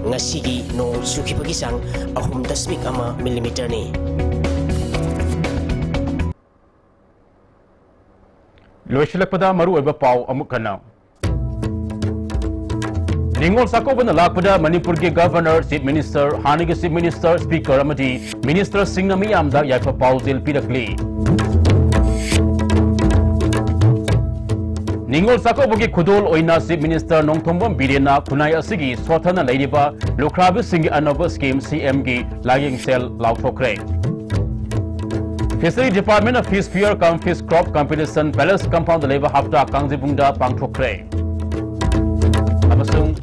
ꯉꯁꯤꯒꯤ ꯅꯣꯡ ꯆꯨꯈꯤꯕꯒꯤ ꯆꯥꯡ ꯑꯍꯨꯝ ꯗꯁꯃꯤꯛ ꯑꯃ ꯃꯤꯂꯤꯃꯤꯇꯔꯅꯤ꯫ ꯂꯣꯏꯁꯤꯜꯂꯛꯄꯗ ꯃꯔꯨꯑꯣꯏꯕ ꯄꯥꯎ ꯑꯃꯨꯛ ꯍꯟꯅ꯫ ꯅꯤꯉꯣꯜ ꯆꯥꯛꯀꯧꯕꯅ ꯂꯥꯛꯄꯗ ꯃꯅꯤꯄꯨꯔꯒꯤ Governor, Chief Minister, ꯍꯥꯟꯅꯒꯤ Chief Minister, Speaker ꯑꯃꯗꯤ Ministerꯁꯤꯡꯅ ꯃꯤꯌꯥꯝꯗ ꯌꯥꯏꯐ ꯄꯥꯎꯖꯦꯜ ꯄꯤꯔꯛꯂꯤ꯫ ꯅꯤꯉꯣꯜ ꯆꯥꯛꯀꯧꯕꯒꯤ ꯈꯨꯗꯣꯜ ꯑꯣꯏꯅ Chief Minister ꯅꯣꯡꯊꯣꯝꯕꯝ ꯕꯤꯔꯦꯟꯅ ꯈꯨꯟꯅꯥꯏ ꯑꯁꯤꯒꯤ ꯁꯣꯠꯊꯅ ꯂꯩꯔꯤꯕ ꯂꯨꯈ꯭ꯔꯥꯕꯤꯁꯤꯡꯒꯤ ꯑꯅꯧꯕ scheme CMꯒꯤ ꯂꯥꯏꯌꯦꯡ cell ꯂꯥꯎꯊꯣꯛꯈ꯭ꯔꯦ꯫ Fishery Departmentꯅ Fish Fair cum Fish Crop Competition Palace Compoundꯗ ꯂꯩꯕ ꯍꯞꯇꯥ ꯀꯥꯡꯖꯩꯕꯨꯡꯗ ꯄꯥꯡꯊꯣꯛꯈ꯭ꯔꯦ꯫ ꯑꯃꯁꯨꯡ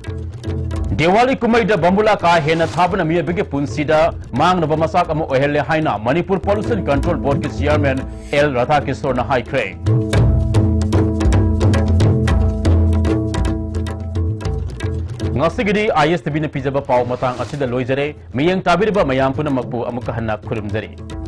ꯗꯤꯋꯥꯂꯤ ꯀꯨꯝꯍꯩꯗ ꯕꯝꯕꯨꯂꯥ ꯀꯥ ꯍꯦꯟꯅ ꯊꯥꯕꯅ ꯃꯤꯑꯣꯏꯕꯒꯤ ꯄꯨꯟꯁꯤꯗ ꯃꯥꯡꯅꯕ ꯃꯆꯥꯛ ꯑꯃ ꯑꯣꯏꯍꯜꯂꯦ ꯍꯥꯏꯅ ꯃꯅꯤꯄꯨꯔ Pollution Control Boardꯀꯤ Chairman ꯑꯦꯜ ꯔꯥꯙꯥꯀꯤꯁꯣꯔꯅ ꯍꯥꯏꯈ꯭ꯔꯦ꯫ ꯉꯁꯤꯒꯤꯗꯤ ISTVꯅ ꯄꯤꯖꯕ ꯄꯥꯎ ꯃꯇꯥꯡ ꯑꯁꯤꯗ ꯂꯣꯏꯖꯔꯦ꯫ ꯃꯤꯠꯌꯦꯡ ꯇꯥꯕꯤꯔꯤꯕ ꯃꯌꯥꯝ ꯄꯨꯝꯅꯃꯛꯄꯨ ꯑꯃꯨꯛꯀ ꯍꯟꯅ ꯈꯨꯔꯨꯝꯖꯔꯤ꯫